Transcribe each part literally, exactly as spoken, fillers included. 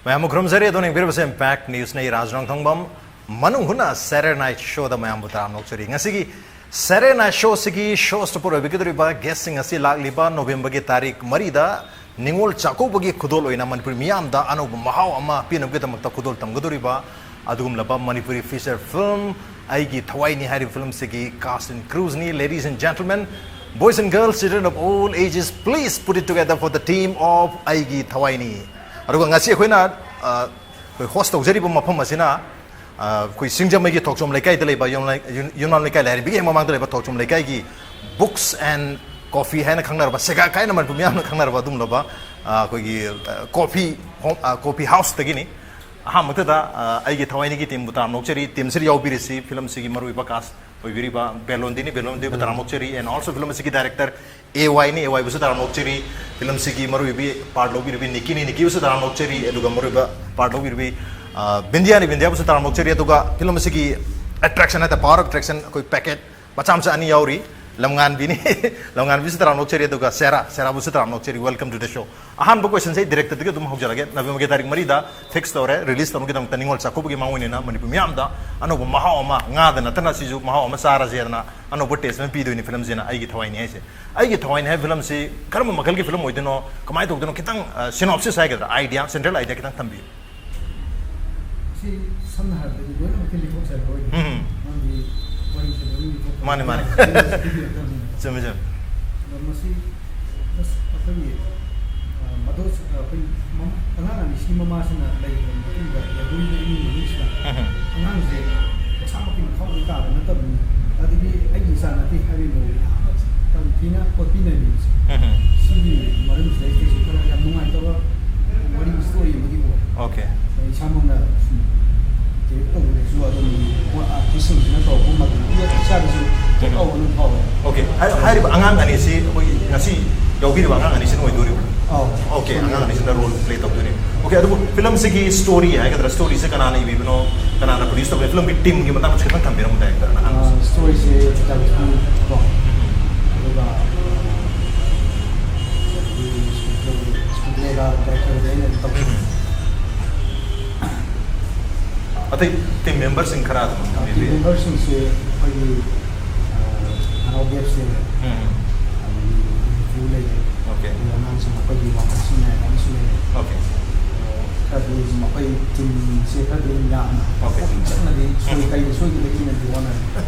ꯃꯌꯥꯝꯕꯨ ꯈꯨꯔꯨꯝꯖꯔꯤ꯫ ꯑꯗꯣꯝꯅ ꯌꯦꯡꯕꯤꯔꯤꯕꯁꯦ Impact News ꯅꯤ꯫ ꯔꯥꯖ ꯔꯣꯡꯊꯣꯡꯕꯝ ꯃꯅꯨꯡ ꯍꯨꯠꯅ Saturday Night Show ꯗ ꯃꯌꯥꯝꯕꯨ ꯇꯔꯥꯝꯅ ꯑꯣꯛꯆꯔꯤ꯫ ꯉꯁꯤꯒꯤ Saturday Night Show ꯁꯤꯒꯤ show stopper ꯑꯣꯏꯕꯤꯒꯗꯧꯔꯤꯕ guest ꯁꯤꯡ ꯑꯁꯤ ꯂꯥꯛꯂꯤꯕ November ꯒꯤ ꯇꯥꯔꯤꯛ ꯃꯔꯤꯗ ꯅꯤꯉꯣꯜ ꯆꯥꯛꯀꯧꯕꯒꯤ ꯈꯨꯗꯣꯜ ꯑꯣꯏꯅ ꯃꯅꯤꯄꯨꯔꯤ ꯃꯤꯌꯥꯝꯗ ꯑꯅꯧꯕ ꯃꯍꯥꯎ ꯑꯃ ꯄꯤꯅꯕꯒꯤꯗꯃꯛꯇ ꯈꯨꯗꯣꯜ ꯇꯝꯒꯗꯧꯔꯤꯕ ꯑꯗꯨꯒꯨꯝꯂꯕ ꯃꯅꯤꯄꯨꯔꯤ feature film ꯑꯩꯒꯤ ꯊꯋꯥꯏꯅꯤ ꯍꯥꯏꯔꯤꯕ film ꯁꯤꯒꯤ cast and crews ꯅꯤ꯫ Ladies and gentlemen, boys and girls, children of all ages, please put it together for the team of ꯑꯩꯒꯤ ꯊꯋꯥꯏꯅꯤ꯫ ꯑꯗꯨꯒ ꯉꯁꯤ ꯑꯩꯈꯣꯏꯅ, ꯑ, ꯑꯩꯈꯣꯏ host ꯇꯧꯖꯔꯤꯕ ꯃꯐꯝ ꯑꯁꯤꯅ, ꯑ, ꯑꯩꯈꯣꯏ ꯁꯤꯡꯖꯃꯩꯒꯤ ꯊꯣꯛꯆꯣꯝ ꯂꯩꯀꯥꯏꯗ ꯂꯩꯕ, ꯌꯨꯝꯂꯥꯏ-, ꯌꯨꯝ-, ꯌꯨꯝꯅꯥꯝ ꯂꯩꯀꯥꯏ ꯂꯥꯏꯔꯦꯝꯕꯤꯒꯤ ꯍꯦꯛ ꯃꯃꯥꯡꯗ ꯂꯩꯕ ꯊꯣꯛꯆꯣꯝ ꯂꯩꯀꯥꯏꯒꯤ Books and Coffee ꯍꯥꯏꯅ ꯈꯪꯅꯔꯕ, ꯁꯦꯒꯥꯛ ꯍꯥꯏꯅ ꯃꯅꯤꯄꯨꯔ ꯃꯤꯌꯥꯝꯅ ꯈꯪꯅꯔꯕ ꯑꯗꯨꯒꯨꯝꯂꯕ, ꯑ, ꯑꯩꯈꯣꯏꯒꯤ, ꯑ, coffee home, ꯑ, coffee house ꯇꯒꯤꯅꯤ꯫ ꯑꯍꯥꯟꯕꯗ, ꯑ, ꯑꯩꯒꯤ ꯊꯋꯥꯏꯅꯤꯒꯤ team ꯕꯨ ꯇꯔꯥꯝꯅ ꯑꯣꯛꯆꯔꯤ꯫ Team ꯁꯤꯗ ꯌꯥꯎꯕꯤꯔꯤꯁꯤ film ꯁꯤꯒꯤ ꯃꯔꯨꯑꯣꯏꯕ cast ꯑꯣꯏꯕꯤꯔꯤꯕ ꯕꯦꯂꯣꯟꯗꯤꯅꯤ, ꯕꯦꯂꯣꯟꯗꯤꯕꯨ ꯇꯔꯥꯝꯅ ꯑꯣꯛꯆꯔꯤ꯫ And also film ꯁꯤꯒꯤ director ꯑꯦ ꯋꯥꯏ ꯅꯤ, ꯑꯦ ꯋꯥꯏ ꯕꯨꯁꯨ ꯇꯔꯥꯝꯅ ꯑꯣꯛꯆꯔꯤ꯫ Film ꯁꯤꯒꯤ ꯃꯔꯨꯑꯣꯏꯕ part ꯂꯧꯕꯤꯔꯤꯕꯤ ꯅꯤꯀꯤꯅꯤ, ꯅꯤꯀꯤꯕꯨꯁꯨ ꯇꯔꯥꯝꯅ ꯑꯣꯛꯆꯔꯤ꯫ ꯑꯗꯨꯒ ꯃꯔꯨꯑꯣꯏꯕ part ꯂꯧꯕꯤꯔꯤꯕꯤ, ꯑ, ꯕꯤꯟꯗꯤꯌꯥꯅꯤ, ꯕꯤꯟꯗꯤꯌꯥꯕꯨꯁꯨ ꯇꯔꯥꯝꯅ ꯑꯣꯛꯆꯔꯤ꯫ ꯑꯗꯨꯒ film ꯁꯤꯒꯤ attraction ꯍꯥꯏꯇꯥꯔꯦ, power attraction, ꯑꯩꯈꯣꯏ packet ꯃꯆꯥ ꯃꯆꯥ ꯑꯅꯤ ꯌꯥꯎꯔꯤ꯫ ꯂꯝꯉꯥꯟꯕꯤꯅꯤ, ꯂꯝꯉꯥꯟꯕꯤꯁꯨ ꯇꯔꯥꯝꯅ ꯑꯣꯛꯆꯔꯤ꯫ ꯑꯗꯨꯒ ꯁꯦꯔꯥ, ꯁꯦꯔꯥꯕꯨꯁꯨ ꯇꯔꯥꯝꯅ ꯑꯣꯛꯆꯔꯤ꯫ Welcome to the show꯫ ꯑꯍꯥꯟꯕ question ꯁꯦ director ꯗꯒꯤ ꯑꯗꯨꯝ ꯍꯧꯖꯔꯒꯦ꯫ November ꯒꯤ ꯇꯥꯔꯤꯛ ꯃꯔꯤꯗ fix ꯇꯧꯔꯦ, release ꯇꯧꯅꯕꯒꯤꯗꯃꯛꯇ ꯅꯤꯉꯣꯜ ꯆꯥꯛꯀꯧꯕꯒꯤ ꯃꯥꯡꯑꯣꯏꯅꯅ ꯃꯅꯤꯄꯨꯔ ꯃꯤꯌꯥꯝꯗ ꯑꯅꯧꯕ ꯃꯍꯥꯎ ꯑꯃ, ꯉꯥꯗ ꯅꯠꯇꯅ ꯁꯤꯁꯨ ꯃꯍꯥꯎ ꯑꯃ ꯆꯥꯔꯁꯦꯗꯅ ꯑꯅꯧꯕ taste ꯑꯃ ꯄꯤꯗꯣꯏꯅꯤ film ꯁꯤꯅ, ꯑꯩꯒꯤ ꯊꯋꯥꯏꯅꯤ ꯍꯥꯏꯁꯦ꯫ ꯑꯩꯒꯤ ꯊꯋꯥꯏꯅꯤ ꯍꯥꯏꯕ film ꯁꯤ ꯀꯔꯝꯕ ꯃꯈꯜꯒꯤ film ꯑꯣꯏꯗꯣꯏꯅꯣ, ꯀꯃꯥꯏꯅ ꯇꯧꯗꯣꯏꯅꯣ, ꯈꯤꯇꯪ, ꯑ, synopsis ꯍꯥꯏꯒꯗ꯭ꯔꯥ, idea, central idea ꯈꯤꯇꯪ ꯊꯝꯕꯤꯌꯨ꯫ ꯁꯤ ꯁꯝꯅ ꯍꯥꯏꯔꯕꯗ ꯑꯩ ꯂꯣꯏꯅꯃꯛꯇꯤ ꯂꯤꯊꯣꯛꯆꯔꯔꯣꯏꯒꯦ꯫ ꯎꯝ꯫ ꯃꯔꯝꯗꯤ ꯋꯥꯔꯤꯁꯦ ꯂꯣꯏꯅ ꯂꯤꯊꯣꯛꯄ ꯃꯥꯅꯦ, ꯃꯥꯅꯦ꯫ ꯌꯥꯗꯕꯅꯤꯅ ꯁꯤꯗꯤ ꯑꯗꯨꯝ ꯆꯨꯝꯃꯦ, ꯆꯨꯝꯃꯦ꯫ ꯑꯗꯣ ꯃꯁꯤ just ꯑꯩꯈꯣꯏꯒꯤ, ꯑ, ꯃꯗꯣ, ꯑ, ꯑꯩꯈꯣꯏ ꯃꯝ-, ꯑꯉꯥꯡ ꯑꯅꯤꯁꯤ ꯃꯃꯥꯁꯤꯅ ꯂꯩꯈ꯭ꯔꯕ ꯃꯇꯨꯡꯗ ꯌꯥꯏꯕꯨꯡꯒꯤ ꯏꯃꯨꯡ ꯃꯅꯨꯡꯁꯤꯗ ꯎꯝ꯫ ꯑꯉꯥꯡꯁꯦ ꯃꯁꯥꯃꯛꯀꯤ ꯃꯊꯧ ꯂꯣꯏ ꯇꯥꯕ ꯅꯠꯇꯕꯅꯤ, ꯑꯗꯒꯤ ꯑꯩꯒꯤ ꯏꯆꯥ ꯅꯠꯇꯦ ꯍꯥꯏꯕꯒꯤ ꯃꯑꯣꯡꯗ ꯌꯥꯝꯅ ꯌꯥꯝ ꯊꯤꯅ ꯑꯣꯠꯄꯤꯅꯔꯤꯕꯁꯦ꯫ ꯎꯝ꯫ ꯁꯤꯒꯤ ꯃꯔꯝꯁꯤꯗꯩꯁꯤꯗꯁꯨ ꯈꯔ ꯌꯥꯝ ꯅꯨꯡꯉꯥꯏꯇꯕ ꯋꯥꯔꯤ story ꯑꯃꯗꯤ ꯑꯣꯏ꯫ Okay꯫ ꯑꯩ ꯏꯁꯥꯃꯛꯅ ꯁꯨꯝ direct ꯇꯧꯕꯗꯁꯨ ꯑꯗꯨꯝ ꯃꯣꯏ artist ꯁꯤꯡꯁꯤꯅ ꯇꯧꯔꯛꯄ ꯃꯇꯝꯗ ꯏꯁꯥꯗꯁꯨ ꯊꯦꯛ ꯂꯥꯎꯕ ꯑꯗꯨꯝ ꯐꯥꯎꯋꯦ꯫ Okay꯫ ꯍꯥꯏ-, ꯍꯥꯏꯔꯤꯕ ꯑꯉꯥꯡ ꯑꯅꯤꯁꯤ ꯑꯩꯈꯣꯏꯒꯤ ꯉꯁꯤ ꯌꯥꯎꯕꯤꯔꯤꯕ ꯑꯉꯥꯡ ꯑꯅꯤꯁꯤꯅ ꯑꯣꯏꯗꯣꯔꯤꯕ꯭ꯔꯥ? ꯑꯧ꯫ Okay, ꯑꯉꯥꯡ ꯑꯅꯤꯁꯤꯅ role play ꯇꯧꯗꯣꯏꯅꯤ꯫ Okay, ꯑꯗꯨꯕꯨ film ꯁꯤꯒꯤ story ꯍꯥꯏꯒꯗ꯭ꯔꯥ, story ꯁꯦ ꯀꯅꯥꯅ ꯏꯕꯤꯕꯅꯣ, ꯀꯅꯥꯅ produce ꯇꯧꯕꯅꯣ, film ꯒꯤ team ꯒꯤ ꯃꯇꯥꯡꯗꯁꯨ ꯈꯤꯇꯪ ꯊꯝꯕꯤꯔꯝꯃꯨ, director ꯅ꯫ ꯑ, story ꯁꯦ ꯀꯣ, ꯑꯗꯨꯒ, ꯑ, screenplay ꯒ director ꯒ ꯑꯩꯅ ꯑꯗꯨꯝ ꯇꯧꯖꯩ꯫ ꯎꯝ꯫ ꯑꯇꯩ ꯇꯤꯝ ꯃꯦꯝꯕꯔꯁꯤꯡ ꯈꯔ ꯑꯗꯨꯝ ꯇꯤꯝ ꯊꯝꯕꯤꯕꯤꯌꯨ꯫ ꯃꯦꯝꯕꯔꯁꯤꯡꯁꯦ ꯑꯩꯈꯣꯏꯒꯤ ꯅꯅꯥꯎ ꯒꯦꯞꯁ ꯂꯩꯔꯦ, ꯎꯝ, ꯑꯗꯒꯤ ꯏꯐꯨ ꯂꯩꯔꯦ, ꯑꯣꯀꯦ, ꯑꯗꯨꯒ ꯑꯉꯥꯡꯁꯤꯡ ꯑꯩꯈꯣꯏꯒꯤ ꯋꯥꯈꯜꯁꯤꯡ ꯍꯥꯏꯕ ꯑꯃꯁꯨ ꯂꯩꯔꯦ꯫ ꯑꯣꯀꯦ, ꯑꯗꯣ ꯈꯔꯗꯤ ꯑꯗꯨꯝ ꯑꯩꯈꯣꯏ ꯇꯤꯝꯁꯦ ꯈꯔꯗꯤ ꯑꯗꯨꯝ ꯌꯥꯝꯅ ꯑꯣꯀꯦ꯫ ꯄꯨꯛꯅꯤꯡ ꯆꯪꯅꯗꯤ ꯁꯣꯏ ꯎꯝ꯫ ꯀꯩꯗ ꯁꯣꯏꯈꯤꯕꯒꯤꯅꯗꯤ ꯍꯣꯠꯅꯔꯦ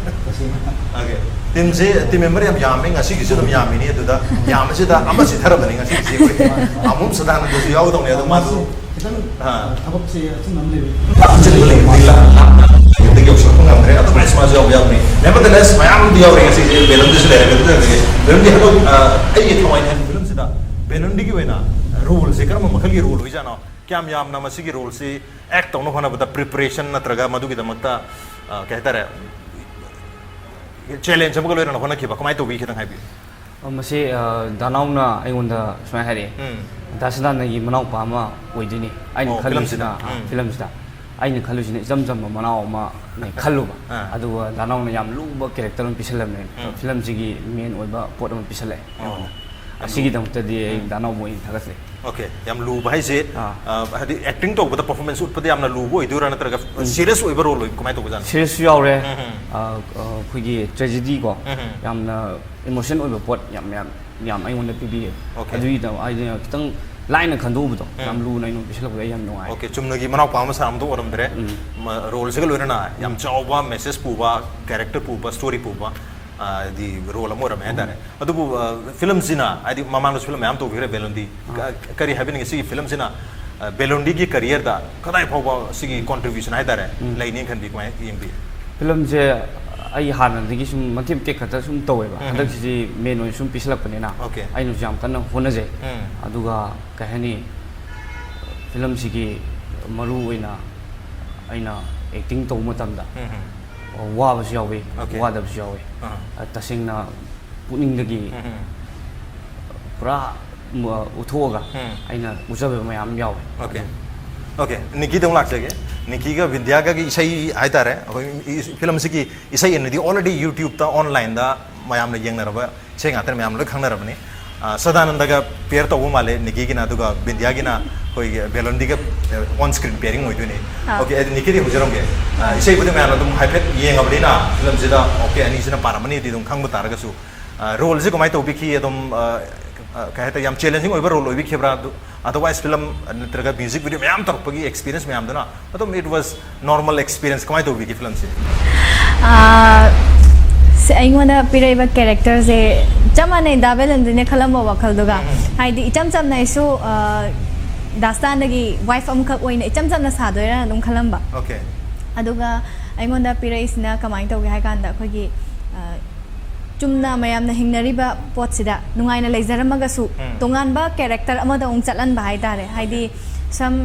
ꯇꯁꯦꯡꯅ꯫ ꯑꯣꯀꯦ꯫ ꯇꯤꯝꯁꯦ, ꯇꯤꯝ ꯃꯦꯝꯕꯔ ꯌꯥꯝ ꯌꯥꯝꯃꯦ, ꯉꯁꯤꯒꯤꯁꯨ ꯑꯗꯨꯝ ꯌꯥꯝꯃꯤꯅꯤ꯫ ꯑꯗꯨꯗ ꯌꯥꯝꯕꯁꯤꯗ ꯑꯃ ꯆꯤꯊꯔꯕꯅꯤ ꯉꯁꯤꯒꯤꯁꯦ ꯑꯩꯈꯣꯏ ꯑꯃꯨꯛ ꯁꯗꯥꯅꯟꯗꯁꯨ ꯌꯥꯎꯗꯧꯅꯦ꯫ ꯑꯗꯣ ꯃꯥꯁꯨ ꯈꯤꯇꯪ ꯑꯥ꯫ ꯊꯕꯛꯁꯦ ꯑꯆꯤꯟꯕ ꯑꯃ ꯂꯩꯕ꯫ ꯌꯨꯝꯗꯒꯤ ꯌꯧꯁꯤꯜꯂꯛꯄ ꯉꯝꯗ꯭ꯔꯦ꯫ ꯑꯗꯨꯃꯥꯏꯅ ꯃꯥꯁꯨ ꯌꯥꯎꯕ ꯌꯥꯎꯕꯅꯤ꯫ Nevertheless, ꯃꯌꯥꯝꯗꯤ ꯌꯥꯎꯔꯤ ꯉꯁꯤꯁꯦ꯫ ꯕꯦꯂꯟꯗꯤꯁꯨ ꯂꯩꯔꯦ꯫ ꯕꯦꯂꯟꯗꯤ ꯍꯟꯗꯛ, ꯑ, ꯑꯩꯒꯤ ꯊꯋꯥꯏꯅ ꯍꯦꯟꯕ ꯐꯤꯂꯝꯁꯤꯗ ꯕꯦꯂꯟꯗꯤꯒꯤ ꯑꯣꯏꯅ ꯔꯣꯜꯁꯦ ꯀꯔꯝꯕ ꯃꯈꯜꯒꯤ ꯔꯣꯜ ꯑꯣꯏꯖꯥꯠꯅꯣ? ꯀꯌꯥꯝ ꯌꯥꯝꯅ ꯃꯁꯤꯒꯤ ꯔꯣꯜꯁꯤ ꯑꯦꯛ ꯇꯧꯅꯕ ꯍꯣꯠꯅꯕꯗ ꯄ꯭ꯔꯤꯄꯔꯦꯁꯟ ꯅꯠꯇ꯭ꯔꯒ ꯃꯗꯨꯒꯤꯗꯃꯛꯇ, ꯑ, ꯀꯩ ꯍꯥꯏꯇꯥꯔꯦ, ꯆꯦꯂꯦꯟꯖ ꯑꯃꯒ ꯂꯣꯏꯅꯅ ꯍꯣꯠꯅꯈꯤꯕ ꯀꯃꯥꯏꯅ ꯇꯧꯕꯤ? ꯈꯤꯇꯪ ꯍꯥꯏꯕꯤꯌꯨ꯫ ꯑ, ꯃꯁꯤ ꯑ, ꯗꯥꯅꯥꯎꯅ ꯑꯩꯉꯣꯟꯗ ꯁꯨꯃꯥꯏꯅ ꯍꯥꯏꯔꯛꯑꯦ, ꯎꯝ꯫ ꯗꯥ ꯁꯗꯥꯅꯟꯗꯒꯤ ꯃꯅꯥꯎꯄꯥ ꯑꯃ ꯑꯣꯏꯗꯣꯏꯅꯤ ꯑꯩꯅ ꯑꯣ, ꯈꯜꯂꯤꯁꯤꯅ꯫ ꯐꯤꯂꯝꯁꯤꯗ? ꯑ, ꯎꯝ꯫ ꯐꯤꯂꯝꯁꯤꯗ ꯑꯩꯅ ꯈꯜꯂꯤꯁꯤꯅ ꯏꯆꯝ ꯆꯝꯕ ꯃꯅꯥꯎ ꯑꯃꯅꯦ ꯈꯜꯂꯨꯕ꯫ ꯑꯥ꯫ ꯑꯗꯨꯒ ꯗꯥꯅꯥꯎꯅ ꯌꯥꯝ ꯂꯨꯕ ꯀꯦꯔꯦꯛꯇꯔ ꯑꯃ ꯄꯤꯁꯜꯂꯝꯃꯦ꯫ ꯎꯝ꯫ ꯐꯤꯂꯝꯁꯤꯒꯤ ꯃꯦꯟ ꯑꯣꯏꯕ ꯄꯣꯠ ꯑꯃ ꯄꯤꯁꯜꯂꯛꯑꯦ ꯑꯣ꯫ ꯑꯩꯉꯣꯟꯗ꯫ ꯑꯁꯤꯒꯤꯗꯃꯛꯇꯗꯤ ꯑꯩ ꯗꯥꯅꯥꯎꯕꯨ ꯑꯩꯅ ꯊꯥꯒꯠꯆꯔꯤ꯫ ꯑꯣꯀꯦ, ꯌꯥꯝ ꯂꯨꯕ ꯍꯥꯏꯁꯦ, ꯑꯥ꯫ ꯑ, ꯍꯥꯏꯗꯤ ꯑꯦꯛꯇꯤꯡ ꯇꯧꯕꯗ ꯄꯔꯐꯣꯔꯃꯦꯟꯁ ꯎꯠꯄꯗ ꯌꯥꯝꯅ ꯂꯨꯕ ꯑꯣꯏꯗꯣꯏꯔꯥ, ꯅꯠꯇ꯭ꯔꯒ ꯁꯤꯔꯤꯌꯁ ꯑꯣꯏꯕ ꯔꯣꯜ ꯑꯣꯏꯕ, ꯀꯃꯥꯏꯅ ꯇꯧꯕꯖꯥꯠꯅꯣ? ꯁꯤꯔꯤꯌꯁꯁꯨ ꯌꯥꯎꯔꯦ꯫ ꯎꯝ, ꯎꯝ꯫ ꯑ, ꯑ, ꯑꯩꯈꯣꯏꯒꯤ ꯇ꯭ꯔꯦꯖꯤꯗꯤꯀꯣ, ꯎꯝ, ꯎꯝ꯫ ꯌꯥꯝꯅ ꯏꯃꯣꯁꯟ ꯑꯣꯏꯕ ꯄꯣꯠ ꯌꯥꯝ ꯌꯥꯝ ꯌꯥꯝ ꯑꯩꯉꯣꯟꯗ ꯄꯤꯕꯤꯌꯦ꯫ ꯑꯣꯀꯦ꯫ ꯑꯗꯨꯒꯤꯗꯃꯛ ꯑꯩꯅ ꯈꯤꯇꯪ ꯂꯥꯏꯅ ꯈꯟꯗꯣꯛꯎꯕꯗꯣ ꯎꯝ꯫ ꯌꯥꯝ ꯂꯨꯅ ꯑꯩꯉꯣꯟꯗ ꯄꯤꯁꯜꯂꯛꯄꯗ ꯑꯩ ꯌꯥꯝ ꯅꯨꯡꯉꯥꯏ꯫ ꯑꯣꯀꯦ, ꯆꯨꯝꯅꯒꯤ ꯃꯅꯥꯎꯄꯥ ꯑꯃ ꯁꯥꯔꯝꯗꯣ ꯑꯣꯏꯔꯝꯗ꯭ꯔꯦ꯫ ꯎꯝ꯫ ꯃ-, ꯔꯣꯜꯁꯤꯒ ꯂꯣꯏꯅꯅ ꯌꯥꯝ ꯆꯥꯎꯕ ꯃꯦꯁꯦꯖ ꯄꯨꯕ, ꯀꯦꯔꯦꯛꯇꯔ ꯄꯨꯕ, ꯁ꯭ꯇꯣꯔꯤ ꯄꯨꯕ, ꯑ, ꯍꯥꯏꯗꯤ ꯔꯣꯜ ꯑꯃ ꯑꯣꯏꯔꯝꯃꯦ ꯍꯥꯏꯇꯥꯔꯦ꯫ ꯑꯗꯨꯕꯨ, ꯑ, ꯐꯤꯂꯝꯁꯤꯅ, ꯍꯥꯏꯗꯤ ꯃꯃꯥꯡꯗꯁꯨ ꯐꯤꯂꯝ ꯃꯌꯥꯝ ꯇꯧꯕꯤꯈ꯭ꯔꯦ ꯕꯦꯂꯟꯗꯤ, ꯀ-, ꯀꯔꯤ ꯍꯥꯏꯕꯤꯅꯤꯡꯉꯤ? ꯁꯤꯒꯤ ꯐꯤꯂꯝꯁꯤꯅ, ꯑ, ꯕꯦꯂꯟꯗꯤꯒꯤ ꯀꯦꯔꯤꯌꯔꯗ ꯀꯗꯥꯏ ꯐꯥꯎꯕ ꯁꯤꯒꯤ ꯀꯣꯟꯇ꯭ꯔꯤꯕ꯭ꯌꯨꯁꯟ ꯍꯥꯏꯇꯥꯔꯦ ꯎꯝ꯫ ꯂꯩꯅꯤ ꯈꯟꯕꯤ, ꯀꯃꯥꯏꯅ ꯌꯦꯡꯕꯤ? ꯐꯤꯂꯝꯁꯦ ꯑꯩ ꯍꯥꯟꯅꯗꯒꯤ ꯁꯨꯝ ꯃꯇꯦꯛ ꯃꯇꯦꯛ ꯈꯛꯇ ꯁꯨꯝ ꯇꯧꯋꯦꯕ꯫ ꯎꯝ꯫ ꯍꯟꯗꯛꯁꯤꯗꯤ ꯃꯦꯟ ꯑꯣꯏꯅ ꯁꯨꯝ ꯄꯤꯁꯜꯂꯛꯄꯅꯤꯅ ꯑꯣꯀꯦ꯫ ꯑꯩꯅꯁꯨ ꯌꯥꯝ ꯀꯟꯅ ꯍꯣꯠꯅꯖꯩ꯫ ꯎꯝ꯫ ꯑꯗꯨꯒ ꯀꯩ ꯍꯥꯏꯅꯤ, ꯐꯤꯂꯝꯁꯤꯒꯤ ꯃꯔꯨ ꯑꯣꯏꯅ ꯑꯩꯅ ꯑꯦꯛꯇꯤꯡ ꯇꯧꯕ ꯃꯇꯝꯗ ꯎꯝ, ꯎꯝ꯫ ꯋꯥꯕꯁꯨ ꯌꯥꯎꯋꯤ, ꯑꯣꯀꯦ꯫ ꯋꯥꯗꯕꯁꯨ ꯌꯥꯎꯋꯤ꯫ ꯑꯥ꯫ ꯑ, ꯇꯁꯦꯡꯅ ꯄꯨꯛꯅꯤꯡꯗꯒꯤ ꯎꯝ, ꯎꯝ꯫ ꯄꯨꯔꯥ ꯃ-, ꯎꯠꯊꯣꯛꯑꯒ ꯎꯝ꯫ ꯑꯩꯅ ꯎꯠꯆꯕ ꯃꯌꯥꯝ ꯌꯥꯎꯋꯦ꯫ ꯑꯣꯀꯦ꯫ ꯑꯗꯨ ꯑꯣꯀꯦ, ꯅꯤꯀꯤꯗ ꯑꯃꯨꯛ ꯂꯥꯛꯆꯒꯦ꯫ ꯅꯤꯀꯤꯒ ꯕꯤꯟꯗꯤꯌꯥꯒꯒꯤ ꯏꯁꯩ ꯍꯥꯏꯇꯥꯔꯦ, ꯑꯩꯈꯣꯏ ꯏ-, ꯐꯤꯂꯝꯁꯤꯒꯤ ꯏꯁꯩ ꯑꯅꯤꯗꯤ already YouTube-ꯇ, online-ꯗ ꯃꯌꯥꯝꯅ ꯌꯦꯡꯅꯔꯕ ꯏꯁꯩ ꯉꯥꯛꯇꯅꯤ, ꯃꯌꯥꯝ ꯂꯣꯏ ꯈꯪꯅꯔꯕꯅꯤ꯫ ꯁꯗꯥꯅꯟꯗꯒ ꯄꯦꯌꯔ ꯇꯧꯕ ꯃꯥꯜꯂꯦ ꯅꯤꯀꯤꯒꯤꯅ, ꯑꯗꯨꯒ ꯕꯤꯟꯗꯤꯌꯥꯒꯤꯅ ꯑꯩꯈꯣꯏꯒꯤ ꯕꯦꯂꯣꯟꯗꯤꯒ ꯑꯣꯟ ꯁ꯭ꯀ꯭ꯔꯤꯟ ꯄꯦꯌꯔꯤꯡ ꯑꯣꯏꯗꯣꯏꯅꯦ꯫ ꯑꯣꯀꯦ, ꯑꯗꯨ ꯅꯤꯀꯤꯗꯤ ꯍꯧꯖꯔꯝꯒꯦ꯫ ꯏꯁꯩꯕꯨꯗꯤ ꯃꯌꯥꯝ ꯑꯗꯨꯝ ꯍꯥꯏꯐꯦꯠ ꯌꯦꯡꯉꯕꯅꯤꯅ ꯐꯤꯂꯝꯁꯤꯗ ꯑꯣꯀꯦ ꯑꯅꯤꯁꯤꯅ ꯄꯥꯔꯝꯃꯅꯤꯗꯤ ꯑꯗꯨꯝ ꯈꯪꯕ ꯇꯥꯔꯒꯁꯨ, ꯔꯣꯜꯁꯦ ꯀꯃꯥꯏꯅ ꯇꯧꯕꯤꯈꯤ? ꯑꯗꯨꯝ ꯀꯩ ꯍꯥꯏꯇꯥꯔꯦ, ꯌꯥꯝ ꯆꯦꯂꯦꯟꯖꯤꯡ ꯑꯣꯏꯕ ꯔꯣꯜ ꯑꯣꯏꯕꯤꯈꯤꯕ꯭ꯔꯥ? ꯑꯗꯨ ꯑꯗꯔꯋꯥꯏꯁ ꯐꯤꯂꯝ ꯅꯠꯇ꯭ꯔꯒ ꯃ꯭ꯌꯨꯖꯤꯛ ꯚꯤꯗꯤꯑꯣ ꯃꯌꯥꯝ ꯇꯧꯔꯛꯄꯒꯤ ꯑꯦꯛꯁꯄꯤꯔꯤꯌꯦꯟꯁ ꯃꯌꯥꯝꯗꯨꯅ ꯑꯗꯨꯝ it was normal experience, ꯀꯃꯥꯏꯅ ꯇꯧꯕꯤꯒꯦ ꯐꯤꯂꯝꯁꯦ? ꯑꯩꯉꯣꯟꯗ ꯄꯤꯔꯛꯏꯕ ꯀꯦꯔꯦꯛꯇꯔꯁꯦ ꯆꯞ ꯃꯥꯟꯅꯩ ꯗꯥ ꯕꯦꯂꯟꯗꯤꯅ ꯈꯜꯂꯝꯕ ꯋꯥꯈꯜꯗꯨꯒ꯫ ꯍꯥꯏꯗꯤ ꯏꯆꯝ ꯆꯝꯅ ꯑꯩꯁꯨ ꯗꯥꯁꯇꯥꯟꯗꯒꯤ ꯋꯥꯏꯐ ꯑꯃꯈꯛ ꯑꯣꯏꯅ ꯏꯆꯝ ꯆꯝꯅ ꯁꯥꯗꯣꯏꯔꯥꯅ ꯑꯗꯨꯝ ꯈꯜꯂꯝꯕ꯫ ꯑꯣꯀꯦ꯫ ꯑꯗꯨꯒ ꯑꯩꯉꯣꯟꯗ ꯄꯤꯔꯛꯏꯁꯤꯅ ꯀꯃꯥꯏꯅ ꯇꯧꯒꯦ ꯍꯥꯏ ꯀꯥꯟꯗ, ꯑꯩꯈꯣꯏꯒꯤ ꯆꯨꯝꯅ ꯃꯌꯥꯝꯅ ꯍꯤꯡꯅꯔꯤꯕ ꯄꯣꯠꯁꯤꯗ ꯅꯨꯡꯉꯥꯏꯅ ꯂꯩꯖꯔꯝꯃꯒꯁꯨ, ꯇꯣꯉꯥꯟꯕ ꯀꯦꯔꯦꯛꯇꯔ ꯑꯃꯗ ꯑꯃꯨꯛ ꯆꯠꯍꯟꯕ ꯍꯥꯏꯇꯥꯔꯦ꯫ ꯍꯥꯏꯗꯤ ꯁꯝ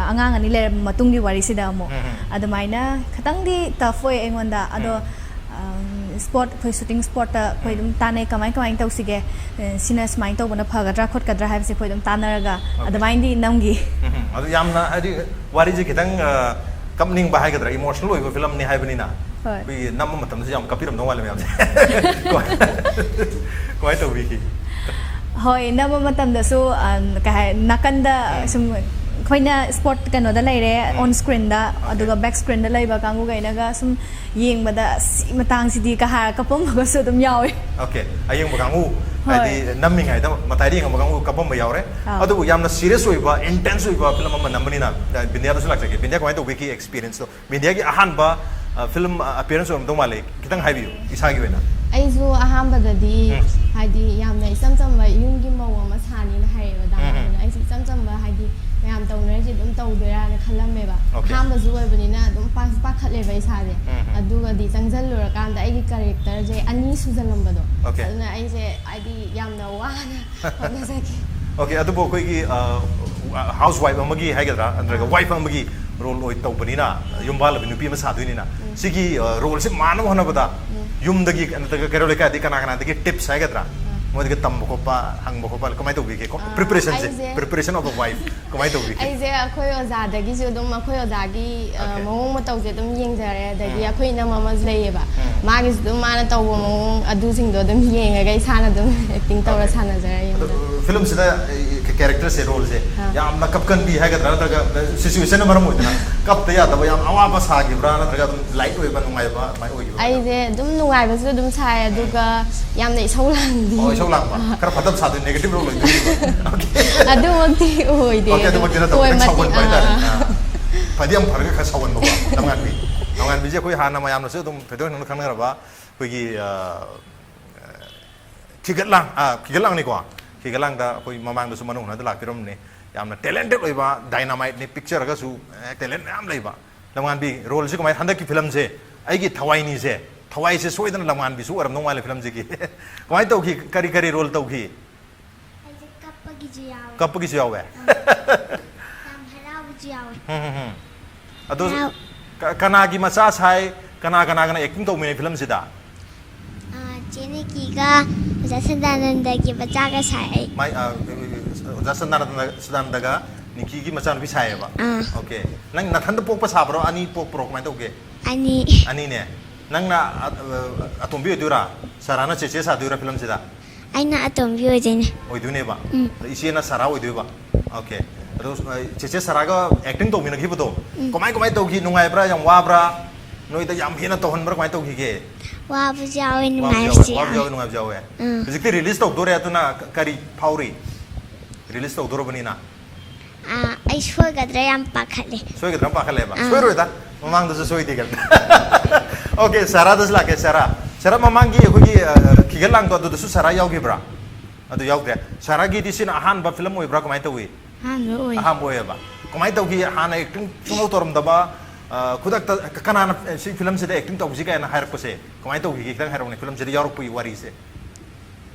ꯑꯉꯥꯡ ꯑꯅꯤ ꯂꯩꯔꯕ ꯃꯇꯨꯡꯒꯤ ꯋꯥꯔꯤꯁꯤꯗ ꯑꯃꯨꯛ ꯑꯗꯨꯃꯥꯏꯅ ꯈꯤꯇꯪꯗꯤ ꯇꯐ ꯑꯣꯏ ꯑꯩꯉꯣꯟꯗ꯫ ꯑꯗꯣ ꯁ꯭ꯄꯣꯠ, ꯑꯩꯈꯣꯏ ꯁꯨꯇꯤꯡ ꯁ꯭ꯄꯣꯠꯇ ꯑꯩꯈꯣꯏ ꯑꯗꯨꯝ ꯇꯥꯟꯅꯩ, ꯀꯃꯥꯏ ꯀꯃꯥꯏꯅ ꯇꯧꯁꯤꯒꯦ, ꯁꯤꯅ ꯁꯨꯃꯥꯏꯅ ꯇꯧꯕꯅ ꯐꯒꯗ꯭ꯔꯥ ꯈꯣꯠꯀꯗ꯭ꯔꯥ ꯍꯥꯏꯕꯁꯦ ꯑꯩꯈꯣꯏ ꯑꯗꯨꯝ ꯇꯥꯟꯅꯔꯒ ꯑꯗꯨꯃꯥꯏꯅꯗꯤ ꯅꯝꯈꯤ꯫ ꯑꯗꯨ ꯌꯥꯝꯅ ꯍꯥꯏꯗꯤ ꯋꯥꯔꯤꯁꯦ ꯈꯤꯇꯪ ꯀꯞꯅꯤꯡꯕ ꯍꯥꯏꯒꯗ꯭ꯔꯥ, ꯏꯃꯣꯁꯅꯦꯜ ꯑꯣꯏꯕ ꯐꯤꯂꯝꯅꯤ ꯍꯥꯏꯕꯅꯤꯅ, ꯍꯣꯏ꯫ ꯑꯩꯈꯣꯏꯒꯤ ꯅꯝꯕ ꯃꯇꯝꯗꯁꯨ ꯌꯥꯝ ꯀꯞꯄꯤꯔꯝꯗꯧ ꯃꯥꯜꯂꯦ ꯃꯌꯥꯝꯁꯦ꯫ ꯀꯃꯥꯏꯅ ꯇꯧꯕꯤꯈꯤ? ꯍꯣꯏ, ꯅꯝꯕ ꯃꯇꯝꯗꯁꯨ ꯀꯩ ꯍꯥꯏ, ꯅꯥꯀꯟꯗ ꯁꯨꯝ ꯑꯩꯈꯣꯏꯅ ꯁ꯭ꯄꯣꯠ ꯀꯩꯅꯣꯗ ꯂꯩꯔꯦ, ꯑꯣꯟ ꯁ꯭ꯀ꯭ꯔꯤꯟꯗ, ꯑꯗꯨꯒ ꯕꯦꯛ ꯁ꯭ꯀ꯭ꯔꯤꯟꯗ ꯂꯩꯕ ꯀꯥꯡꯕꯨꯈꯩꯅꯒ ꯁꯨꯝ ꯌꯦꯡꯕꯗ ꯁꯤ ꯃꯇꯥꯡꯁꯤꯗꯤ ꯀ ꯍꯥꯏꯔ ꯀꯞꯄꯝꯕꯒꯁꯨ ꯑꯗꯨꯝ ꯌꯥꯎꯋꯦ꯫ ꯑꯣꯀꯦ, ꯑꯌꯦꯡꯕ ꯀꯥꯡꯕꯨ ꯍꯥꯏꯗꯤ ꯅꯝꯃꯤꯉꯩꯗ ꯃꯇꯥꯏꯗ ꯌꯦꯡꯉꯝꯕ ꯀꯥꯡꯕꯨ ꯀꯞꯄꯝꯕ ꯌꯥꯎꯔꯦ꯫ ꯑꯗꯨꯕꯨ ꯌꯥꯝꯅ ꯁꯤꯔꯤꯌꯁ ꯑꯣꯏꯕ, ꯏꯟꯇꯦꯟꯁ ꯑꯣꯏꯕ ꯐꯤꯂꯝ ꯑꯃ ꯅꯝꯕꯅꯤꯅ, ꯕꯤꯟꯗꯤꯌꯥꯗꯁꯨ ꯂꯥꯛꯆꯒꯦ꯫ ꯕꯤꯟꯗꯤꯌꯥ, ꯀꯃꯥꯏꯅ ꯇꯧꯕꯤꯈꯤ ꯑꯦꯛꯁꯄꯤꯔꯤꯌꯦꯟꯁꯇꯣ? ꯕꯤꯟꯗꯤꯌꯥꯒꯤ ꯑꯍꯥꯟꯕ ꯐꯤꯂꯝ ꯑꯄꯤꯌꯔꯦꯟꯁ ꯑꯣꯏꯔꯝꯗꯧ ꯃꯥꯜꯂꯦ, ꯈꯤꯇꯪ ꯍꯥꯏꯕꯤꯌꯨ ꯏꯁꯥꯒꯤ ꯑꯣꯏꯅ꯫ ꯑꯩꯁꯨ ꯑꯍꯥꯟꯕꯗꯗꯤ ꯍꯥꯏꯗꯤ ꯌꯥꯝꯅ ꯏꯆꯝ ꯆꯝꯕ ꯌꯨꯝꯒꯤ ꯃꯧ ꯑꯃ ꯁꯥꯅꯤꯅ ꯍꯥꯏꯔꯦꯕ ꯗꯥ ꯃꯣꯍꯟꯅ꯫ ꯑꯩꯁꯨ ꯏꯆꯝ ꯆꯝꯕ ꯍꯥꯏꯗꯤ ꯃꯌꯥꯝ ꯇꯧꯅꯔꯤꯁꯦ ꯑꯗꯨꯝ ꯇꯧꯗꯣꯏꯔꯥꯅ ꯈꯜꯂꯝꯃꯦꯕ꯫ Okay. ꯑꯍꯥꯟꯕꯁꯨ ꯑꯣꯏꯕꯅꯤꯅ ꯑꯗꯨꯝ ꯄꯥ- ꯄꯥꯈꯠꯂꯦꯕ ꯏꯁꯥꯁꯦ꯫ ꯑꯗꯨꯒꯗꯤ ꯆꯪꯁꯤꯜꯂꯨꯔꯀꯥꯟꯗ ꯑꯩꯒꯤ ꯀꯔꯦꯛꯇꯔꯁꯦ ꯑꯅꯤ ꯁꯨꯖꯜꯂꯝꯕꯗꯣ꯫ Okay. ꯑꯗꯨꯅ ꯑꯩꯁꯦ ꯍꯥꯏꯗꯤ ꯌꯥꯝꯅ ꯋꯥꯅ ꯍꯣꯠꯅꯖꯈꯤ꯫ ꯑꯣꯀꯦ, ꯑꯗꯨꯕꯨ ꯑꯩꯈꯣꯏꯒꯤ ꯍꯥꯎꯁ ꯋꯥꯏꯐ ꯑꯃꯒꯤ ꯍꯥꯏꯒꯗ꯭ꯔꯥ, ꯅꯠꯇ꯭ꯔꯒ ꯋꯥꯏꯐ ꯑꯃꯒꯤ ꯔꯣꯜ ꯑꯣꯏ ꯇꯧꯕꯅꯤꯅ, ꯌꯨꯝꯕꯥꯜꯂꯕꯤ ꯅꯨꯄꯤ ꯑꯃ ꯁꯥꯗꯣꯏꯅꯤꯅ, ꯁꯤꯒꯤ ꯔꯣꯜꯁꯦ ꯃꯥꯟꯅꯕ ꯍꯣꯠꯅꯕꯗ ꯌꯨꯝꯗꯒꯤ ꯅꯠꯇ꯭ꯔꯒ ꯀꯩꯔꯣꯜ ꯂꯩꯀꯥꯏꯗꯒꯤ ꯀꯅꯥ ꯀꯅꯥꯗꯒꯤ ꯇꯤꯞꯁ ꯍꯥꯏꯒꯗ꯭ꯔꯥ, ꯃꯣꯏꯗꯒ ꯇꯝꯕ ꯈꯣꯠꯄ, ꯍꯪꯕ ꯈꯣꯠꯄ ꯀꯃꯥꯏꯅ ꯇꯧꯕꯤꯒꯦ? ꯑꯥ, preparation ꯁꯦ, ꯑꯩꯁꯦ preparation of a wife ꯀꯃꯥꯏꯅ ꯇꯧꯕꯤꯒꯦ? ꯑꯩꯁꯦ ꯑꯩꯈꯣꯏ ꯑꯣꯖꯥꯗꯒꯤꯁꯨ ꯑꯗꯨꯝ ꯑꯩꯈꯣꯏ ꯑꯣꯖꯥꯒꯤ ꯑ, Okay. ꯃꯑꯣꯡ ꯃꯇꯧꯁꯦ ꯑꯗꯨꯝ ꯌꯦꯡꯖꯔꯦ, ꯑꯗꯒꯤ ꯎꯝ. ꯑꯩꯈꯣꯏ ꯏꯅꯝꯃ ꯑꯃꯁꯨ ꯂꯩꯌꯦꯕ, ꯎꯝ. ꯃꯥꯒꯤꯁꯨ ꯑꯗꯨꯝ ꯃꯥꯅ ꯇꯧꯕ ꯃꯑꯣꯡ ꯑꯗꯨꯁꯤꯡꯗꯣ ꯑꯗꯨꯝ ꯌꯦꯡꯉꯒ ꯏꯁꯥꯅ ꯑꯗꯨꯝ acting ꯇꯧꯔ Okay. ꯁꯥꯟꯅꯖꯔꯦ ꯑꯗꯣ ꯌꯨꯝꯗ. ꯐꯤꯂꯝꯁꯤꯗ character ꯁꯦ, role ꯁꯦ ꯑꯥ. ꯌꯥꯝꯅ ꯀꯞꯀꯟꯕꯤ ꯍꯥꯏꯒꯗ꯭ꯔꯥ, ꯅꯠꯇ꯭ꯔꯒ situation ꯅ ꯃꯔꯝ ꯑꯣꯏꯗꯅ ꯀꯞꯇ ꯌꯥꯗꯕ ꯌꯥꯝ ꯑꯋꯥꯕ ꯁꯥꯈꯤꯕ꯭ꯔꯥ, ꯅꯠꯇ꯭ꯔꯒ ꯑꯗꯨꯝ light ꯑꯣꯏꯕ, ꯅꯨꯡꯉꯥꯏꯕ ꯑꯗꯨꯃꯥꯏꯅ ꯑꯣꯏꯈꯤꯕ꯭ꯔꯥ? ꯑꯩꯁꯦ ꯑꯗꯨꯝ ꯅꯨꯡꯉꯥꯏꯕꯁꯨ ꯑꯗꯨꯝ ꯁꯥꯏ, ꯑꯗꯨꯒ ꯌꯥꯝꯅ ꯏꯁꯧ ꯂꯥꯡꯕꯤ. ꯑꯣ, ꯏꯁꯧ ꯂꯥꯡꯕ, ꯈꯔ ꯐꯠꯇꯕ ꯁꯥꯗꯣꯏ, negative role ꯑꯣꯏꯗꯣꯏꯅꯦꯕ꯫ Okay. ꯑꯗꯨꯃꯛꯇꯤ ꯑꯣꯏꯗꯦ. Okay, ꯑꯗꯨꯃꯛꯇꯤ ꯅꯠꯇꯕ, ꯍꯣꯏ, ꯈꯤꯇꯪ ꯃꯇꯦꯛ- ꯁꯥꯎꯒꯟꯕ ꯍꯥꯏꯇꯥꯔꯦ꯫ ꯑꯥ. ꯑꯥ. ꯐꯗꯤ ꯌꯥꯝ ꯐꯔꯒ ꯈꯔ ꯁꯥꯎꯒꯟꯕꯀꯣ, ꯂꯝꯉꯥꯟꯕꯤ꯫ ꯂꯝꯉꯥꯟꯕꯤꯁꯦ ꯑꯩꯈꯣꯏ ꯍꯥꯟꯅ ꯃꯌꯥꯝꯅꯁꯨ ꯑꯗꯨꯝ ꯊꯣꯏꯗꯣꯛ ꯍꯦꯟꯗꯣꯛꯅ ꯈꯪꯅꯔꯕ ꯑꯩꯈꯣꯏꯒꯤ, ꯑ, ꯈꯤꯒꯠꯂꯥꯡ, ꯑ, ꯈꯤꯒꯠꯂꯥꯡꯅꯤꯀꯣ꯫ ꯈꯤꯒꯠꯂꯥꯡꯗ ꯑꯩꯈꯣꯏ ꯃꯃꯥꯡꯗꯁꯨ ꯃꯅꯨꯡ ꯍꯨꯠꯅꯗ ꯂꯥꯛꯄꯤꯔꯝꯕꯅꯤ꯫ ꯌꯥꯝꯅ talented ꯑꯣꯏꯕ, dynamite ꯅꯤ, ꯄꯤꯛꯆꯔꯒꯁꯨ, ꯑꯦ, talent ꯃꯌꯥꯝ ꯂꯩꯕ꯫ ꯂꯝꯉꯥꯟꯕꯤ, role ꯁꯤ ꯀꯃꯥꯏꯅ, ꯍꯟꯗꯛꯀꯤ ꯐꯤꯂꯝꯁꯦ ꯑꯩꯒꯤ ꯊꯋꯥꯏꯅꯤꯁꯦ, ꯊꯋꯥꯏꯁꯦ ꯁꯣꯏꯗꯅ ꯂꯝꯉꯥꯟꯕꯤꯁꯨ ꯑꯣꯏꯔꯝꯗꯧ ꯃꯥꯜꯂꯦ ꯐꯤꯂꯝꯁꯤꯒꯤ꯫ ꯀꯃꯥꯏꯅ ꯇꯧꯈꯤ? ꯀꯔꯤ ꯀꯔꯤ role ꯇꯧꯈꯤ? ꯑꯩꯁꯦ ꯀꯞꯄꯒꯤꯁꯨ ꯌꯥꯎꯋꯦ꯫ ꯀꯞꯄꯒꯤꯁꯨ ꯌꯥꯎꯋꯦ? ꯌꯥꯝ ꯍꯔꯥꯎꯕꯁꯨ ꯌꯥꯎꯋꯦ꯫ ꯎꯝ, ꯎꯝ, ꯎꯝ꯫ ꯑꯗꯣ ꯍꯔꯥꯎ- ꯀ-, ꯀꯅꯥꯒꯤ ꯃꯆꯥ ꯁꯥꯏ? ꯀꯅꯥ ꯀꯅꯥꯒꯅ acting ꯇꯧꯃꯤꯟꯅꯩ ꯐꯤꯂꯝꯁꯤꯗ? ꯑꯥ, ꯆꯦ ꯅꯤꯀꯤꯒ ꯑꯣꯖꯥ ꯁꯗꯥꯅꯟꯗꯒꯤ ꯃꯆꯥꯒ ꯁꯥꯏ ꯑꯩ꯫ ꯃꯥꯏ, ꯑ, ꯑꯣꯖꯥ ꯁꯗꯥꯅꯟꯗ, ꯁꯗꯥꯅꯟꯗꯒ ꯅꯤꯀꯤꯒꯤ ꯃꯆꯥꯅꯨꯄꯤ ꯁꯥꯏꯌꯦꯕ? ꯑꯥ꯫ Okay. ꯅꯪ ꯅꯊꯟꯗ ꯄꯣꯛꯄ ꯁꯥꯕ꯭ꯔꯣ? ꯑꯅꯤ ꯄꯣꯛꯄ꯭ꯔꯣ? ꯀꯃꯥꯏꯅ ꯇꯧꯒꯦ? ꯑꯅꯤ꯫ ꯑꯅꯤꯅꯦ꯫ ꯅꯪꯅ ꯑ-, ꯑ-, ꯑꯇꯣꯝꯕꯤ ꯑꯣꯏꯗꯣꯏꯔꯥ? ꯁꯥꯔꯥꯅ ꯆꯦꯆꯦ ꯁꯥꯗꯣꯏꯔꯥ ꯐꯤꯂꯝꯁꯤꯗ? ꯑꯩꯅ ꯑꯇꯣꯝꯕꯤ ꯑꯣꯏꯗꯣꯏꯅꯦ꯫ ꯑꯣꯏꯗꯣꯏꯅꯦꯕ? ꯎꯝ꯫ ꯑꯗꯣ ꯏꯆꯦꯅ ꯁꯥꯔꯥ ꯑꯣꯏꯗꯣꯏꯕ? Okay. ꯑꯗꯣ, ꯑ, ꯆꯦꯆꯦ ꯁꯥꯔꯥꯒ acting ꯇꯧꯃꯤꯟꯅꯈꯤꯕꯗꯣ ꯀꯃꯥꯏ ꯀꯃꯥꯏ ꯇꯧꯈꯤ? ꯅꯨꯡꯉꯥꯏꯕ꯭ꯔꯥ? ꯌꯥꯝ ꯋꯥꯕ꯭ꯔꯥ? ꯅꯣꯏꯗ ꯌꯥꯝ ꯍꯦꯟꯅ ꯇꯧꯍꯟꯕ꯭ꯔꯥ? ꯀꯃꯥꯏꯅ ꯇꯧꯈꯤꯒꯦ? ꯋꯥꯕꯁꯨ ꯌꯥꯎꯋꯦ, ꯋꯥꯕꯁꯨ ꯅꯨꯡꯉꯥꯏꯕꯁꯨ ꯌꯥꯎꯋꯦ, ꯋꯥꯕꯁꯨ ꯌꯥꯎꯋꯦ꯫ ꯌꯥꯎꯋꯦ, ꯅꯨꯡꯉꯥꯏꯕꯁꯨ ꯌꯥꯎꯋꯦ꯫ ꯎꯝ꯫ ꯍꯧꯖꯤꯛꯇꯤ release ꯇꯧꯗꯣꯔꯦ, ꯑꯗꯨꯅ ꯀ-, ꯀꯔꯤ ꯐꯥꯎꯔꯤ? Release ꯇꯧꯗꯣꯔꯕꯅꯤꯅ? ꯑꯥ, ꯑꯩ ꯁꯣꯏꯒꯗ꯭ꯔꯥ ꯌꯥꯝ ꯄꯥꯈꯠꯂꯦ꯫ ꯁꯣꯏꯒꯗ꯭ꯔꯥ ꯄꯥꯈꯠꯂꯦꯕ? ꯑꯥ꯫ ꯁꯣꯏꯔꯣꯏꯗ, ꯃꯃꯥꯡꯗꯁꯨ ꯁꯣꯏꯗꯦ ꯀꯩꯝꯇ꯫ Okay, ꯁꯥꯔꯥꯗꯁꯨ ꯂꯥꯛꯀꯦ꯫ ꯁꯥꯔꯥ, ꯁꯥꯔꯥ, ꯃꯃꯥꯡꯒꯤ ꯑꯩꯈꯣꯏꯒꯤ, ꯑ, ꯈꯤꯒꯠ ꯂꯥꯡꯗꯣ ꯑꯗꯨꯗꯁꯨ ꯁꯥꯔꯥ ꯌꯥꯎꯈꯤꯕ꯭ꯔꯥ? ꯑꯗꯨ ꯌꯥꯎꯗ꯭ꯔꯦ꯫ ꯁꯥꯔꯥꯒꯤꯗꯤ ꯁꯤꯅ ꯑꯍꯥꯟꯕ ꯐꯤꯂꯝ ꯑꯣꯏꯕ꯭ꯔꯥ? ꯀꯃꯥꯏꯅ ꯇꯧꯏ? ꯑꯍꯥꯟꯕ ꯑꯣꯏ꯫ ꯑꯍꯥꯟꯕ ꯑꯣꯏꯌꯦꯕ꯫ ꯀꯃꯥꯏꯅ ꯇꯧꯈꯤ? ꯍꯥꯟꯅ acting ꯁꯨꯡꯇꯧ ꯇꯧꯔꯝꯗꯕ, ꯑ, ꯈꯨꯗꯛꯇ ꯀ-, ꯀꯅꯥꯅ, ꯑ, ꯁꯤ ꯐꯤꯂꯝꯁꯤꯗ acting ꯇꯧꯁꯤ ꯀꯥꯏꯅ ꯍꯥꯏꯔꯛꯄꯁꯦ ꯀꯃꯥꯏꯅ ꯇꯧꯈꯤꯒꯦ? ꯈꯤꯇꯪ ꯍꯥꯏꯔꯛꯎꯅꯦ, ꯐꯤꯂꯝꯁꯤꯗ ꯌꯥꯎꯔꯛꯄꯒꯤ ꯋꯥꯔꯤꯁꯦ꯫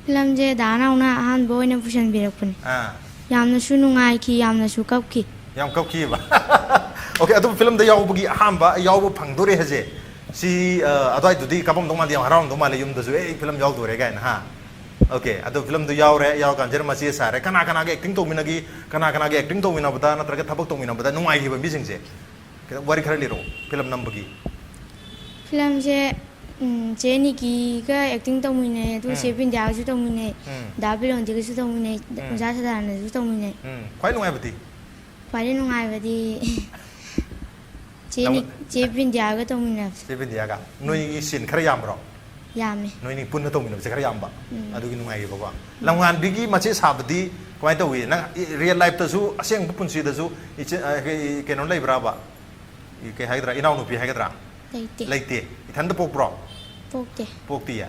ꯐꯤꯂꯝꯁꯦ ꯗꯥ ꯅꯥꯎꯅ ꯑꯍꯥꯟꯕ ꯑꯣꯏꯅ ꯄꯨꯁꯤꯟꯕꯤꯔꯛꯄꯅꯦ꯫ ꯑꯥ꯫ ꯌꯥꯝꯅꯁꯨ ꯅꯨꯡꯉꯥꯏꯈꯤ, ꯌꯥꯝꯅꯁꯨ ꯀꯞꯈꯤ꯫ ꯌꯥꯝ ꯀꯞꯈꯤꯕ꯫ Okay, ꯑꯗꯨ ꯐꯤꯂꯝꯗ ꯌꯥꯎꯕꯒꯤ ꯑꯍꯥꯟꯕ ꯌꯥꯎꯕ ꯐꯪꯗꯣꯔꯦ ꯍꯥꯏꯁꯦ, ꯁꯤ, ꯑ, ꯑꯗꯨꯋꯥꯏꯗꯨꯗꯤ ꯀꯞꯄꯝꯗꯧ ꯃꯥꯟꯗꯦ, ꯌꯥꯝ ꯍꯔꯥꯎꯔꯝꯗꯧ ꯃꯥꯜꯂꯦ, ꯌꯨꯝꯗꯁꯨ, "ꯑꯦ, ꯑꯩ ꯐꯤꯂꯝ ꯌꯥꯎꯗꯣꯔꯦ" ꯀꯥꯏꯅ, ꯍꯥ? ꯑꯣꯀꯦ, ꯑꯗꯣ ꯐꯤꯂꯝꯗꯨ ꯌꯥꯎꯔꯦ, ꯌꯥꯎꯔꯀꯥꯟꯁꯤꯗ ꯃꯆꯦ ꯁꯥꯔꯦ꯫ ꯀꯅꯥ ꯀꯅꯥꯒ ꯑꯦꯛꯇꯤꯡ ꯇꯧꯃꯤꯟꯅꯈꯤ? ꯀꯅꯥ ꯀꯅꯥꯒ ꯑꯦꯛꯇꯤꯡ ꯇꯧꯃꯤꯟꯅꯕꯗ ꯅꯠꯇ꯭ꯔꯒ ꯊꯕꯛ ꯇꯧꯃꯤꯟꯅꯕꯗ ꯅꯨꯡꯉꯥꯏꯈꯤꯕ ꯃꯤꯁꯤꯡꯁꯦ? ꯈꯤꯇꯪ ꯋꯥꯔꯤ ꯈꯔ ꯂꯤꯔꯛꯑꯣ, ꯐꯤꯂꯝ ꯅꯝꯕꯒꯤ꯫ ꯐꯤꯂꯝꯁꯦ ꯎꯝ, ꯆꯦ ꯅꯤꯀꯤꯒ ꯑꯦꯛꯇꯤꯡ ꯇꯧꯃꯤꯟꯅꯩ, ꯑꯗꯨꯒ ꯆꯦ ꯎꯝ꯫ ꯕꯤꯟꯗꯤꯌꯥꯒꯁꯨ ꯇꯧꯃꯤꯟꯅꯩ, ꯎꯝ꯫ ꯗꯥ ꯕꯤꯂꯣꯟꯗꯤꯒꯁꯨ ꯇꯧꯃꯤꯟꯅꯩ, ꯎꯝ꯫ ꯑꯣꯖꯥ ꯁꯗꯥꯅꯟꯗꯁꯨ ꯇꯧꯃꯤꯟꯅꯩ꯫ ꯎꯝ, ꯈ꯭ꯋꯥꯏ ꯅꯨꯡꯉꯥꯏꯕꯗꯤ? ꯈ꯭ꯋꯥꯏꯗꯩ ꯅꯨꯡꯉꯥꯏꯕꯗꯤ ꯆꯦ ꯅꯪ- ꯅꯤ- ꯆꯦ ꯕꯤꯟꯗꯤꯌꯥꯒ ꯇꯧꯃꯤꯟꯅꯕꯁꯦ꯫ ꯆꯦ ꯕꯤꯟꯗꯤꯌꯥꯒ ꯅꯣꯏꯒꯤ ꯁꯤꯟ ꯈꯔ ꯌꯥꯝꯕ꯭ꯔꯣ? ꯌꯥꯝꯃꯦ꯫ ꯅꯣꯏꯅꯤ ꯄꯨꯟꯅ ꯇꯧꯃꯤꯟꯅꯕꯁꯦ ꯈꯔ ꯌꯥꯝꯕ꯫ ꯎꯝ꯫ ꯑꯗꯨꯒꯤ ꯅꯨꯡꯉꯥꯏꯈꯤꯕꯀꯣ꯫ ꯂꯝꯉꯥꯟꯕꯤꯒꯤ ꯃꯆꯦ ꯁꯥꯕꯗꯤ ꯀꯃꯥꯏꯅ ꯇꯧꯏ? ꯅꯪ ꯔꯤꯌꯦꯜ ꯂꯥꯏꯐꯇꯁꯨ, ꯑꯁꯦꯡꯕ ꯄꯨꯟꯁꯤꯗꯁꯨ ꯏꯆꯦ, ꯑ, ꯀꯩ- ꯀꯩꯅꯣ ꯂꯩꯕ꯭ꯔꯥꯕ? ꯏ- ꯀꯩ ꯍꯥꯏꯒꯗ꯭ꯔꯥ, ꯏꯅꯥꯎꯅꯨꯄꯤ ꯍꯥꯏꯒꯗ꯭ꯔꯥ? ꯂꯩꯇꯦ꯫ ꯂꯩꯇꯦ꯫ ꯏꯊꯟꯇ ꯄꯣꯛꯄ꯭ꯔꯣ? ꯄꯣꯛꯇꯦ꯫ ꯄꯣꯛꯇꯤꯌꯦ꯫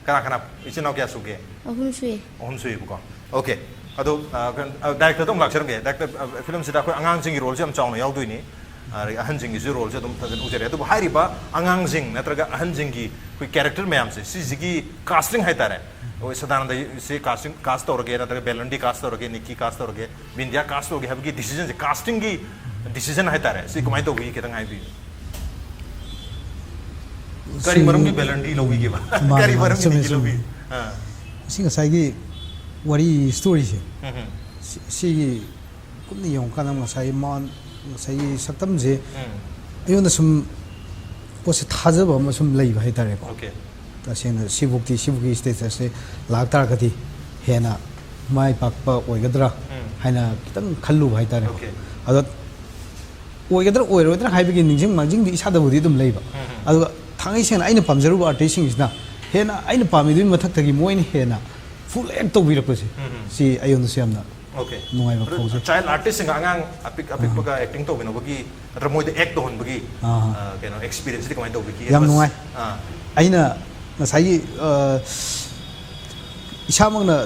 ꯀꯅꯥ ꯀꯅꯥ, ꯏꯆꯤꯟ ꯏꯅꯥꯎ ꯀꯌꯥ ꯁꯨꯒꯦ? ꯑꯍꯨꯝ ꯁꯨꯏ꯫ ꯑꯍꯨꯝ ꯁꯨꯏꯕꯀꯣ꯫ ꯑꯣꯀꯦ꯫ ꯑꯗꯣ, ꯑ, ꯀꯩꯅꯣ, ꯑ, ꯗꯥꯏꯔꯦꯛꯇꯔꯗ ꯑꯃꯨꯛ ꯂꯥꯛꯆꯔꯝꯒꯦ꯫ ꯗꯥꯏꯔꯦꯛꯇꯔ, ꯑ, ꯐꯤꯂꯝꯁꯤꯗ ꯑꯩꯈꯣꯏ ꯑꯉꯥꯡꯁꯤꯡꯒꯤ ꯔꯣꯜꯁꯦ ꯌꯥꯝ ꯆꯥꯎꯅ ꯌꯥꯎꯗꯣꯏꯅꯤ꯫ ꯑꯗꯒꯤ ꯑꯍꯟꯁꯤꯡꯒꯤꯁꯨ ꯔꯣꯜꯁꯦ ꯑꯗꯨꯝ ꯐꯖꯅ ꯎꯖꯔꯦ꯫ ꯑꯗꯨꯕꯨ ꯍꯥꯏꯔꯤꯕ ꯑꯉꯥꯡꯁꯤꯡ ꯅꯠꯇ꯭ꯔꯒ ꯑꯍꯟꯁꯤꯡꯒꯤ ꯑꯩꯈꯣꯏ ꯀꯦꯔꯦꯛꯇꯔ ꯃꯌꯥꯝꯁꯦ, ꯁꯤꯁꯤꯒꯤ ꯀꯥꯁꯇꯤꯡ ꯍꯥꯏꯇꯥꯔꯦ, ꯑꯩꯈꯣꯏ ꯁꯗꯥꯅꯟꯗꯁꯦ ꯀꯥꯁꯇꯤꯡ, ꯀꯥꯁ ꯇꯧꯔꯒꯦ, ꯅꯠꯇ꯭ꯔꯒ ꯕꯦꯂꯟꯗꯤ ꯀꯥꯁ ꯇꯧꯔꯒꯦ, ꯅꯤꯛꯀꯤ ꯀꯥꯁ ꯇꯧꯔꯒꯦ, ꯕꯤꯟꯗꯤꯌꯥ ꯀꯥꯁ ꯇꯧꯔꯒꯦ ꯍꯥꯏꯕꯒꯤ ꯗꯤꯁꯤꯖꯟꯁꯦ, ꯀꯥꯁꯇꯤꯡꯒꯤ ꯗꯤꯁꯤꯖꯟ ꯍꯥꯏꯇꯥꯔꯦ, ꯁꯤ ꯀꯃꯥꯏꯅ ꯇꯧꯕꯤ, ꯈꯤꯇꯪ ꯍꯥꯏꯕꯤꯌꯨ꯫ ꯀꯔꯤ ꯁꯤ- ꯃꯔꯝꯒꯤ ꯕꯦꯂꯟꯗꯤ ꯂꯧꯕꯤꯒꯦꯕ? ꯃꯥꯅꯦ, ꯀꯔꯤ ꯃꯥꯅꯦ, ꯃꯔꯝꯒꯤ ꯆꯨꯝꯃꯦ, ꯅꯤꯛꯀꯤ ꯆꯨꯝꯃꯦ꯫ ꯂꯧꯕꯤ? ꯑꯥ꯫ ꯁꯤ ꯉꯁꯥꯏꯒꯤ ꯋꯥꯔꯤ ꯁ꯭ꯇꯣꯔꯤꯁꯦ, ꯎꯝ, ꯎꯝ꯫ ꯁꯤ- ꯁꯤꯒꯤ ꯀꯨꯞꯅ ꯌꯦꯡꯉꯀꯥꯟꯗ ꯉꯁꯥꯏ ꯃꯥ ꯉꯁꯥꯏꯒꯤ ꯁꯛꯇꯝꯁꯦ ꯎꯝ꯫ ꯑꯩꯉꯣꯟꯗ ꯁꯨꯝ ꯄꯣꯠꯁꯦ ꯊꯥꯖꯕ ꯑꯃ ꯁꯨꯝ ꯂꯩꯕ ꯍꯥꯏꯇꯥꯔꯦꯀꯣ꯫ ꯑꯣꯀꯦ꯫ ꯇꯁꯦꯡꯅ ꯁꯤꯕꯨꯛꯇꯤ, ꯁꯤꯕꯨꯛꯀꯤ ꯁ꯭ꯇꯦꯇꯁꯁꯦ ꯂꯥꯛ ꯇꯥꯔꯒꯗꯤ ꯍꯦꯟꯅ ꯃꯥꯏ ꯄꯥꯛꯄ ꯑꯣꯏꯒꯗ꯭ꯔꯥ ꯎꯝ꯫ ꯍꯥꯏꯅ ꯈꯤꯇꯪ ꯈꯜꯂꯨꯕ ꯍꯥꯏꯇꯥꯔꯦꯀꯣ꯫ ꯑꯣꯀꯦ꯫ ꯑꯗꯣ ꯑꯣꯏꯒꯗ꯭ꯔꯥ ꯑꯣꯏꯔꯣꯏꯗ꯭ꯔꯥ ꯍꯥꯏꯕꯒꯤ ꯅꯤꯡꯁꯤꯡ ꯃꯥꯡꯖꯤꯡꯗꯤ ꯏꯁꯥꯗꯕꯨꯗꯤ ꯑꯗꯨꯝ ꯂꯩꯕ꯫ ꯎꯝ, ꯎꯝ꯫ ꯑꯗꯨꯒ ꯊꯥꯡꯉꯩ ꯁꯦꯡꯅ ꯑꯩꯅ ꯄꯥꯝꯖꯔꯨꯕ ꯑꯥꯔꯇꯤꯁꯁꯤꯡꯁꯤꯅ ꯍꯦꯟꯅ ꯑꯩꯅ ꯄꯥꯝꯃꯤꯗꯨꯒꯤ ꯃꯊꯛꯇꯒꯤ ꯃꯣꯏꯅ ꯍꯦꯟꯅ ꯐꯨꯜ ꯑꯦꯛ ꯇꯧꯕꯤꯔꯛꯄꯁꯦ, ꯎꯝ, ꯎꯝ꯫ ꯁꯤ ꯑꯩꯉꯣꯟꯗꯁꯨ ꯌꯥꯝꯅ ꯑꯣꯀꯦ꯫ ꯅꯨꯡꯉꯥꯏꯕ ꯑꯗꯨ ꯐꯥꯎꯖꯩ꯫ ꯆꯥꯏꯜ ꯑꯥꯔꯇꯤꯁꯁꯤꯡꯒ ꯑꯉꯥꯡ ꯑꯄꯤꯛ ꯑꯄꯤꯛꯄꯒ ꯑꯦꯛꯇꯤꯡ ꯇꯧꯃꯤꯟꯅꯕꯒꯤ ꯅꯠꯇ꯭ꯔ ꯃꯣꯏꯗ ꯑꯦꯛ ꯇꯧꯍꯟꯕꯒꯤ, ꯑꯥ꯫ ꯑ, ꯀꯩꯅꯣ, ꯑꯦꯛꯁꯄꯤꯔꯤꯌꯦꯟꯁꯇꯤ ꯀꯃꯥꯏꯅ ꯇꯧꯕꯤꯈꯤ? ꯌꯥꯝ ꯅꯨꯡꯉꯥꯏ꯫ ꯑꯥ꯫ ꯑꯩꯅ ꯉꯁꯥꯏꯒꯤ, ꯑ, ꯏꯁꯥꯃꯛꯅ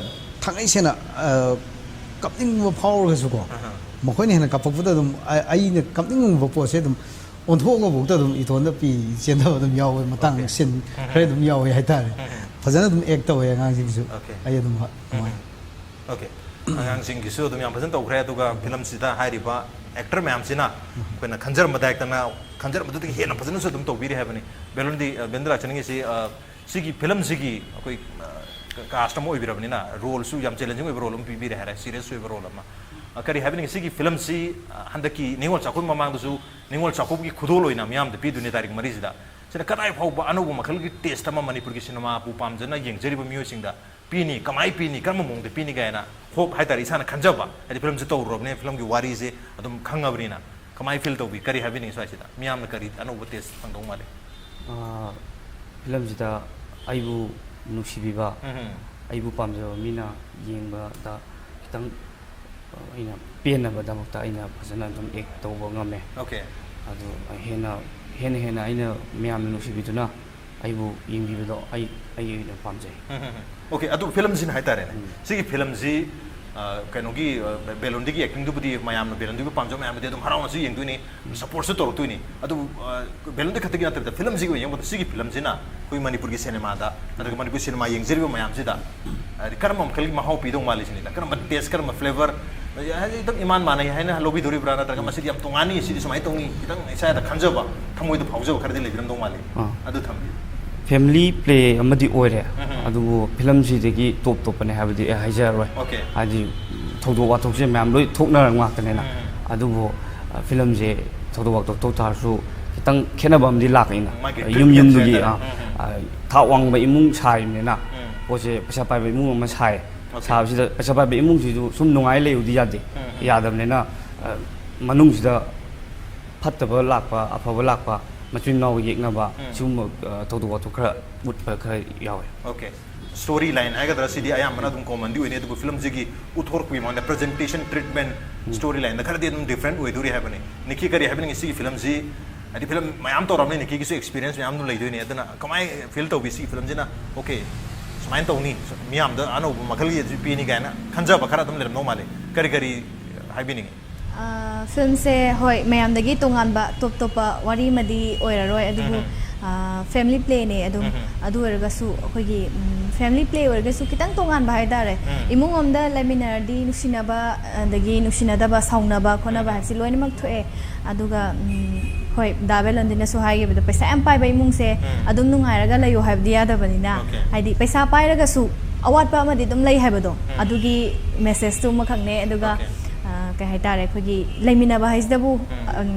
ꯊꯥꯡꯉꯩ ꯁꯦꯡꯅ, ꯑ, ꯀꯞꯅꯤꯡꯕ ꯐꯥꯎꯔꯒꯁꯨꯀꯣ, ꯑꯍꯥ꯫ ꯃꯈꯣꯏꯅ ꯍꯦꯟꯅ ꯀꯞꯄꯛꯄꯗ ꯑꯗꯨꯝ ꯑ- ꯑꯩꯅ ꯀꯞꯅꯤꯡꯕ ꯄꯣꯠꯁꯦ ꯑꯗꯨꯝ ꯑꯣꯟꯊꯣꯛꯑꯒꯐꯥꯎꯗ ꯑꯗꯨꯝ ꯏꯇꯣꯟꯗ ꯄꯤ ꯆꯦꯟꯊꯕ ꯑꯗꯨꯝ ꯌꯥꯎꯋꯦ꯫ ꯃꯇꯥꯡ ꯑꯣꯀꯦ꯫ ꯁꯤꯟ ꯈꯔ ꯑꯗꯨꯝ ꯌꯥꯎꯋꯦ ꯍꯥꯏꯇꯥꯔꯦ꯫ ꯐꯖꯅ ꯑꯗꯨꯝ ꯑꯦꯛ ꯇꯧꯋꯦ ꯑꯉꯥꯡꯁꯤꯡꯁꯨ꯫ ꯑꯣꯀꯦ꯫ ꯑꯩ ꯑꯗꯨꯝ ꯍ- ꯅꯨꯡꯉꯥꯏ꯫ ꯑꯣꯀꯦ꯫ ꯑꯉꯥꯡꯁꯤꯡꯒꯤꯁꯨ ꯑꯗꯨꯝ ꯌꯥꯝ ꯐꯖꯅ ꯇꯧꯈ꯭ꯔꯦ, ꯑꯗꯨꯒ ꯐꯤꯂꯝꯁꯤꯗ ꯍꯥꯏꯔꯤꯕ ꯑꯦꯛꯇꯔ ꯃꯌꯥꯝꯁꯤꯅ ꯑꯩꯈꯣꯏꯅ ꯈꯟꯖꯔꯝꯕꯗ ꯍꯦꯛꯇꯅ, ꯈꯟꯖꯔꯝꯕꯗꯨꯗꯒꯤ ꯍꯦꯟꯅ ꯐꯖꯅꯁꯨ ꯑꯗꯨꯝ ꯇꯧꯕꯤꯔꯤ ꯍꯥꯏꯕꯅꯤ꯫ ꯕꯦꯂꯟꯗꯤ, ꯑ, ꯕꯦꯟꯗ꯭ꯔ ꯂꯥꯛꯆꯅꯤꯡꯉꯤꯁꯤ, ꯑ, ꯁꯤꯒꯤ ꯐꯤꯂꯝꯁꯤꯒꯤ ꯑꯩꯈꯣꯏ, ꯑ, ꯀꯥꯁ ꯑꯃ ꯑꯣꯏꯕꯤꯔꯕꯅꯤꯅ ꯔꯣꯜꯁꯨ ꯌꯥꯝ ꯆꯦꯂꯦꯟꯖꯤꯡ ꯑꯣꯏꯕ ꯔꯣꯜ ꯑꯃ ꯄꯤꯕꯤꯔꯦ ꯍꯥꯏꯔꯦ, ꯁꯤꯔꯤꯌꯁ ꯑꯣꯏꯕ ꯔꯣꯜ ꯑꯃ꯫ ꯑ, ꯀꯔꯤ ꯍꯥꯏꯕꯤꯅꯤꯡꯉꯤ, ꯁꯤꯒꯤ ꯐꯤꯂꯝꯁꯤ, ꯑ, ꯍꯟꯗꯛꯀꯤ ꯅꯤꯉꯣꯜ ꯆꯥꯛꯀꯧꯕ ꯃꯃꯥꯡꯗꯁꯨ ꯅꯤꯉꯣꯜ ꯆꯥꯛꯀꯧꯕꯒꯤ ꯈꯨꯗꯣꯜ ꯑꯣꯏꯅ ꯃꯤꯌꯥꯝꯗ ꯄꯤꯗꯣꯏꯅꯦ ꯇꯥꯔꯤꯛ ꯃꯔꯤꯁꯤꯗ꯫ ꯁꯤꯅ ꯀꯗꯥꯏ ꯐꯥꯎꯕ ꯑꯅꯧꯕ ꯃꯈꯜꯒꯤ ꯇꯦꯁ ꯑꯃ ꯃꯅꯤꯄꯨꯔꯒꯤ ꯁꯤꯅꯦꯃꯥꯕꯨ ꯄꯥꯝꯖꯅ ꯌꯦꯡꯖꯔꯤꯕ ꯃꯤꯑꯣꯏꯁꯤꯡꯗ ꯄꯤꯅꯤ, ꯀꯃꯥꯏ ꯄꯤꯅꯤ, ꯀꯔꯝꯕ ꯃꯑꯣꯡꯗ ꯄꯤꯅꯤ ꯀꯥꯏꯅ ꯍꯣꯞ ꯍꯥꯏꯇꯥꯔꯦ, ꯏꯁꯥꯅ ꯈꯟꯖꯕ, ꯍꯥꯏꯗꯤ ꯐꯤꯂꯝꯁꯦ ꯇꯧꯔꯨꯔꯕꯅꯤꯅ, ꯐꯤꯂꯝꯒꯤ ꯋꯥꯔꯤꯁꯦ ꯑꯗꯨꯝ ꯈꯪꯉꯕꯅꯤꯅ꯫ ꯀꯃꯥꯏ ꯐꯤꯜ ꯇꯧꯕꯤ? ꯀꯔꯤ ꯍꯥꯏꯕꯤꯅꯤꯡꯉꯤ ꯁ꯭ꯋꯥꯏꯁꯤꯗ? ꯃꯤꯌꯥꯝꯅ ꯀꯔꯤ ꯑꯅꯧꯕ ꯇꯦꯁ ꯐꯪꯗꯧ ꯃꯥꯜꯂꯤ? ꯑꯥ, ꯐꯤꯂꯝꯁꯤꯗ ꯑꯩꯕꯨ ꯅꯨꯡꯁꯤꯕꯤꯕ, ꯎꯝ꯫ ꯑꯩꯕꯨ ꯄꯥꯝꯖꯕ ꯃꯤꯅ ꯌꯦꯡꯕꯗ ꯈꯤꯇꯪ, ꯑ, ꯑꯩꯅ ꯄꯦꯟꯅꯕꯗꯃꯛꯇ ꯑꯩꯅ ꯐꯖꯅ ꯑꯗꯨꯝ ꯑꯦꯛ ꯇꯧꯕ ꯉꯝꯃꯦ꯫ ꯑꯣꯀꯦ꯫ ꯑꯗꯨ ꯍꯦꯟꯅ, ꯍꯦꯟꯅ ꯍꯦꯟꯅ ꯑꯩꯅ ꯃꯌꯥꯝꯅ ꯅꯨꯡꯁꯤꯕꯤꯗꯨꯅ ꯑꯩꯕꯨ ꯌꯦꯡꯕꯤꯕꯗꯣ ꯑꯩ, ꯑꯩꯒꯤ ꯑꯣꯏꯅ ꯄꯥꯝꯖꯩ꯫ ꯎꯝ, ꯎꯝ, ꯎꯝ꯫ ꯑꯣꯀꯦ, ꯑꯗꯨ ꯐꯤꯂꯝꯁꯤꯅ ꯍꯥꯏꯇꯥꯔꯦꯅꯦ꯫ ꯎꯝ꯫ ꯁꯤꯒꯤ ꯐꯤꯂꯝꯁꯤ, ꯑ, ꯀꯩꯅꯣꯒꯤ, ꯑ, ꯕꯦ-, ꯕꯦꯂꯨꯟꯗꯤꯒꯤ ꯑꯦꯛꯇꯤꯡꯗꯨꯕꯨꯗꯤ ꯃꯌꯥꯝꯅ, ꯕꯦꯂꯨꯟꯗꯤꯕꯨ ꯄꯥꯝꯖꯕ ꯃꯌꯥꯝꯅꯗꯤ ꯑꯗꯨꯝ ꯍꯔꯥꯎꯅꯁꯨ ꯌꯦꯡꯗꯣꯏꯅꯤ, ꯎꯝ꯫ ꯁꯄꯣꯔꯠꯁꯨ ꯇꯧꯔꯛꯇꯣꯏꯅꯤ꯫ ꯑꯗꯨꯕꯨ, ꯑ, ꯕꯦꯂꯨꯟꯗꯤ ꯈꯛꯇꯒꯤ ꯅꯠꯇꯕꯤꯗ ꯐꯤꯂꯝꯁꯤꯒꯤ ꯑꯣꯏꯅ ꯌꯦꯡꯕꯗ ꯁꯤꯒꯤ ꯐꯤꯂꯝꯁꯤꯅ ꯑꯩꯈꯣꯏ ꯃꯅꯤꯄꯨꯔꯒꯤ ꯁꯤꯅꯦꯃꯥꯗ ꯅꯠꯇ꯭ꯔꯒ ꯃꯅꯤꯄꯨꯔ ꯁꯤꯅꯦꯃꯥ ꯌꯦꯡꯖꯔꯤꯕ ꯃꯌꯥꯝꯁꯤꯗ ꯍꯥꯏꯗꯤ ꯀꯔꯝꯕ ꯃꯈꯜꯒꯤ ꯃꯍꯥꯎ ꯄꯤꯗꯧ ꯃꯥꯜꯂꯤ ꯁꯤꯅꯤꯗ? ꯀꯔꯝꯕ ꯇꯦꯁ, ꯀꯔꯝꯕ ꯐ꯭ꯂꯦꯕꯔ? ꯍꯥꯏꯗꯤ ꯑꯗꯨꯝ ꯏꯃꯥꯟ ꯃꯥꯟꯅꯩ ꯍꯥꯏꯅ ꯂꯧꯕꯤꯗꯣꯔꯤꯕ꯭ꯔꯥ? ꯅꯠꯇ꯭ꯔꯒ ꯃꯁꯤꯗꯤ ꯌꯥꯝ ꯇꯣꯉꯥꯟꯅꯤ, ꯁꯤꯗꯤ ꯁꯨꯃꯥꯏꯅ ꯇꯧꯅꯤ, ꯈꯤꯇꯪ ꯏꯁꯥꯗ ꯈꯟꯖꯕ, ꯊꯃꯣꯏꯗ ꯐꯥꯎꯖꯕ ꯈꯔꯗꯤ ꯂꯩꯕꯤꯔꯝꯗꯧ ꯃꯥꯜꯂꯤ꯫ ꯑꯥ꯫ ꯑꯗꯨ ꯊꯝꯕꯤꯌꯨ꯫ ꯐꯦꯃꯤꯂꯤ ꯄ꯭ꯂꯦ ꯑꯃꯗꯤ ꯑꯣꯏꯔꯦ, ꯎꯝ, ꯎꯝ꯫ ꯑꯗꯨꯕꯨ ꯐꯤꯂꯝꯁꯤꯗꯒꯤ ꯇꯣꯞ ꯇꯣꯞꯄꯅꯦ ꯍꯥꯏꯕꯗꯤ ꯑꯩ ꯍꯥꯏꯖꯔꯔꯣꯏ꯫ ꯑꯣꯀꯦ꯫ ꯍꯥꯏꯗꯤ ꯊꯧꯗꯣꯛ ꯋꯥꯊꯣꯛꯁꯦ ꯃꯌꯥꯝ ꯂꯣꯏ ꯊꯣꯛꯅꯔ ꯉꯥꯛꯇꯅꯤꯅ꯫ ꯎꯝ, ꯎꯝ꯫ ꯑꯗꯨꯕꯨ, ꯑ, ꯐꯤꯂꯝꯁꯦ ꯊꯧꯗꯣꯛ ꯋꯥꯊꯣꯛ ꯊꯣꯛ ꯇꯥꯔꯁꯨ ꯈꯤꯇꯪ ꯈꯦꯠꯅꯕ ꯑꯃꯗꯤ ꯂꯥꯛꯀꯅꯤꯅ꯫ ꯃꯥꯒꯤ ꯌꯨꯝ ꯒ꯭ꯔꯤꯠ ꯌꯨꯝꯗꯨꯒꯤ, ꯍꯥꯏꯇꯥꯔꯦ꯫ ꯑ, ꯎꯝ, ꯎꯝ꯫ ꯑ, ꯊꯥꯛ ꯋꯥꯡꯕ ꯏꯃꯨꯡ ꯁꯥꯔꯤꯕꯅꯤꯅ, ꯎꯝ꯫ ꯄꯣꯠꯁꯦ ꯄꯩꯁꯥ ꯄꯥꯏꯕ ꯏꯃꯨꯡ ꯑꯃ ꯁꯥꯏ꯫ ꯑꯣꯀꯦ꯫ ꯁꯥꯕꯁꯤꯗ ꯄꯩꯁꯥ ꯄꯥꯏꯕ ꯏꯃꯨꯡꯁꯤꯁꯨ ꯁꯨꯝ ꯅꯨꯡꯉꯥꯏ ꯂꯩꯌꯨꯗꯤ ꯌꯥꯗꯦ꯫ ꯎꯝ, ꯎꯝ꯫ ꯌꯥꯗꯕꯅꯤꯅ, ꯑ, ꯃꯅꯨꯡꯁꯤꯗ ꯐꯠꯇꯕ ꯂꯥꯛꯄ, ꯑꯐꯕ ꯂꯥꯛꯄ, ꯃꯆꯤꯟ ꯃꯅꯥꯎ ꯌꯦꯛꯅꯕ, ꯎꯝ꯫ ꯁꯤꯒꯨꯝꯕ, ꯑ, ꯊꯧꯗꯣꯛ ꯋꯥꯊꯣꯛ ꯈꯔ ꯎꯠꯄ ꯈꯔ ꯌꯥꯎꯋꯦ꯫ ꯑꯣꯀꯦ꯫ ꯁ꯭ꯇꯣꯔꯤ ꯂꯥꯏꯟ ꯍꯥꯏꯒꯗ꯭ꯔꯥ, ꯁꯤꯗꯤ ꯑꯌꯥꯝꯕꯅ ꯑꯗꯨꯝ ꯀꯣꯃꯟꯗꯤ ꯑꯣꯏꯅꯤ, ꯑꯗꯨꯕꯨ ꯐꯤꯂꯝꯁꯤꯒꯤ ꯎꯠꯊꯣꯔꯛꯄꯒꯤ ꯃꯑꯣꯡꯗ, ꯄ꯭ꯔꯖꯦꯟꯇꯦꯁꯟ, ꯇ꯭ꯔꯤꯠꯃꯦꯟ, ꯎꯝ꯫ ꯁ꯭ꯇꯣꯔꯤ ꯂꯥꯏꯟꯗ ꯈꯔꯗꯤ ꯑꯗꯨꯝ ꯗꯤꯐ꯭ꯔꯦꯟ ꯑꯣꯏꯗꯣꯔꯤ ꯍꯥꯏꯕꯅꯤ꯫ ꯅꯤꯛꯀꯤ, ꯀꯔꯤ ꯍꯥꯏꯕꯤꯅꯤꯡꯉꯤ? ꯁꯤꯒꯤ ꯐꯤꯂꯝꯁꯤ, ꯍꯥꯏꯗꯤ ꯐꯤꯂꯝ ꯃꯌꯥꯝ ꯇꯧꯔꯕꯅꯤ, ꯅꯤꯛꯀꯤꯒꯤꯁꯨ ꯑꯦꯛꯁꯄꯤꯔꯤꯌꯦꯟꯁ ꯃꯌꯥꯝ ꯑꯗꯨꯝ ꯂꯩꯗꯣꯏꯅꯤ, ꯑꯗꯨꯅ ꯀꯃꯥꯏꯅ ꯐꯤꯜ ꯇꯧꯕꯤ ꯁꯤꯒꯤ ꯐꯤꯂꯝꯁꯤꯅ? ꯑꯣꯀꯦ, ꯁꯨꯃꯥꯏꯅ ꯇꯧꯅꯤ, ꯃꯤꯌꯥꯝꯗ ꯑꯅꯧꯕ ꯃꯈꯜꯒꯤ ꯑꯁꯤ ꯄꯤꯅꯤ ꯀꯥꯏꯅ ꯈꯟꯖꯕ ꯈꯔ ꯑꯗꯨꯝ ꯂꯩꯔꯝꯗꯧ ꯃꯥꯜꯂꯤ꯫ ꯀꯔꯤ ꯀꯔꯤ ꯍꯥꯏꯕꯤꯅꯤꯡꯉꯤ? ꯑ, ꯐꯤꯂꯝꯁꯦ, ꯍꯣꯏ, ꯃꯌꯥꯝꯗꯒꯤ ꯇꯣꯉꯥꯟꯕ ꯇꯣꯞ ꯇꯣꯞꯄ ꯋꯥꯔꯤ ꯑꯃꯗꯤ ꯑꯣꯏꯔꯔꯣꯏ, ꯑꯗꯨꯕꯨ, ꯎꯝ꯫ ꯑ, ꯐꯦꯃꯤꯂꯤ ꯄ꯭ꯂꯦꯅꯦ ꯑꯗꯨꯝ꯫ ꯎꯝ꯫ ꯑꯗꯨ ꯑꯣꯏꯔꯒꯁꯨ ꯑꯩꯈꯣꯏꯒꯤ, ꯎꯝ, ꯐꯦꯃꯤꯂꯤ ꯄ꯭ꯂꯦ ꯑꯣꯏꯔꯒꯁꯨ ꯈꯤꯇꯪ ꯇꯣꯉꯥꯟꯕ ꯍꯥꯏꯇꯥꯔꯦ꯫ ꯎꯝ꯫ ꯏꯃꯨꯡ ꯑꯃꯗ ꯂꯩꯃꯤꯟꯅꯔꯗꯤ ꯅꯨꯡꯁꯤꯅꯕ, ꯑꯗꯒꯤ ꯅꯨꯡꯁꯤꯅꯗꯕ, ꯁꯥꯎꯅꯕ ꯈꯣꯠꯅꯕ ꯎꯝ꯫ ꯍꯥꯏꯕꯁꯤ ꯂꯣꯏꯅꯃꯛ ꯊꯣꯛꯑꯦ꯫ ꯑꯗꯨꯒ, ꯎꯝ, ꯍꯣꯏ, ꯗꯥ ꯕꯦꯂꯟꯗꯤꯅꯁꯨ ꯍꯥꯏꯈꯤꯕꯗꯣ, ꯄꯩꯁꯥ ꯌꯥꯝ ꯄꯥꯏꯕ ꯏꯃꯨꯡꯁꯦ ꯎꯝ꯫ ꯑꯗꯨꯝ ꯅꯨꯡꯉꯥꯏꯔꯒ ꯂꯩꯌꯣ ꯍꯥꯏꯕꯗꯤ ꯌꯥꯗꯕꯅꯤꯅ, ꯑꯣꯀꯦ꯫ ꯍꯥꯏꯗꯤ ꯄꯩꯁꯥ ꯄꯥꯏꯔꯒꯁꯨ ꯑꯋꯥꯠꯄ ꯑꯃꯗꯤ ꯑꯗꯨꯝ ꯂꯩ ꯍꯥꯏꯕꯗꯣ, ꯎꯝ꯫ ꯑꯗꯨꯒꯤ message ꯇꯨ ꯑꯃꯈꯛꯅꯦ꯫ ꯑꯗꯨꯒ, Okay꯫ ꯑ, ꯀꯩ ꯍꯥꯏꯇꯥꯔꯦ, ꯑꯩꯈꯣꯏꯒꯤ ꯂꯩꯃꯤꯟꯅꯕ ꯍꯥꯏꯁꯤꯗꯕꯨ, ꯎꯝ꯫ ꯑꯪ,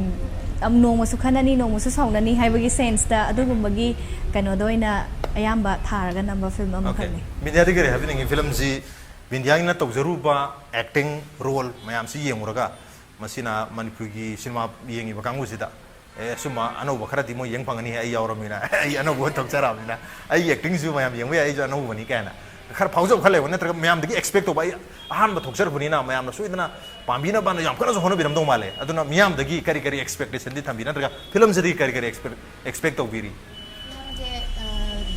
ꯑꯝ, ꯅꯣꯡꯃꯁꯨ ꯈꯠꯅꯅꯤ, ꯅꯣꯡꯃꯁꯨ ꯁꯥꯎꯅꯅꯤ ꯍꯥꯏꯕꯒꯤ sense ꯇ, ꯑꯗꯨꯒꯨꯝꯕꯒꯤ ꯀꯩꯅꯣꯗ ꯑꯣꯏꯅ ꯑꯌꯥꯝꯕ ꯊꯥꯔꯒ ꯅꯝꯕ film ꯑꯃꯈꯛꯅꯤ꯫ Okay꯫ ꯕꯤꯟꯗꯤꯌꯥꯗꯤ ꯀꯔꯤ ꯍꯥꯏꯕꯤꯅꯤꯡꯉꯤ? Film ꯁꯤ ꯕꯤꯟꯗꯤꯌꯥꯒꯤꯅ ꯇꯧꯖꯔꯨꯕ acting role ꯃꯌꯥꯝꯁꯤ ꯌꯦꯡꯉꯨꯔꯒ, ꯃꯁꯤꯅ ꯃꯅꯤꯄꯨꯔꯒꯤ ꯁꯤꯅꯦꯃꯥ ꯌꯦꯡꯉꯤꯕ ꯀꯥꯡꯕꯨꯁꯤꯗ, "ꯑꯦ, ꯁꯨꯝꯕ ꯑꯅꯧꯕ ꯈꯔꯗꯤ ꯃꯣꯏ ꯌꯦꯡ ꯐꯪꯒꯅꯤ, ꯑꯩ ꯌꯥꯎꯔꯕꯅꯤꯅ, ꯑꯩ ꯑꯅꯧꯕ ꯑꯣꯏꯅ ꯊꯣꯛꯆꯔꯛꯑꯕꯅꯤꯅ, ꯑꯩꯒꯤ acting ꯁꯨ ꯃꯌꯥꯝ ꯌꯦꯡꯕ ꯌꯥꯏ, ꯑꯩꯁꯨ ꯑꯅꯧꯕꯅꯤ" ꯀꯥꯏꯅ ꯈꯔ ꯐꯥꯎꯖꯕ ꯈꯔ ꯂꯩꯕ, ꯅꯠꯇ꯭ꯔꯒ ꯃꯌꯥꯝꯗꯒꯤ expect ꯇꯧꯕ, "ꯑꯩ ꯑꯍꯥꯟꯕ ꯊꯣꯛꯆꯔꯛꯄꯅꯤꯅ ꯃꯌꯥꯝꯅ ꯁꯣꯏꯗꯅ ꯄꯥꯝꯕꯤꯅꯕꯅ" ꯌꯥꯝ ꯀꯟꯅꯁꯨ ꯍꯣꯠꯅꯕꯤꯔꯝꯗꯧ ꯃꯥꯜꯂꯦ꯫ ꯑꯗꯨꯅ ꯃꯤꯌꯥꯝꯗꯒꯤ ꯀꯔꯤ ꯀꯔꯤ expectation ꯗꯤ ꯊꯝꯕꯤ, ꯅꯠꯇ꯭ꯔꯒ film ꯁꯤꯗꯒꯤ ꯀꯔꯤ ꯀꯔꯤ expect, expect ꯇꯧꯕꯤꯔꯤ? ꯁꯦ, ꯑ,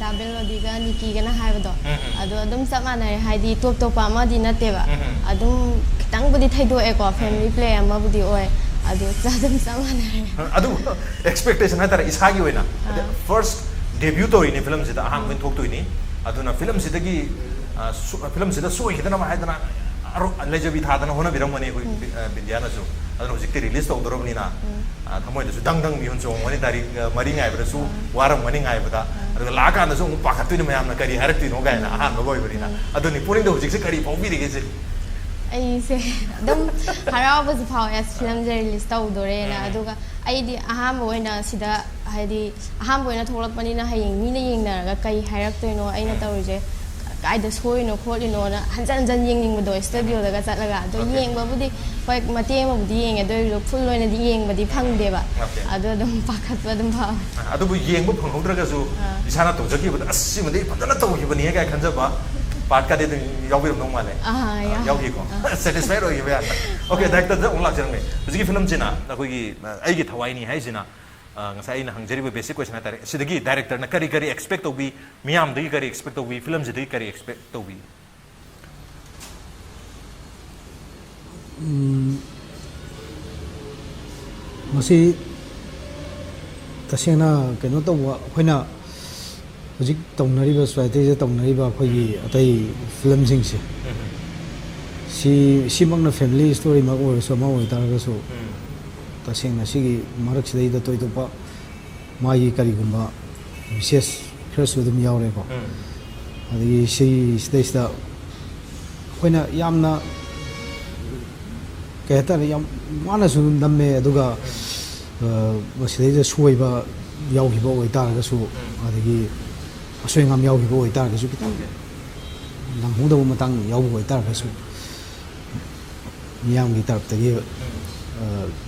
ꯗꯥ ꯕꯦꯂꯣꯗꯤꯒ ꯅꯤꯀꯤꯒꯅ ꯍꯥꯏꯕꯗꯣ, ꯎꯝ, ꯎꯝ꯫ ꯑꯗꯣ ꯑꯗꯨꯝ ꯆꯞ ꯃꯥꯟꯅꯔꯦ, ꯍꯥꯏꯗꯤ ꯇꯣꯞ ꯇꯣꯞꯄ ꯑꯃꯗꯤ ꯅꯠꯇꯦꯕ꯫ ꯎꯝ, ꯎꯝ꯫ ꯑꯗꯨꯝ ꯈꯤꯇꯪꯕꯨꯗꯤ ꯊꯩꯗꯣꯛꯑꯦꯀꯣ, family ꯎꯝ꯫ Play ꯑꯃꯕꯨꯗꯤ ꯑꯣꯏ, ꯑꯗꯨ ꯑꯗꯨꯝ ꯆꯞ ꯃꯥꯟꯅꯔꯦ꯫ ꯑꯗꯨꯕꯨ expectation ꯍꯥꯏꯇꯥꯔꯦ, ꯏꯁꯥꯒꯤ ꯑꯣꯏꯅ, ꯍꯥꯏꯗꯤ ꯑꯥ꯫ First debut ꯇꯧꯔꯤꯅꯤ film ꯁꯤꯗ, ꯑꯍꯥꯟꯕ ꯑꯣꯏꯅ ꯎꯝ꯫ ꯊꯣꯛꯇꯣꯏꯅꯤ꯫ ꯑꯗꯨꯅ film ꯁꯤꯗꯒꯤ, ꯑ, ꯁꯣ-, film ꯁꯤꯗ ꯁꯣꯏꯈꯤꯗꯅꯕ ꯍꯥꯏꯗꯅ ꯑꯔꯣ-, ꯂꯩꯖꯕꯤ ꯊꯥꯗꯅ ꯍꯣꯠꯅꯕꯤꯔꯝꯒꯅꯤ ꯑꯩꯈꯣꯏ, ꯎꯝ꯫ ꯑ, ꯕꯤꯟꯗꯤꯌꯥꯅꯁꯨ꯫ ꯑꯗꯨꯅ ꯍꯧꯖꯤꯛꯇꯤ release ꯇꯧꯗꯣꯔꯕꯅꯤꯅ, ꯎꯝ꯫ ꯑ, ꯊꯃꯣꯏꯗꯁꯨ ꯗꯪ ꯗꯪ ꯃꯤꯍꯨꯟ ꯆꯣꯡꯉꯝꯒꯅꯤ꯫ ꯇꯥꯔꯤꯛ, ꯑ, ꯃꯔꯤ ꯉꯥꯏꯕꯗꯁꯨ ꯎꯝ꯫ ꯋꯥꯔꯝꯒꯅꯤ ꯉꯥꯏꯕꯗ꯫ ꯎꯝ꯫ ꯑꯗꯨꯒ ꯂꯥꯛꯑꯀꯥꯟꯗꯁꯨ ꯑꯃꯨꯛ ꯄꯥꯈꯠꯇꯣꯏꯅꯤ ꯃꯌꯥꯝꯅ ꯀꯔꯤ ꯍꯥꯏꯔꯛꯇꯣꯏꯅꯣ ꯀꯥꯏꯅ, ꯎꯝ꯫ ꯑꯍꯥꯟꯕꯒ ꯑꯣꯏꯕꯅꯤꯅ꯫ ꯎꯝ꯫ ꯑꯗꯨꯅꯤ, ꯄꯨꯛꯅꯤꯡꯗ ꯍꯧꯖꯤꯛꯁꯦ ꯀꯔꯤ ꯐꯥꯎꯕꯤꯔꯤꯒꯦ ꯁꯦ? ꯑꯩꯁꯦ ꯑꯗꯨꯝ ꯍꯔꯥꯎꯕꯁꯨ ꯐꯥꯎꯋꯦ, ꯑꯁ, film ꯁꯦ release ꯇꯧꯗꯣꯔꯦꯅ꯫ ꯎꯝ꯫ ꯑꯗꯨꯒ ꯑꯩꯗꯤ ꯑꯍꯥꯟꯕ ꯑꯣꯏꯅ ꯁꯤꯗ, ꯍꯥꯏꯗꯤ, ꯑꯍꯥꯟꯕ ꯑꯣꯏꯅ ꯊꯣꯛꯂꯛꯄꯅꯤꯅ ꯍꯌꯦꯡ ꯃꯤꯅ ꯌꯦꯡꯅꯔꯒ ꯀꯩ ꯍꯥꯏꯔꯛꯇꯣꯏꯅꯣ, ꯑꯩꯅ ꯎꯝ꯫ ꯇꯧꯔꯤꯁꯦ ꯀꯥꯏꯗ ꯁꯣꯏꯔꯤꯅꯣ ꯈꯣꯠꯂꯤꯅꯣꯅ ꯍꯟꯖꯟ ꯍꯟꯖꯟ ꯌꯦꯡꯅꯤꯡꯕꯗꯣ, ꯎꯝ꯫ Studio ꯗꯒ ꯆꯠꯂꯒ꯫ ꯑꯗꯣ Okay꯫ ꯌꯦꯡꯕꯕꯨꯗꯤ ꯍꯣꯏ, ꯃꯇꯦꯛ ꯑꯃꯕꯨꯗꯤ ꯌꯦꯡꯉꯦ, ꯑꯗꯨ ꯑꯣꯏꯔꯁꯨ full ꯑꯣꯏꯅꯗꯤ ꯌꯦꯡꯕꯗꯤ ꯐꯪꯗꯦꯕ꯫ Okay꯫ ꯑꯗꯣ ꯑꯗꯨꯝ ꯄꯥꯈꯠꯄ ꯑꯗꯨꯝ ꯐꯥꯎꯋꯦ꯫ ꯑ, ꯑꯗꯨꯕꯨ ꯌꯦꯡꯕ ꯐꯪꯍꯧꯗ꯭ꯔꯒꯁꯨ ꯑꯥ꯫ ꯏꯁꯥꯅ ꯇꯧꯖꯈꯤꯕꯗꯣ, "ꯑꯁ, ꯁꯤꯃꯗꯤ ꯑꯩ ꯐꯖꯅ ꯇꯧꯈꯤꯕꯅꯤ" ꯀꯥꯏꯅ ꯈꯟꯖꯕ part ꯀꯗꯤ ꯑꯗꯨꯝ ꯌꯥꯎꯕꯤꯔꯝꯗꯧ ꯃꯥꯜꯂꯦ꯫ ꯑꯥ, ꯑ, ꯌꯥꯎ-, ꯌꯥꯎꯈꯤꯀꯣ꯫ ꯑꯥ꯫ Satisfied ꯑꯣꯏꯈꯤꯕ ꯌꯥꯝꯅ꯫ Okay, ꯑꯥ꯫ Director ꯗ ꯑꯃꯨꯛ ꯂꯥꯛꯆꯔꯝꯒꯦ꯫ ꯍꯧꯖꯤꯛꯀꯤ film ꯁꯤꯅ ꯑꯩꯈꯣꯏꯒꯤ, ꯑ, ꯑꯩꯒꯤ ꯊꯋꯥꯏꯅꯤ ꯍꯥꯏꯁꯤꯅ, ꯑ, ꯉꯁꯥꯏ ꯑꯩꯅ ꯍꯪꯖꯔꯤꯕ basic question ꯍꯥꯏꯇꯥꯔꯦ, ꯁꯤꯗꯒꯤ director ꯅ ꯀꯔꯤ ꯀꯔꯤ expect ꯇꯧꯕꯤ, ꯃꯤꯌꯥꯝꯗꯒꯤ ꯀꯔꯤ expect ꯇꯧꯕꯤ, film ꯁꯤꯗꯒꯤ ꯀꯔꯤ expect ꯇꯧꯕꯤ? ꯎꯝ, ꯃꯁꯤ ꯇꯁꯦꯡꯅ ꯀꯩꯅꯣ ꯇꯧꯕ, ꯑꯩꯈꯣꯏꯅ ꯍꯧꯖꯤꯛ ꯇꯧꯅꯔꯤꯕ, society ꯗ ꯇꯧꯅꯔꯤꯕ ꯑꯩꯈꯣꯏꯒꯤ ꯑꯇꯩ film ꯁꯤꯡꯁꯦ, ꯎꯝ꯫ ꯁꯤ, ꯁꯤꯃꯛꯅ family story ꯃꯛ ꯑꯣꯏꯔꯁꯨ, ꯑꯃ ꯑꯣꯏꯇꯥꯔꯒꯁꯨ, ꯎꯝ꯫ ꯇꯁꯦꯡꯅ ꯁꯤꯒꯤ ꯃꯔꯛꯁꯤꯗꯩꯗ ꯊꯣꯏꯗꯣꯛꯄ ꯃꯥꯒꯤ ꯀꯔꯤꯒꯨꯝꯕ message ꯈꯔꯁꯨ ꯑꯗꯨꯝ ꯌꯥꯎꯔꯦꯀꯣ꯫ ꯎꯝ꯫ ꯑꯗꯒꯤ ꯁꯤꯁꯤꯗꯩꯁꯤꯗ ꯑꯩꯈꯣꯏꯅ ꯌꯥꯝꯅ, ꯀꯩ ꯍꯥꯏꯇꯥꯔꯦ, ꯌꯥꯝ ꯋꯥꯅꯁꯨ ꯅꯝꯃꯦ꯫ ꯑꯗꯨꯒ, ꯑ, ꯃꯁꯤꯗꯩꯗ ꯁꯣꯏꯕ ꯌꯥꯎꯈꯤꯕ ꯑꯣꯏꯇꯥꯔꯒꯁꯨ, ꯑꯗꯒꯤ ꯑꯁꯣꯏ ꯑꯉꯥꯝ ꯌꯥꯎꯈꯤꯕ ꯑꯣꯏꯇꯥꯔꯒꯁꯨ, ꯈꯤꯇꯪ ꯅꯪꯍꯧꯗꯕ ꯃꯇꯥꯡ ꯌꯥꯎꯕ ꯑꯣꯏꯇꯥꯔꯒꯁꯨ, ꯃꯤꯌꯥꯝꯒꯤ ꯇꯔꯞꯇꯒꯤ, ꯑ,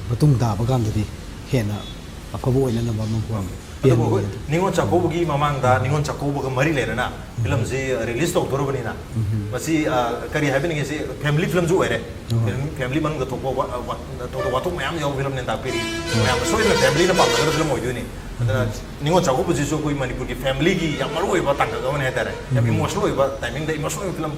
ꯃꯇꯨꯡ ꯇꯥꯕ ꯀꯥꯟꯗꯗꯤ ꯍꯦꯟꯅ ꯑꯐꯕ ꯑꯣꯏꯅꯅꯕ ꯑꯃ ꯄꯨꯔꯝꯃꯤ꯫ ꯑꯗꯨꯕꯨ ꯑꯩꯈꯣꯏ ꯄꯤꯍꯟꯅꯤꯡꯉꯤ꯫ ꯅꯤꯉꯣꯜ ꯆꯥꯛꯀꯧꯕꯒꯤ ꯃꯃꯥꯡꯗ, ꯅꯤꯉꯣꯜ ꯆꯥꯛꯀꯧꯕꯒ ꯃꯔꯤ ꯂꯩꯅꯅ ꯐꯤꯂꯝꯁꯤ ꯔꯤꯂꯤꯁ ꯇꯧꯗꯣꯔꯕꯅꯤꯅ, ꯎꯝ꯫ ꯃꯁꯤ, ꯑ, ꯀꯔꯤ ꯍꯥꯏꯕꯤꯅꯤꯡꯉꯤ? ꯁꯤ ꯐꯦꯃꯤꯂꯤ ꯐꯤꯂꯝꯁꯨ ꯑꯣꯏꯔꯦ꯫ ꯍꯣꯏ꯫ ꯐꯦꯃꯤꯂꯤ, ꯐꯦꯃꯤꯂꯤ ꯃꯅꯨꯡꯗ ꯊꯣꯛꯄ ꯋꯥ-, ꯋꯥ-, ꯊꯧꯗꯣꯛ ꯋꯥꯊꯣꯛ ꯃꯌꯥꯝ ꯌꯥꯎꯕ ꯐꯤꯂꯝꯅꯦꯅ ꯇꯥꯛꯄꯤꯔꯤ꯫ ꯍꯣꯏ꯫ ꯃꯌꯥꯝꯅ ꯁꯣꯏꯗꯅ ꯐꯦꯃꯤꯂꯤꯅ ꯄꯥꯝꯅꯒꯗꯕ ꯐꯤꯂꯝ ꯑꯣꯏꯗꯣꯏꯅꯤ꯫ ꯑꯗꯨꯅ ꯎꯝ꯫ ꯅꯤꯉꯣꯜ ꯆꯥꯛꯀꯧꯕꯁꯤꯁꯨ ꯑꯩꯈꯣꯏ ꯃꯅꯤꯄꯨꯔꯒꯤ ꯐꯦꯃꯤꯂꯤꯒꯤ ꯌꯥꯝ ꯃꯔꯨ ꯑꯣꯏꯕ ꯇꯥꯡꯀꯛ ꯑꯃꯅꯤ ꯍꯥꯏꯇꯥꯔꯦ꯫ ꯌꯥꯝ ꯎꯝ꯫ ꯏꯃꯣꯁꯅꯦꯜ ꯑꯣꯏꯕ ꯇꯥꯏꯃꯤꯡꯗ ꯏꯃꯣꯁꯅꯦꯜ ꯑꯣꯏꯕ ꯐꯤꯂꯝ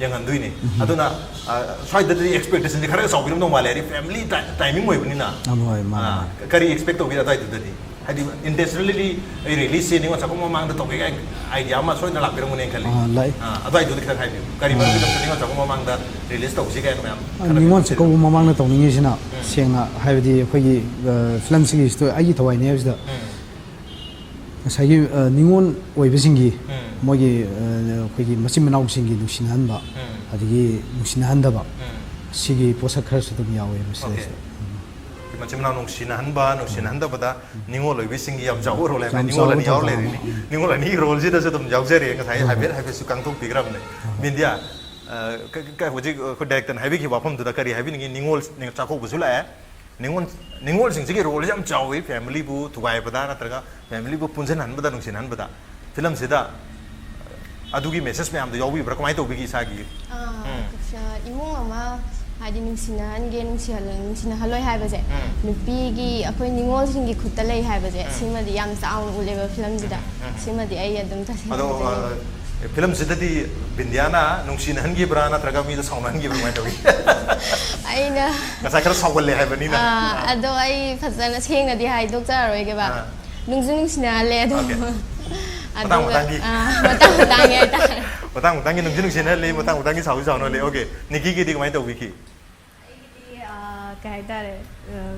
ꯌꯦꯡꯍꯟꯗꯣꯏꯅꯤ꯫ ꯎꯝ꯫ ꯑꯗꯨꯅ, ꯑ, ꯁ꯭ꯋꯥꯏꯗꯗꯤ ꯑꯦꯛꯁꯄꯦꯛꯇꯦꯁꯟꯁꯦ ꯈꯔ ꯆꯥꯎꯕꯤꯔꯝꯗꯧ ꯃꯥꯜꯂꯦ, ꯍꯥꯏꯗꯤ ꯐꯦꯃꯤꯂꯤ ꯇꯥꯏ-, ꯇꯥꯏꯃꯤꯡ ꯑꯣꯏꯕꯅꯤꯅ꯫ ꯑ, ꯍꯣꯏ, ꯃꯥꯅꯦ, ꯑ, ꯃꯥꯅꯦ꯫ ꯀꯔꯤ ꯑꯦꯛꯁꯄꯦꯛ ꯇꯧꯕꯤꯔꯦ ꯑꯗꯨꯋꯥꯏꯗꯨꯗꯗꯤ? ꯍꯥꯏꯗꯤ, ꯏꯟꯇꯦꯟꯁꯅꯦꯜꯂꯤ ꯑꯩ ꯔꯤꯂꯤꯁꯁꯦ ꯅꯤꯉꯣꯜ ꯆꯥꯛꯀꯧꯕ ꯃꯃꯥꯡꯗ ꯇꯧꯒꯦ ꯀꯥꯏꯅ ꯑꯥꯏꯗꯤꯌꯥ ꯑꯃ ꯁꯣꯏꯗꯅ ꯂꯥꯛꯄꯤꯔꯝꯒꯅꯤ ꯈꯜꯂꯤ꯫ ꯑ, ꯂꯥꯛꯏ꯫ ꯑ, ꯑꯗꯨꯋꯥꯏꯗꯨꯗꯤ ꯈꯤꯇꯪ ꯍꯥꯏꯕꯤꯌꯨ꯫ ꯀꯔꯤ ꯑ꯫ ꯃꯔꯝꯒꯤꯗꯃꯛꯇ ꯅꯤꯉꯣꯜ ꯆꯥꯛꯀꯧꯕ ꯃꯃꯥꯡꯗ ꯔꯤꯂꯤꯁ ꯇꯧꯁꯤ ꯀꯥꯏꯅ ꯃꯌꯥꯝ ꯑ, ꯈꯟꯅꯕꯤꯕ ꯅꯤꯉꯣꯜ ꯂꯩꯔꯤꯕ? ꯆꯥꯛꯀꯧꯕ ꯃꯃꯥꯡꯗ ꯇꯧꯅꯤꯡꯉꯤꯁꯤꯅ, ꯎꯝ꯫ ꯁꯦꯡꯅ ꯍꯥꯏꯕꯗꯤ, ꯑꯩꯈꯣꯏꯒꯤ, ꯑ, ꯐꯤꯂꯝꯁꯤꯒꯤ ꯁ꯭ꯇꯣ-, ꯑꯩꯒꯤ ꯊꯋꯥꯏꯅꯦ ꯍꯥꯏꯕꯁꯤꯗ, ꯎꯝ꯫ ꯉꯁꯥꯏꯒꯤ, ꯑ, ꯅꯤꯉꯣꯜ ꯑꯣꯏꯕꯁꯤꯡꯒꯤ, ꯎꯝ꯫ ꯃꯣꯏꯒꯤ, ꯑ, ꯑꯩꯈꯣꯏꯒꯤ ꯃꯆꯤꯟ ꯃꯅꯥꯎꯁꯤꯡꯒꯤ ꯅꯨꯡꯁꯤꯅꯍꯟꯕ, ꯎꯝ꯫ ꯑꯗꯒꯤ ꯅꯨꯡꯁꯤꯅꯍꯟꯗꯕ, ꯎꯝ꯫ ꯁꯤꯒꯤ ꯄꯣꯠꯁꯛ ꯈꯔꯁꯨ ꯑꯗꯨꯝ ꯌꯥꯎꯋꯦ ꯃꯁꯤꯗꯩꯁꯤꯗ꯫ ꯑꯣꯀꯦ꯫ ꯎꯝ꯫ ꯃꯆꯤꯟ ꯃꯅꯥꯎ ꯅꯨꯡꯁꯤꯅꯍꯟꯕ, ꯅꯨꯡꯁꯤꯅꯍꯟꯗꯕꯗ ꯅꯤꯉꯣꯜ ꯑꯣꯏꯕꯤꯁꯤꯡꯒꯤ ꯌꯥꯝ ꯆꯥꯎꯕ ꯔꯣꯜ ꯍꯥꯏꯕ, ꯌꯥꯝ ꯅꯤꯉꯣꯜ ꯆꯥꯎꯕ ꯑꯅꯤ ꯌꯥꯎꯔ ꯊꯧꯗꯥꯡ ꯂꯩꯔꯤꯅꯤ꯫ ꯑꯃ, ꯎꯝ꯫ ꯅꯤꯉꯣꯜ ꯑꯅꯤꯒꯤ ꯔꯣꯜꯁꯤꯗꯁꯨ ꯑꯗꯨꯝ ꯌꯥꯎꯖꯔꯦ, ꯉꯁꯥꯏ ꯍꯣꯏ, ꯍꯣꯏ꯫ ꯍꯥꯏꯐꯦꯠ, ꯍꯥꯏꯐꯦꯠꯁꯨ ꯈꯪꯗꯣꯛꯄꯤꯈ꯭ꯔꯕꯅꯦ꯫ ꯍꯣꯏ, ꯍꯣꯏ꯫ ꯕꯤꯟꯗꯤꯌꯥ, ꯑ, ꯀ-, ꯀ-, ꯍꯧꯖꯤꯛ ꯑꯩꯈꯣꯏ ꯗꯥꯏꯔꯦꯛꯇꯔꯅ ꯍꯥꯏꯕꯤꯈꯤꯕ ꯋꯥꯐꯝꯗꯨꯗ ꯀꯔꯤ ꯍꯥꯏꯕꯤꯅꯤꯡꯉꯤ? ꯅꯤꯉꯣꯜ, ꯅꯤꯉꯣꯜ ꯆꯥꯛꯀꯧꯕꯁꯨ ꯂꯥꯛꯑꯦ, ꯅꯤꯉꯣꯜ, ꯅꯤꯉꯣꯜꯁꯤꯡꯁꯤꯒꯤ ꯔꯣꯜꯁꯦ ꯌꯥꯝ ꯆꯥꯎꯋꯤ, ꯐꯦꯃꯤꯂꯤꯕꯨ ꯊꯨꯒꯥꯏꯕꯗ ꯅꯠꯇ꯭ꯔꯒ ꯐꯦꯃꯤꯂꯤꯕꯨ ꯄꯨꯟꯁꯤꯟꯍꯟꯕꯗ, ꯅꯨꯡꯁꯤꯅꯍꯟꯕꯗ꯫ ꯐꯤꯂꯝꯁꯤꯗ ꯑꯗꯨꯒꯤ ꯃꯦꯁꯦꯖ ꯃꯌꯥꯝꯗꯣ ꯌꯥꯎꯕꯤꯕ꯭ꯔꯥ? ꯀꯃꯥꯏꯅ ꯇꯧꯕꯤꯒꯦ ꯏꯁꯥꯒꯤ? ꯑꯥ, ꯎꯝ꯫ ꯏꯃꯨꯡ ꯑꯃ, ꯍꯥꯏꯗꯤ, ꯅꯨꯡꯁꯤꯅꯍꯟꯒꯦ, ꯅꯨꯡꯁꯤꯍꯜꯂ-, ꯅꯨꯡꯁꯤꯅꯍꯜꯂꯣꯏ ꯍꯥꯏꯕꯁꯦ, ꯎꯝ꯫ ꯅꯨꯄꯤꯒꯤ, ꯑꯩꯈꯣꯏ ꯅꯤꯉꯣꯜꯁꯤꯡꯒꯤ ꯈꯨꯠꯇ ꯂꯩ ꯍꯥꯏꯕꯁꯦ, ꯎꯝ꯫ ꯁꯤꯃꯗꯤ ꯌꯥꯝ ꯆꯥꯎꯅ ꯎꯠꯂꯦꯕ ꯐꯤꯂꯝꯁꯤꯗ꯫ ꯎꯝ, ꯎꯝ, ꯎꯝ꯫ ꯁꯤꯃꯗꯤ ꯑꯩ ꯑꯗꯨꯝ ꯇꯁꯦꯡꯅ ꯑꯗꯣ, ꯍꯥꯏꯖꯅꯤꯡꯉꯤ꯫ ꯑ, ꯐꯤꯂꯝꯁꯤꯗꯗꯤ ꯕꯤꯟꯗꯤꯌꯥꯅ ꯅꯨꯡꯁꯤꯅꯍꯟꯈꯤꯕ꯭ꯔꯥ ꯅꯠꯇ꯭ꯔꯒ ꯃꯤꯗꯣ ꯁꯥꯎꯅꯍꯟꯈꯤꯕ꯭ꯔꯥ? ꯀꯃꯥꯏꯅ ꯇꯧꯏ? ꯑꯩꯅ ꯉꯁꯥꯏ ꯈꯔ ꯁꯥꯎꯒꯜꯂꯦ ꯍꯥꯏꯕꯅꯤꯅ꯫ ꯑꯥ, ꯑꯥ꯫ ꯑꯗꯣ ꯑꯩ ꯐꯖꯅ ꯁꯦꯡꯅꯗꯤ ꯍꯥꯏꯗꯣꯛꯆꯔꯔꯣꯏꯒꯦꯕ꯫ ꯑꯥ꯫ ꯅꯨꯡꯁꯨ ꯅꯨꯡꯁꯤꯅꯍꯜꯂꯦ ꯑꯗꯣ꯫ ꯑꯣꯀꯦ꯫ ꯃꯇꯥꯡ ꯑꯗꯨꯒ, ꯃꯇꯥꯡꯒꯤ꯫ ꯑꯥ, ꯃꯇꯥꯡ ꯃꯇꯥꯡꯒꯤ ꯍꯥꯏꯇꯥꯔꯦ꯫ ꯃꯇꯥꯡ ꯃꯇꯥꯡꯒꯤ ꯅꯨꯡꯁꯨ ꯅꯨꯡꯁꯤꯅꯍꯜꯂꯤ, ꯃꯇꯥꯡ ꯃꯇꯥꯡꯒꯤ ꯁꯥꯎꯁꯨ ꯁꯥꯎꯅꯍꯜꯂꯤ꯫ ꯑꯣꯀꯦ꯫ ꯅꯤꯀꯤꯒꯤꯗꯤ ꯀꯃꯥꯏꯅ ꯇꯧꯕꯤꯈꯤ? ꯑꯩꯒꯤꯗꯤ, ꯑꯥ, ꯀꯩ ꯍꯥꯏꯇꯥꯔꯦ, ꯑꯥ,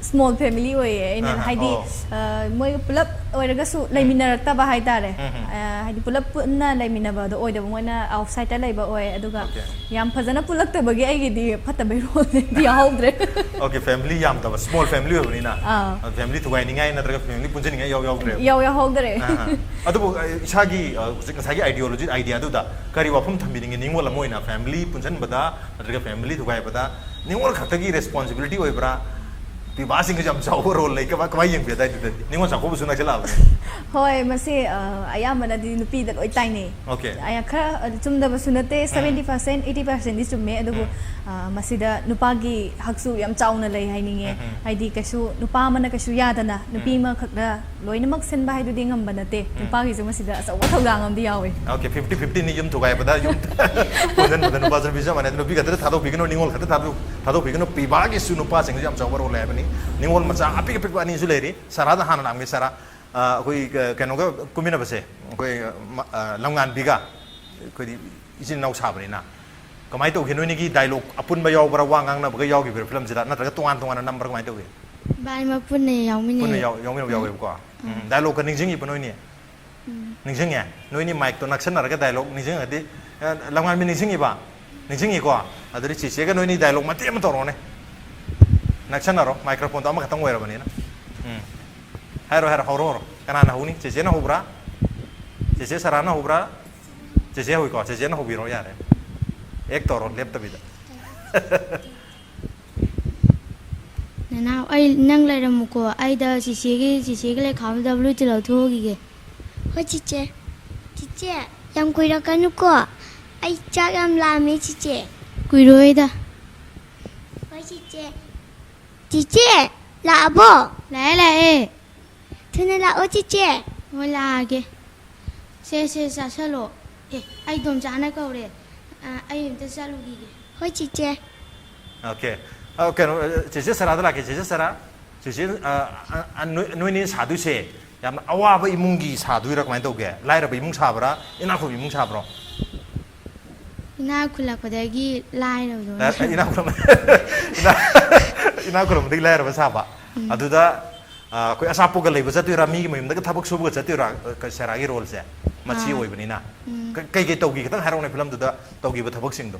ꯁ꯭ꯃꯣꯜ ꯐꯦꯃꯤꯂꯤ ꯑꯣꯏꯌꯦ꯫ ꯑꯩꯅ ꯑꯍꯥ, ꯍꯥꯏꯗꯤ ꯑꯣ꯫ ꯑ, ꯃꯣꯏꯒ ꯄꯨꯂꯞ ꯑꯣꯏꯔꯒꯁꯨ ꯂꯩꯃꯤꯟꯅꯔꯛꯇꯕ ꯍꯥꯏꯇꯥꯔꯦ꯫ ꯎꯝ, ꯎꯝ꯫ ꯑ, ꯍꯥꯏꯗꯤ ꯄꯨꯂꯞ ꯄꯨꯟꯅ ꯂꯩꯃꯤꯟꯅꯕꯗꯣ ꯑꯣꯏꯗꯕ, ꯃꯣꯏꯅ ꯑꯥꯎꯠꯁꯥꯏꯗꯇ ꯂꯩꯕ ꯑꯣꯏ꯫ ꯑꯗꯨꯒ Okay. ꯌꯥꯝ ꯐꯖꯅ ꯄꯨꯜꯂꯛꯇꯕꯒꯤ ꯑꯩꯒꯤꯗꯤ ꯐꯠꯇꯕꯩ ꯔꯣꯜꯗꯤ ꯌꯥꯎꯍꯧꯗ꯭ꯔꯦ꯫ Okay, family ꯌꯥꯝꯗꯕ, ꯁ꯭ꯃꯣꯜ ꯐꯦꯃꯤꯂꯤ ꯑꯣꯏꯕꯅꯤꯅ꯫ ꯑꯥ꯫ ꯐꯦꯃꯤꯂꯤ ꯊꯨꯒꯥꯏꯅꯤꯡꯉꯥꯏ ꯅꯠꯇ꯭ꯔꯒ ꯐꯦꯃꯤꯂꯤ ꯄꯨꯟꯁꯤꯟꯅꯤꯡꯉꯥꯏ ꯌꯥꯎ ꯌꯥꯎꯗ꯭ꯔꯦꯕ꯫ ꯌꯥꯎ ꯌꯥꯎꯍꯧꯗ꯭ꯔꯦ꯫ ꯑꯍꯥ꯫ ꯑꯗꯨꯕꯨ ꯑ, ꯏꯁꯥꯒꯤ ꯑ, ꯍꯧꯖꯤꯛ ꯉꯁꯥꯏꯒꯤ ꯑꯥꯏꯗꯤꯌꯣꯂꯣꯖꯤ, ꯑꯥꯏꯗꯤꯌꯥꯗꯨꯗ ꯀꯔꯤ ꯋꯥꯐꯝ ꯊꯝꯕꯤꯅꯤꯡꯉꯤ? ꯅꯤꯉꯣꯜ ꯑꯃ ꯑꯣꯏꯅ ꯐꯦꯃꯤꯂꯤ ꯄꯨꯟꯁꯤꯟꯕꯗ ꯅꯠꯇ꯭ꯔꯒ ꯐꯦꯃꯤꯂꯤ ꯊꯨꯒꯥꯏꯕꯗ ꯅꯤꯉꯣꯜ ꯈꯛꯇꯒꯤ ꯔꯦꯁꯄꯣꯟꯁꯤꯕꯤꯂꯤꯇꯤ ꯑꯣꯏꯕ꯭ꯔꯥ? ꯄꯤꯕꯥꯁꯤꯡꯒꯤꯁꯨ ꯌꯥꯝ ꯆꯥꯎꯕ ꯔꯣꯜ ꯂꯩ꯫ ꯀꯃꯥꯏ, ꯀꯃꯥꯏ ꯌꯦꯡꯕꯤ ꯑꯗꯥꯏꯗꯨꯗꯗꯤ? ꯅꯤꯉꯣꯜ ꯆꯥꯛꯀꯧꯕꯁꯨ ꯅꯛꯁꯤꯜꯂꯛꯑꯕꯅꯤ꯫ ꯍꯣꯏ, ꯃꯁꯤ ꯑ, ꯑꯌꯥꯝꯕꯅꯗꯤ ꯅꯨꯄꯤꯗ ꯂꯣꯏ ꯇꯥꯏꯅꯩ꯫ Okay. ꯑꯌꯥ-, ꯈꯔ ꯑ, ꯆꯨꯝꯗꯕꯁꯨ ꯅꯠꯇꯦ, seventy percent, eighty percentꯗꯤ ꯆꯨꯝꯃꯦ꯫ ꯑꯗꯨꯕꯨ ꯑ, ꯃꯁꯤꯗ ꯅꯨꯄꯥꯒꯤ ꯍꯛꯁꯨ ꯌꯥꯝ ꯆꯥꯎꯅ ꯂꯩ ꯍꯥꯏꯅꯤꯡꯉꯦ꯫ ꯍꯥꯏꯗꯤ ꯀꯩꯁꯨ ꯅꯨꯄꯥ ꯑꯃꯅ ꯀꯩꯁꯨ ꯌꯥꯗꯅ ꯅꯨꯄꯤ ꯑꯃꯈꯛꯅ ꯂꯣꯏꯅꯃꯛ ꯁꯤꯟꯕ ꯍꯥꯏꯗꯨꯗꯤ ꯉꯝꯕ ꯅꯠꯇꯦ꯫ ꯅꯨꯄꯥꯒꯤꯁꯨ ꯃꯁꯤꯗ ꯑꯆꯧꯕ ꯊꯧꯗꯥꯡ ꯑꯃꯗꯤ ꯌꯥꯎꯋꯤ꯫ Okay, fifty fiftyꯅꯤ ꯌꯨꯝ ꯊꯨꯒꯥꯏꯕꯗ, ꯌꯨꯝ ꯄꯨꯟꯁꯤꯟꯕꯗ ꯅꯨꯄꯥꯁꯨ ꯅꯨꯄꯤ ꯆꯞ ꯃꯥꯟꯅꯩ꯫ ꯅꯨꯄꯤ ꯈꯛꯇꯗ ꯊꯥꯗꯣꯛꯄꯤꯒꯅꯨ, ꯅꯤꯉꯣꯜ ꯈꯛꯇ ꯊꯥꯗꯣꯛ-, ꯊꯥꯗꯣꯛꯄꯤꯒꯅꯨ꯫ ꯄꯤꯕꯥꯒꯤꯁꯨ ꯅꯨꯄꯥꯁꯤꯡꯁꯨ ꯌꯥꯝ ꯆꯥꯎꯕ ꯔꯣꯜ ꯂꯩ ꯍꯥꯏꯕꯅꯤ꯫ ꯅꯤꯉꯣꯜ ꯃꯆꯥ ꯑꯄꯤꯛ ꯑꯄꯤꯛꯄ ꯑꯅꯤꯁꯨ ꯂꯩꯔꯤ꯫ ꯁꯔꯥꯗ ꯍꯥꯟꯅ ꯂꯥꯛꯑꯝꯒꯦ, ꯁꯔꯥ꯫ ꯑ, ꯑꯩꯈꯣꯏ ꯀ-, ꯀꯩꯅꯣꯒ ꯀꯨꯝꯃꯤꯟꯅꯕꯁꯦ, ꯑꯩꯈꯣꯏ, ꯑ, ꯃ-, ꯑ, ꯂꯝꯉꯥꯟꯕꯤꯒ ꯑꯩꯈꯣꯏꯗꯤ ꯏꯆꯤꯟ ꯏꯅꯥꯎ ꯁꯥꯕꯅꯤꯅ ꯀꯃꯥꯏꯅ ꯇꯧꯒꯦ? ꯅꯣꯏꯅꯤꯒꯤ ꯗꯥꯏꯂꯣꯛ ꯑꯄꯨꯟꯕ ꯌꯥꯎꯕ꯭ꯔꯥ, ꯋꯥ ꯉꯥꯡꯅꯕꯒ ꯌꯥꯎꯈꯤꯕ꯭ꯔꯥ ꯐꯤꯂꯝꯁꯤꯗ, ꯅꯠꯇ꯭ꯔꯒ ꯇꯣꯉꯥꯟ ꯇꯣꯉꯥꯟꯅ ꯅꯝꯕ꯭ꯔꯥ, ꯀꯃꯥꯏꯅ ꯇꯧꯒꯦ? ꯏꯕꯥꯅꯤꯃꯛ ꯄꯨꯟꯅ ꯌꯥꯎꯃꯤꯟꯅꯩ꯫ ꯄꯨꯟꯅ ꯌꯥꯎ-, ꯌꯥꯎꯃꯤꯟꯅꯕ ꯌꯥꯎꯋꯦꯕꯀꯣ꯫ ꯎꯝ, ꯗꯥꯏꯂꯣꯛꯀ ꯅꯤꯡꯁꯤꯡꯉꯤꯕ ꯅꯣꯏꯅꯤ? ꯅꯤꯡꯁꯤꯡꯉꯦ? ꯅꯣꯏꯅꯤ ꯃꯥꯏꯛꯇꯣ ꯅꯛꯁꯟꯅꯔꯒ ꯗꯥꯏꯂꯣꯛ ꯅꯤꯡꯁꯤꯡꯉꯗꯤ, ꯑ, ꯂꯝꯉꯥꯟꯕꯤ ꯅꯤꯡꯁꯤꯡꯉꯤꯕ? ꯅꯤꯡꯁꯤꯡꯉꯤꯀꯣ? ꯑꯗꯨꯗꯤ ꯆꯦꯆꯦꯒ ꯅꯣꯏꯅꯤ ꯗꯥꯏꯂꯣꯛ ꯃꯇꯦꯛ ꯑꯃ ꯇꯧꯔꯛꯑꯣꯅꯦ꯫ ꯅꯛꯁꯟꯅꯔꯣ, ꯃꯥꯏꯀ꯭ꯔꯣꯐꯣꯟꯗꯣ ꯑꯃꯈꯛꯇꯪ ꯑꯣꯏꯔꯕꯅꯤꯅ꯫ ꯎꯝ꯫ ꯍꯥꯏꯔꯣ, ꯍꯥꯏꯔꯣ, ꯍꯧꯔꯣ, ꯍꯧꯔꯣ꯫ ꯀꯅꯥꯅ ꯍꯧꯅꯤ? ꯆꯦꯆꯦꯅ ꯍꯧꯕ꯭ꯔꯥ? ꯆꯦꯆꯦ ꯁꯔꯥꯅ ꯍꯧꯕ꯭ꯔꯥ? ꯆꯦꯆꯦ ꯍꯧꯏꯀꯣ? ꯆꯦꯆꯦꯅ ꯍꯧꯕꯤꯔꯣ, ꯌꯥꯔꯦ꯫ ꯑꯦꯛ ꯇꯧꯔꯣ, ꯂꯦꯞꯇꯕꯤꯗ꯫ ꯅꯅꯥꯎ, ꯑꯩ, ꯅꯪ ꯂꯩꯔꯝꯃꯨꯀꯣ, ꯑꯩꯗ ꯆꯤꯆꯦꯒꯤ, ꯆꯤꯆꯦꯒꯤ ꯂꯩꯈꯥꯝꯗ ꯕ꯭ꯂꯨ ꯇꯤꯜ ꯂꯧꯊꯣꯛꯎꯈꯤꯒꯦ꯫ ꯍꯣꯏ ꯆꯤꯆꯦ꯫ ꯆꯤꯆꯦ, ꯌꯥꯝ ꯀꯨꯏꯔꯛꯀꯅꯨꯀꯣ, ꯑꯩ ꯆꯥꯛ ꯌꯥꯝ ꯂꯥꯝꯃꯦ ꯆꯤꯆꯦ꯫ ꯀꯨꯏꯔꯣꯏꯗ꯫ ꯍꯣꯏ ꯆꯤꯆꯦ꯫ ꯆꯤꯆꯦ, ꯂꯥꯛꯑꯕꯣ? ꯂꯥꯛꯑꯦ, ꯂꯥꯛꯑꯦ꯫ ꯊꯨꯅ ꯂꯥꯛꯑꯣ ꯆꯤꯆꯦ꯫ ꯍꯣꯏ, ꯂꯥꯛꯑꯒꯦ꯫ ꯁꯦ, ꯁꯦ, ꯆꯥꯁꯜꯂꯣ꯫ ꯑꯦ, ꯑꯩ ꯏꯗꯣꯝꯆꯥꯅ ꯀꯧꯔꯦ꯫ ꯑ, ꯑꯩ ꯑꯝꯇ ꯆꯠꯂꯨꯈꯤꯒꯦ꯫ ꯍꯣꯏ ꯆꯤꯆꯦ꯫ Okay. ꯑ, ꯀꯩꯅꯣ, ꯑ, ꯆꯦꯆꯦ ꯁꯔꯥꯗ ꯂꯥꯛꯀꯦ, ꯆꯦꯆꯦ ꯁꯔꯥ꯫ ꯆꯦꯆꯦ, ꯑ, ꯑ, ꯑ, ꯅꯣꯏ, ꯅꯣꯏꯅꯤ ꯁꯥꯗꯣꯏꯁꯦ ꯌꯥꯝꯅ ꯑꯋꯥꯕ ꯏꯃꯨꯡꯒꯤ ꯁꯥꯗꯣꯏꯔꯥ, ꯀꯃꯥꯏꯅ ꯇꯧꯒꯦ? ꯂꯥꯏꯔꯕ ꯏꯃꯨꯡ ꯁꯥꯕ꯭ꯔꯥ, ꯏꯅꯥꯛ ꯈꯨꯟꯕ ꯏꯃꯨꯡ ꯁꯥꯕ꯭ꯔꯣ? ꯏꯅꯥꯛ ꯈꯨꯜꯂꯛꯄꯗꯒꯤ ꯂꯥꯏꯔꯕꯗꯣ ꯂꯥꯏ-, ꯏꯅꯥꯛ ꯈꯨꯟꯕ-, ꯏꯅꯥꯛ-, ꯏꯅꯥꯛ ꯈꯨꯟꯕꯗꯒꯤ ꯂꯥꯏꯔꯕ ꯁꯥꯕ꯫ ꯑꯗꯨꯗ ꯑ, ꯑꯩꯈꯣꯏ ꯑꯆꯥꯄꯣꯠꯀ ꯂꯩꯕ ꯆꯠꯇꯣꯏꯔꯥ, ꯃꯤꯒꯤ ꯃꯌꯨꯝꯗꯒ ꯊꯕꯛ ꯁꯨꯕꯒ ꯆꯠꯇꯣꯏꯔꯥ? ꯑ, ꯁꯦꯔꯥꯒꯤ ꯔꯣꯜꯁꯦ ꯃꯆꯤ ꯑꯥ꯫ ꯑꯣꯏꯕꯅꯤꯅ꯫ ꯎꯝ꯫ ꯀ- ꯀꯩꯀꯩ ꯇꯧꯈꯤ ꯈꯤꯇꯪ ꯍꯥꯏꯔꯛꯎꯅꯦ, ꯐꯤꯂꯝꯗꯨꯗ ꯇꯧꯈꯤꯕ ꯊꯕꯛꯁꯤꯡꯗꯣ꯫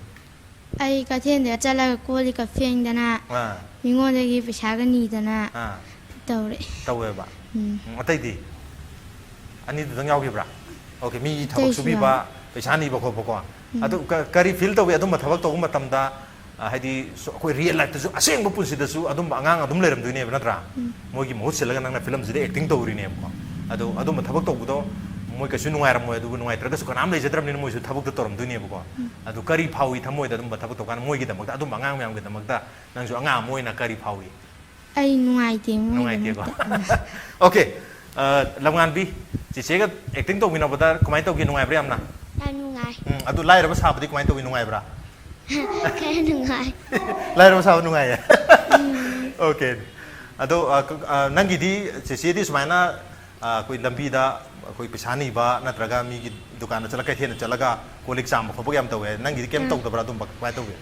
ꯑꯩ ꯀꯩꯊꯦꯜꯗ ꯆꯠꯂꯒ ꯀꯣꯜ ꯂꯤꯛꯀ ꯐꯦꯡꯗꯅ, ꯑꯥ꯫ ꯃꯤꯉꯣꯟꯗꯒꯤ ꯄꯩꯁꯥꯒ ꯅꯤꯗꯅ ꯑꯥ꯫ ꯇꯧꯔꯦ꯫ ꯇꯧꯋꯦꯕ꯫ ꯎꯝ꯫ ꯎꯝ, ꯑꯇꯩꯗꯤ? ꯑꯅꯤꯗꯨꯗꯪ ꯌꯥꯎꯈꯤꯕ꯭ꯔꯥ? ꯑꯣꯀꯦ, ꯃꯤꯒꯤ ꯊꯕꯛ ꯑꯇꯩꯁꯨ ꯁꯨꯕꯤꯕ, ꯌꯥꯎꯋꯦ꯫ ꯄꯩꯁꯥ ꯅꯤꯕ ꯈꯣꯠꯄꯀꯣ꯫ ꯎꯝ꯫ ꯑꯗꯨ ꯀ- ꯀꯔꯤ ꯐꯤꯜ ꯇꯧꯏ ꯑꯗꯨꯝꯕ ꯊꯕꯛ ꯇꯧꯕ ꯃꯇꯝꯗ? ꯑ, ꯍꯥꯏꯗꯤ ꯁꯨ- ꯑꯩꯈꯣꯏ ꯔꯤꯌꯦꯜ ꯂꯥꯏꯐꯇꯁꯨ, ꯑꯁꯦꯡꯕ ꯄꯨꯟꯁꯤꯗꯁꯨ ꯑꯗꯨꯝꯕ ꯑꯉꯥꯡ ꯑꯗꯨꯝ ꯂꯩꯔꯝꯗꯣꯏꯅꯦꯕ, ꯅꯠꯇ꯭ꯔꯥ? ꯎꯝ꯫ ꯃꯣꯏꯒꯤ ꯃꯍꯨꯠ ꯁꯤꯜꯂꯒ ꯅꯪꯅ ꯐꯤꯂꯝꯁꯤꯗ ꯑꯦꯛꯇꯤꯡ ꯇꯧꯔꯤꯅꯦꯕꯀꯣ꯫ ꯑꯗꯣ ꯑꯗꯨꯝꯕ ꯊꯕꯛ ꯇꯧꯕꯗꯣ ꯃꯣꯏ ꯀꯩꯁꯨ ꯅꯨꯡꯉꯥꯏꯔꯝꯃꯣꯏ, ꯑꯗꯨꯕꯨ ꯅꯨꯡꯉꯥꯏꯇ꯭ꯔꯒꯁꯨ ꯀꯅꯥꯝ ꯂꯩꯖꯗ꯭ꯔꯕꯅꯤꯅ ꯃꯣꯏꯁꯨ ꯊꯕꯛꯇ ꯇꯧꯔꯝꯗꯣꯏꯅꯦꯕꯀꯣ꯫ ꯎꯝ꯫ ꯑꯗꯨ ꯀꯔꯤ ꯐꯥꯎꯏ ꯊꯃꯣꯏꯗ ꯑꯗꯨꯝꯕ ꯊꯕꯛ ꯇꯧꯀꯥꯟꯗ ꯃꯣꯏꯒꯤꯗꯃꯛꯇ, ꯑꯗꯨꯝꯕ ꯑꯉꯥꯡ ꯃꯌꯥꯝꯒꯤꯗꯃꯛꯇ ꯅꯪꯁꯨ ꯑꯉꯥꯡ ꯑꯃ ꯑꯣꯏꯅ ꯀꯔꯤ ꯐꯥꯎꯏ? ꯑꯩ ꯅꯨꯡꯉꯥꯏꯇꯦ ꯅꯨꯡꯉꯥꯏꯇꯦꯀꯣ꯫ ꯃꯣꯏꯒꯤꯗꯃꯛꯇ꯫ ꯎꯝ꯫ ꯑꯣꯀꯦ꯫ ꯑ, ꯂꯝꯉꯥꯟꯕꯤ, ꯆꯦꯆꯦꯒ ꯑꯦꯛꯇꯤꯡ ꯇꯧꯃꯤꯟꯅꯕꯗ ꯀꯃꯥꯏꯅ ꯇꯧꯒꯦ? ꯅꯨꯡꯉꯥꯏꯕ꯭ꯔꯥ ꯌꯥꯝꯅ? ꯌꯥꯝ ꯅꯨꯡꯉꯥꯏ꯫ ꯎꯝ, ꯑꯗꯨ ꯂꯥꯏꯔꯕ ꯁꯥꯕꯗꯤ ꯀꯃꯥꯏꯅ ꯇꯧꯒꯦ? ꯅꯨꯡꯉꯥꯏꯕ꯭ꯔꯥ? ꯈꯔ ꯅꯨꯡꯉꯥꯏ꯫ ꯂꯥꯏꯔꯕ ꯁꯥꯕ ꯅꯨꯡꯉꯥꯏꯌꯦ? ꯎꯝ꯫ ꯑꯣꯀꯦ꯫ ꯑꯗꯣ, ꯑ, ꯀ-, ꯑ, ꯅꯪꯒꯤꯗꯤ, ꯆꯦꯆꯦꯗꯤ ꯁꯨꯃꯥꯏꯅ, ꯑ, ꯑꯩꯈꯣꯏ ꯂꯝꯕꯤꯗ ꯑꯩꯈꯣꯏ ꯄꯩꯁꯥ ꯅꯤꯕ ꯅꯠꯇ꯭ꯔꯒ ꯃꯤꯒꯤ ꯗꯨꯀꯥꯟꯗ ꯆꯠꯂꯒ, ꯀꯩꯊꯦꯜꯗ ꯆꯠꯂꯒ ꯀꯣꯜ ꯂꯤꯛ ꯆꯥꯝꯕ ꯈꯣꯠꯄꯒ ꯌꯥꯝ ꯇꯧꯋꯦ, ꯅꯪꯒꯤꯗꯤ ꯀꯩꯝ ꯑꯥ꯫ ꯇꯧꯗꯕ꯭ꯔꯥ ꯑꯗꯨꯝꯕ? ꯀꯃꯥꯏꯅ ꯇꯧꯒꯦ?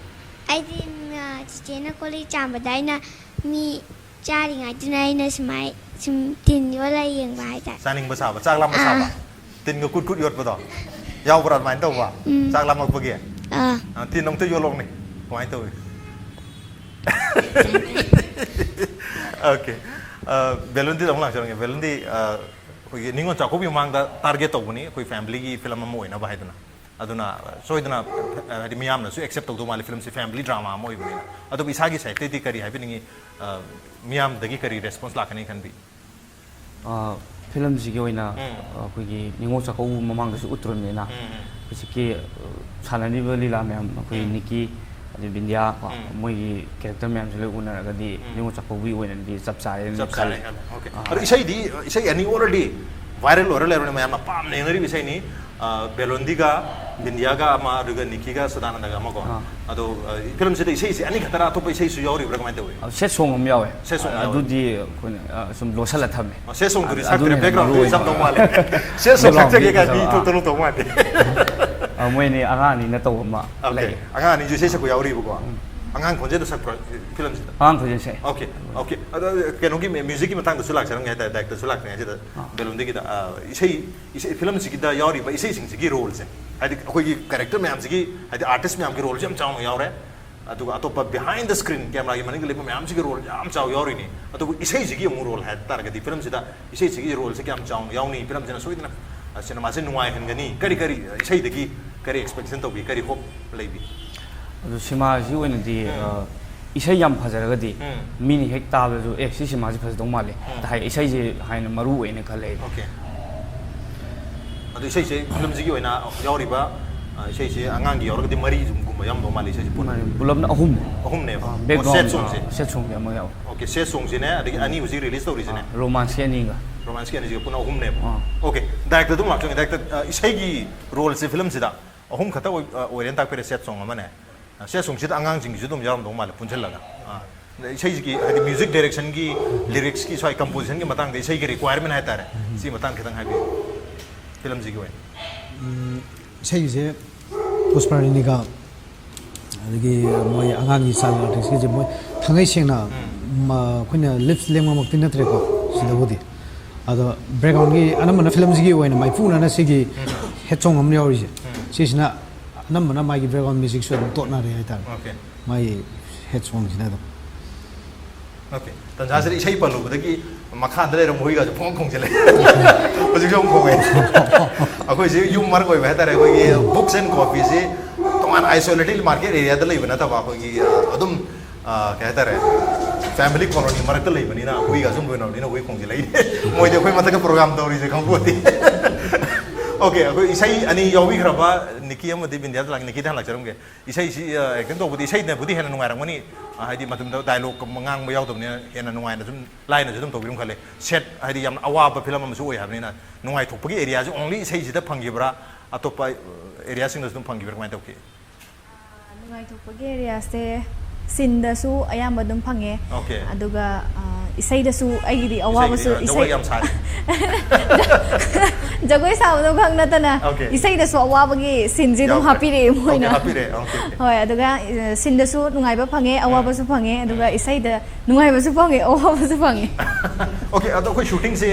ꯑꯩꯗꯤ, ꯎꯝ, ꯑ, ꯆꯤꯆꯦꯅ ꯀꯣꯜ ꯂꯤꯛ ꯆꯥꯝꯕꯗ ꯑꯩꯅ ꯃꯤ ꯆꯥꯔꯤꯉꯩꯗꯨꯅ ꯑꯩꯅ ꯁꯨꯃꯥꯏ ꯁꯨꯝ ꯇꯤꯟ ꯌꯣꯜꯂ ꯌꯦꯡꯕ ꯍꯥꯏꯇꯥꯔꯦ꯫ ꯆꯥꯅꯤꯡꯕ ꯁꯥꯕ, ꯆꯥꯛ ꯂꯥꯝꯕ ꯑꯥ꯫ ꯁꯥꯕ? ꯇꯤꯟꯒ ꯀꯨꯠ ꯀꯨꯠ ꯌꯣꯠꯄꯗꯣ ꯌꯥꯎꯕ꯭ꯔꯥ ꯑꯗꯨꯃꯥꯏꯅ ꯇꯧꯕ? ꯎꯝ꯫ ꯆꯥꯛ ꯂꯥꯝꯃꯛꯄꯒꯤ? ꯑꯥ꯫ ꯑ, ꯇꯤꯟ ꯑꯃꯨꯛꯇ ꯌꯣꯜꯂꯣꯛꯅꯦ꯫ ꯀꯃꯥꯏꯅ ꯇꯧꯏ? ꯑꯣꯀꯦ꯫ ꯑ, ꯕꯦꯂꯨꯟꯗꯤꯗ ꯑꯃꯨꯛ ꯂꯥꯛꯆꯔꯝꯒꯦ꯫ ꯕꯦꯂꯨꯟꯗꯤ, ꯑ, ꯑꯩꯈꯣꯏꯒꯤ ꯅꯤꯉꯣꯜ ꯆꯥꯛꯀꯧꯕꯒꯤ ꯃꯃꯥꯡꯗ ꯇꯥꯔꯒꯦꯠ ꯇꯧꯕꯅꯤ, ꯑꯩꯈꯣꯏ ꯐꯦꯃꯤꯂꯤꯒꯤ ꯐꯤꯂꯝ ꯑꯃ ꯑꯣꯏꯅꯕ ꯍꯥꯏꯗꯅ꯫ ꯑꯗꯨꯅ, ꯑ, ꯁꯣꯏꯗꯅ, ꯑ, ꯍꯥꯏꯗꯤ ꯃꯤꯌꯥꯝꯅꯁꯨ ꯑꯦꯛꯁꯦꯞ ꯇꯧꯗꯧ ꯃꯥꯜꯂꯤ, ꯐꯤꯂꯝꯁꯤ ꯐꯦꯃꯤꯂꯤ ꯗ꯭ꯔꯥꯃꯥ ꯑꯃ ꯑꯣꯏꯕꯅꯤꯅ꯫ ꯑꯗꯨꯕꯨ ꯏꯁꯥꯒꯤ ꯁꯥꯏꯠꯇꯩꯗꯤ ꯀꯔꯤ ꯍꯥꯏꯕꯤꯅꯤꯡꯉꯤ? ꯑ, ꯃꯤꯌꯥꯝꯗꯒꯤ ꯀꯔꯤ ꯔꯦꯁꯄꯣꯟꯁ ꯂꯥꯛꯀꯅꯤ ꯈꯟꯕꯤ? ꯑ, ꯐꯤꯂꯝꯁꯤꯒꯤ ꯑꯣꯏꯅ, ꯎꯝ꯫ ꯑ, ꯑꯩꯈꯣꯏꯒꯤ ꯅꯤꯉꯣꯜ ꯆꯥꯛꯀꯧꯕ ꯃꯃꯥꯡꯗꯁꯨ ꯎꯠꯇ꯭ꯔꯕꯅꯤꯅ, ꯎꯝ, ꯎꯝ꯫ ꯍꯧꯖꯤꯛꯀꯤ, ꯑ, ꯁꯥꯟꯅꯔꯤꯕ ꯂꯤꯂꯥ ꯃꯌꯥꯝ, ꯑꯩꯈꯣꯏ ꯎꯝ꯫ ꯅꯤꯀꯤ, ꯑꯗꯩ ꯕꯤꯟꯗꯤꯌꯥ ꯀꯣ, ꯎꯝ꯫ ꯃꯣꯏꯒꯤ ꯀꯦꯔꯦꯛꯇꯔ ꯃꯌꯥꯝꯁꯦ ꯂꯣꯏ ꯎꯅꯔꯒꯗꯤ ꯎꯝ꯫ ꯅꯤꯉꯣꯜ ꯆꯥꯛꯀꯧꯕꯒꯤ ꯑꯣꯏꯅꯗꯤ ꯆꯞ ꯆꯥꯔꯦꯅ ꯆꯞ ꯆꯥꯔꯦ ꯈꯜꯂꯦ꯫ ꯈꯜꯂꯦ꯫ ꯑꯣꯀꯦ꯫ ꯑꯥ꯫ ꯑꯗꯣ ꯏꯁꯩꯗꯤ, ꯏꯁꯩ ꯑꯅꯤ already viral ꯑꯣꯏꯔ ꯂꯩꯔꯕꯅꯤ, ꯃꯌꯥꯝꯅ ꯄꯥꯝꯅ ꯌꯦꯡꯅꯔꯤꯕ ꯏꯁꯩꯅꯤ꯫ ꯑ, ꯕꯦꯂꯣꯟꯗꯤꯒ ꯕꯤꯟꯗꯤꯌꯥꯒ ꯑꯃ, ꯑꯗꯨꯒ ꯅꯤꯀꯤꯒ ꯁꯗꯥꯅꯟꯗꯒ ꯑꯃꯀꯣ꯫ ꯑꯥ꯫ ꯑꯗꯣ, ꯑ, ꯐꯤꯂꯝꯁꯤꯗ ꯏꯁꯩꯁꯦ ꯑꯅꯤ ꯈꯛꯇꯔꯥ, ꯑꯇꯣꯞꯄ ꯏꯁꯩꯁꯨ ꯌꯥꯎꯔꯤꯕ꯭ꯔꯥ, ꯀꯃꯥꯏꯅ ꯇꯧꯏ? ꯑ, ꯁꯦꯠ ꯁꯣꯡ ꯑꯃ ꯌꯥꯎꯋꯦ꯫ ꯁꯦꯠ ꯁꯣꯡ ꯑ, ꯌꯥꯎꯋꯦ꯫ ꯑꯗꯨꯗꯤ ꯑꯩꯈꯣꯏꯅ, ꯑ, ꯁꯨꯝ ꯂꯣꯠꯁꯤꯜꯂ ꯊꯝꯃꯦ꯫ ꯑ, ꯁꯦꯠ ꯁꯣꯡꯗꯨꯗꯤ ꯑꯗꯨ-, ꯁꯛꯇ꯭ꯔꯦ, ꯑꯗꯨꯅ ꯍꯦꯟꯅ ꯕꯦꯛꯒ꯭ꯔꯥꯎꯟꯗ ꯃꯔꯨ ꯑꯣꯏꯕ꯫ ꯌꯥꯝ ꯇꯧ ꯃꯥꯜꯂꯦ꯫ ꯁꯦꯠ ꯁꯣꯡ ꯕꯦꯛꯒ꯭ꯔꯥꯎꯟꯗꯤ ꯁꯛꯆꯒꯦ ꯀꯥꯏ ꯃꯤ ꯐꯖꯕ, ꯏꯊꯣꯛ ꯑꯥ꯫ ꯇꯧꯔꯛꯇꯧ ꯃꯥꯜꯂꯦ꯫ ꯑ, ꯃꯣꯏ ꯑꯅꯤ ꯑꯉꯥꯡ ꯑꯅꯤꯅ ꯇꯧꯕ ꯑꯃ ꯑꯣꯀꯦ꯫ ꯂꯩꯌꯦ꯫ ꯑꯉꯥꯡ ꯑꯅꯤꯁꯨ ꯏꯁꯩ ꯁꯛꯄ ꯌꯥꯎꯔꯤꯕꯀꯣ? ꯎꯝ꯫ ꯑꯉꯥꯡ ꯈꯣꯟꯖꯦꯜꯗ ꯁꯛꯄ꯭ꯔꯣ ꯐꯤꯂꯝꯁꯤꯗ? ꯑꯉꯥꯡ ꯈꯣꯟꯖꯦꯜꯁꯦ꯫ ꯑꯣꯀꯦ ꯑꯣꯀꯦ ꯑꯗꯣ ꯀꯩꯅꯣꯒꯤ ꯃ꯭ꯌꯨꯖꯤꯛꯀꯤ ꯃꯇꯥꯡꯗꯁꯨ ꯂꯥꯛꯆꯔꯝꯒꯦ ꯍꯥꯏꯇꯥꯔꯦ, ꯗꯥꯏꯔꯦꯛꯇꯔꯁꯨ ꯂꯥꯛꯇ꯭ꯔꯤꯉꯩꯁꯤꯗ ꯕꯦꯂꯨꯟꯗꯒꯤꯗ ꯑ, ꯏꯁꯩ ꯏꯁꯩ ꯐꯤꯂꯝꯁꯤꯒꯤꯗ ꯌꯥꯎꯔꯤꯕ ꯏꯁꯩꯁꯤꯡꯁꯤꯒꯤ ꯔꯣꯜꯁꯦ, ꯍꯥꯏꯗꯤ ꯑꯩꯈꯣꯏꯒꯤ ꯀꯦꯔꯦꯛꯇꯔ ꯃꯌꯥꯝꯁꯤꯒꯤ, ꯍꯥꯏꯗꯤ ꯑꯥꯔꯇꯤꯁ ꯃꯌꯥꯝꯒꯤ ꯔꯣꯜꯁꯨ ꯌꯥꯝ ꯆꯥꯎꯅ ꯌꯥꯎꯔꯦ, ꯑꯗꯨꯒ ꯑꯇꯣꯞꯄ behind the screen cameraꯒꯤ ꯃꯅꯤꯡꯗ ꯂꯩꯕ ꯃꯌꯥꯝꯁꯤꯒꯤ ꯔꯣꯜ ꯌꯥꯝ ꯆꯥꯎ ꯌꯥꯎꯔꯤꯅꯤ꯫ ꯑꯗꯨꯕꯨ ꯏꯁꯩꯁꯤꯒꯤ ꯑꯃꯨꯛ ꯔꯣꯜ ꯍꯥꯏ ꯇꯥꯔꯒꯗꯤ ꯐꯤꯂꯝꯁꯤꯗ ꯏꯁꯩꯁꯤꯒꯤ ꯔꯣꯜꯁꯦ ꯀꯌꯥꯝ ꯆꯥꯎꯅ ꯌꯥꯎꯅꯤ? ꯐꯤꯂꯝꯁꯤꯅ ꯁꯣꯏꯗꯅ ꯑ, ꯁꯤꯅꯦꯃꯥꯁꯦ ꯅꯨꯡꯉꯥꯏꯍꯟꯒꯅꯤ꯫ ꯀꯔꯤ ꯀꯔꯤ ꯑ, ꯏꯁꯩꯗꯒꯤ ꯀꯔꯤ ꯑꯦꯛꯁꯄꯦꯛꯇꯦꯁꯟ ꯇꯧꯕꯤ, ꯀꯔꯤ ꯍꯣꯞ ꯂꯩꯕꯤ? ꯑꯗꯨ ꯁꯤꯃꯥꯁꯤ ꯑꯣꯏꯅꯗꯤ ꯑ, ꯏꯁꯩ ꯌꯥꯝ ꯐꯖꯔꯒꯗꯤ ꯎꯝ. ꯃꯤꯅ ꯍꯦꯛ ꯇꯥꯕꯗꯁꯨ ꯑꯦ ꯁꯤ ꯁꯤꯃꯥꯁꯤ ꯐꯖꯗꯧ ꯃꯥꯜꯂꯦ ꯎꯝ. ꯍꯥꯏ, ꯏꯁꯩꯁꯦ ꯍꯥꯏꯅ ꯃꯔꯨ ꯑꯣꯏꯅ ꯈꯜꯂꯦ ꯑꯩꯗꯤ꯫ ꯑꯣꯀꯦ꯫ ꯑꯗꯨ ꯏꯁꯩꯁꯦ ꯐꯤꯂꯝꯁꯤꯒꯤ ꯑꯣꯏꯅ ꯌꯥꯎꯔꯤꯕ ꯑ, ꯏꯁꯩꯁꯦ ꯑꯉꯥꯡꯒꯤ ꯌꯥꯎꯔꯒꯗꯤ ꯃꯔꯤꯒꯨꯝꯕ ꯌꯥꯎꯔꯝꯗꯧ ꯃꯥꯜꯂꯦ ꯏꯁꯩꯁꯦ ꯄꯨꯟꯅ꯫ ꯄꯨꯂꯞꯅ ꯑꯍꯨꯝ꯫ ꯑꯍꯨꯝꯅꯦꯕ? ꯕꯦꯛꯒ꯭ꯔꯥꯎꯟ ꯁꯦꯠ ꯁꯣꯡꯁꯦ? ꯁꯦꯠ ꯁꯣꯡꯁꯦ ꯑꯃ ꯌꯥꯎꯋꯦ꯫ ꯑꯣꯀꯦ, ꯁꯦꯠ ꯁꯣꯡꯁꯤꯅꯦ, ꯑꯗꯒꯤ ꯑꯅꯤ ꯍꯧꯖꯤꯛ ꯔꯤꯂꯤꯁ ꯇꯧꯔꯤꯁꯤꯅꯦ? ꯔꯣꯃꯥꯟꯁꯀꯤ ꯑꯅꯤꯒ꯫ ꯔꯣꯃꯥꯟꯁꯀꯤ ꯑꯅꯤꯁꯤꯒ ꯄꯨꯟꯅ ꯑꯍꯨꯝꯅꯦꯕ? ꯑꯥ. ꯑꯣꯀꯦ, ꯗꯥꯏꯔꯦꯛꯇꯔ ꯑꯗꯨꯝ ꯂꯥꯛꯆꯒꯦ꯫ ꯗꯥꯏꯔꯦꯛꯇꯔ, ꯑ, ꯏꯁꯩꯒꯤ ꯔꯣꯜꯁꯦ ꯐꯤꯂꯝꯁꯤꯗ ꯑꯍꯨꯝ ꯈꯛꯇ ꯑꯣꯏ-, ꯑ, ꯑꯣꯏꯔꯦꯅ ꯇꯥꯛꯄꯤꯔꯦ, ꯁꯦꯠ ꯁꯣꯡ ꯑꯃꯅꯦ꯫ ꯑ, ꯁꯦꯠ ꯁꯣꯡꯁꯤꯗ ꯑꯉꯥꯡꯁꯤꯡꯒꯤꯁꯨ ꯑꯗꯨꯝ ꯌꯥꯎꯔꯝꯗꯧ ꯃꯥꯜꯂꯦ ꯄꯨꯟꯁꯤꯜꯂꯒ꯫ ꯑꯥ. ꯑꯗ ꯏꯁꯩꯁꯤꯒꯤ, ꯍꯥꯏꯗꯤ ꯃ꯭ꯌꯨꯖꯤꯛ ꯗꯥꯏꯔꯦꯛꯁꯟꯒꯤ, ꯂꯤꯔꯤꯛꯁꯀꯤ ꯁ꯭ꯋꯥꯏ ꯀꯝꯄꯣꯖꯤꯁꯟꯒꯤ ꯃꯇꯥꯡꯗ, ꯏꯁꯩꯒꯤ ꯔꯤꯀ꯭ꯋꯥꯏꯔꯃꯦꯟ ꯍꯥꯏꯇꯥꯔꯦ, ꯁꯤ ꯃꯇꯥꯡ ꯈꯤꯇꯪ ꯍꯥꯏꯕꯤꯌꯨ ꯐꯤꯂꯝꯁꯤꯒꯤ ꯑꯣꯏꯅ꯫ ꯏꯁꯩꯁꯦ ꯄꯨꯁꯄꯔꯥꯅꯤꯒ ꯑꯗꯒꯤ ꯃꯣꯏ ꯑꯉꯥꯡꯒꯤ ꯆꯥꯏꯜ ꯑꯥꯔꯇꯤꯁꯀꯤꯁꯦ ꯃꯣꯏ ꯊꯥꯡꯉꯩ ꯁꯦꯡꯅ ꯃ-, ꯑꯩꯈꯣꯏꯅ ꯂꯤꯞꯁ ꯂꯦꯡꯕꯃꯛꯇꯤ ꯅꯠꯇ꯭ꯔꯦꯀꯣ ꯁꯤꯗꯕꯨꯗꯤ꯫ ꯑꯗꯣ ꯕꯦꯛꯒ꯭ꯔꯥꯎꯟꯒꯤ ꯑꯅꯝꯕꯅ ꯐꯤꯂꯝꯁꯤꯒꯤ ꯑꯣꯏꯅ ꯃꯥꯏꯄꯨꯅꯅ ꯁꯤꯒꯤ ꯍꯦꯠ ꯁꯣꯡ ꯑꯃ ꯌꯥꯎꯔꯤꯁꯦ, ꯁꯤꯁꯤꯅ ꯑꯅꯝꯕꯅ ꯃꯥꯒꯤ ꯕꯦꯛꯒ꯭ꯔꯥꯎꯟ ꯃ꯭ꯌꯨꯖꯤꯛꯁꯨ ꯑꯗꯨꯝ ꯇꯣꯠꯅꯔꯦ ꯍꯥꯏꯇꯥꯔꯦ꯫ ꯑꯣꯀꯦ꯫ ꯃꯥꯒꯤ ꯍꯦꯠ ꯁꯣꯡꯁꯤꯅ ꯑꯗꯨꯝ꯫ ꯑꯣꯀꯦ, ꯇꯟꯖꯥꯁꯤꯗ ꯏꯁꯩ ꯄꯜꯂꯨꯕꯗꯒꯤ ꯃꯈꯥꯗ ꯂꯩꯔꯝꯕ ꯍꯨꯏꯒꯁꯦ ꯐꯣꯡ ꯈꯣꯡꯖꯤꯜꯂꯦ꯫ ꯍꯧꯖꯤꯛꯁꯨ ꯑꯃꯨꯛ ꯈꯣꯡꯉꯦ꯫ ꯑꯩꯈꯣꯏꯁꯦ ꯌꯨꯝ ꯃꯔꯛ ꯑꯣꯏꯕ ꯍꯥꯏꯇꯥꯔꯦ, ꯑꯩꯈꯣꯏꯒꯤ ꯕꯨꯛꯁ ꯑꯦꯟ ꯀꯣꯐꯤꯁꯤ ꯇꯣꯉꯥꯟꯅ ꯑꯥꯏꯁꯣꯂꯦꯇꯦꯗ ꯃꯥꯔꯀꯦꯠ ꯑꯦꯔꯤꯌꯥꯗ ꯂꯩꯕ ꯅꯠꯇꯕ, ꯑꯩꯈꯣꯏꯒꯤ, ꯑ, ꯑꯗꯨꯝ, ꯑ, ꯀꯩ ꯍꯥꯏꯇꯥꯔꯦ, ꯐꯦꯃꯤꯂꯤ ꯀꯣꯂꯣꯅꯤ ꯃꯔꯛꯇ ꯂꯩꯕꯅꯤꯅ ꯍꯨꯏꯒꯁꯨ ꯂꯣꯏꯅꯕꯅꯤꯅ ꯍꯨꯏ ꯈꯣꯡꯖꯤꯜꯂꯛꯏꯅꯦ꯫ ꯃꯣꯏꯗꯤ ꯑꯩꯈꯣꯏ ꯃꯊꯛꯇ ꯄ꯭ꯔꯣꯒ꯭ꯔꯥꯝ ꯇꯧꯔꯤꯁꯦ ꯈꯪꯄꯣꯠꯇꯦ꯫ ꯑꯣꯀꯦ, ꯑꯩꯈꯣꯏ ꯏꯁꯩ ꯑꯅꯤ ꯌꯥꯎꯕꯤꯈ꯭ꯔꯕ ꯅꯤꯀꯤ ꯑꯃꯗꯤ ꯕꯤꯟꯗꯤꯌꯥꯗ ꯂꯥꯛ-, ꯅꯤꯀꯤꯗ ꯍꯜꯂꯛꯆꯔꯝꯒꯦ꯫ ꯏꯁꯩꯁꯤ, ꯑ, ꯑꯦꯛꯇꯤꯡ ꯇꯧꯕꯗꯤ ꯏꯁꯩꯅꯕꯨꯗꯤ ꯍꯦꯟꯅ ꯅꯨꯡꯉꯥꯏꯔꯝꯒꯅꯤ, ꯑ, ꯍꯥꯏꯗꯤ ꯃꯇꯝꯗ ꯗꯥꯏꯂꯣꯛ ꯉꯥꯡꯕ ꯌꯥꯎꯗꯕꯅꯤꯅ ꯍꯦꯟꯅ ꯅꯨꯡꯉꯥꯏꯅ ꯁꯨꯝ ꯂꯥꯏꯅꯁꯨ ꯑꯗꯨꯝ ꯇꯧꯕꯤꯔꯝ ꯈꯜꯂꯦ꯫ ꯁꯦꯠ ꯍꯥꯏꯗꯤ ꯌꯥꯝꯅ ꯑꯋꯥꯕ ꯐꯤꯂꯝ ꯑꯃꯁꯨ ꯑꯣꯏ ꯍꯥꯏꯕꯅꯤꯅ ꯅꯨꯡꯉꯥꯏꯊꯣꯛꯄꯒꯤ ꯑꯦꯔꯤꯌꯥꯁꯦ only ꯏꯁꯩꯁꯤꯗ ꯐꯪꯈꯤꯕ꯭ꯔꯥ, ꯑꯇꯣꯞꯄ, ꯑ, ꯑꯦꯔꯤꯌꯥꯁꯤꯡꯗꯁꯨ ꯑꯗꯨꯝ ꯐꯪꯈꯤꯕ꯭ꯔꯥ, ꯀꯃꯥꯏꯅ ꯇꯧꯈꯤ? ꯅꯨꯡꯉꯥꯏꯊꯣꯛꯄꯒꯤ ꯑꯦꯔꯤꯌꯥꯁꯦ ꯁꯤꯟꯗꯁꯨ ꯑꯌꯥꯝꯕ ꯑꯗꯨꯝ ꯐꯪꯉꯦ꯫ ꯑꯣꯀꯦ꯫ ꯑꯗꯨꯒ ꯑ, ꯏꯁꯩꯗꯁꯨ ꯑꯩꯒꯤꯗꯤ ꯑꯋꯥꯕꯁꯨ ꯏꯁꯩ ꯖꯒꯣꯏ ꯌꯥꯝ ꯁꯥꯏ꯫ ꯖꯒꯣꯏ ꯁꯥꯕꯗꯣ ꯈꯛ ꯅꯠꯇꯅ Okay. ꯏꯁꯩꯗꯁꯨ ꯑꯋꯥꯕꯒꯤ ꯁꯤꯟꯁꯦ ꯑꯗꯨꯝ ꯌꯥꯎꯈ꯭ꯔꯦ꯫ ꯍꯥꯞꯄꯤꯔꯛꯑꯦ ꯃꯣꯏꯅ꯫ Okay, ꯍꯥꯞꯄꯤꯔꯛꯑꯦ꯫ Okay, okay. ꯍꯣꯏ, ꯑꯗꯨꯒ ꯑ, ꯁꯤꯟꯗꯁꯨ ꯅꯨꯡꯉꯥꯏꯕ ꯐꯪꯉꯦ, ꯑꯋꯥꯕꯁꯨ ꯐꯪꯉꯦ, ꯑꯗꯨꯒ ꯏꯁꯩꯗ ꯅꯨꯡꯉꯥꯏꯕꯁꯨ ꯐꯪꯉꯦ, ꯑꯋꯥꯕꯁꯨ ꯐꯪꯉꯦ꯫ Okay, ꯑꯗꯣ ꯑꯩꯈꯣꯏ ꯁꯨꯇꯤꯡꯁꯦ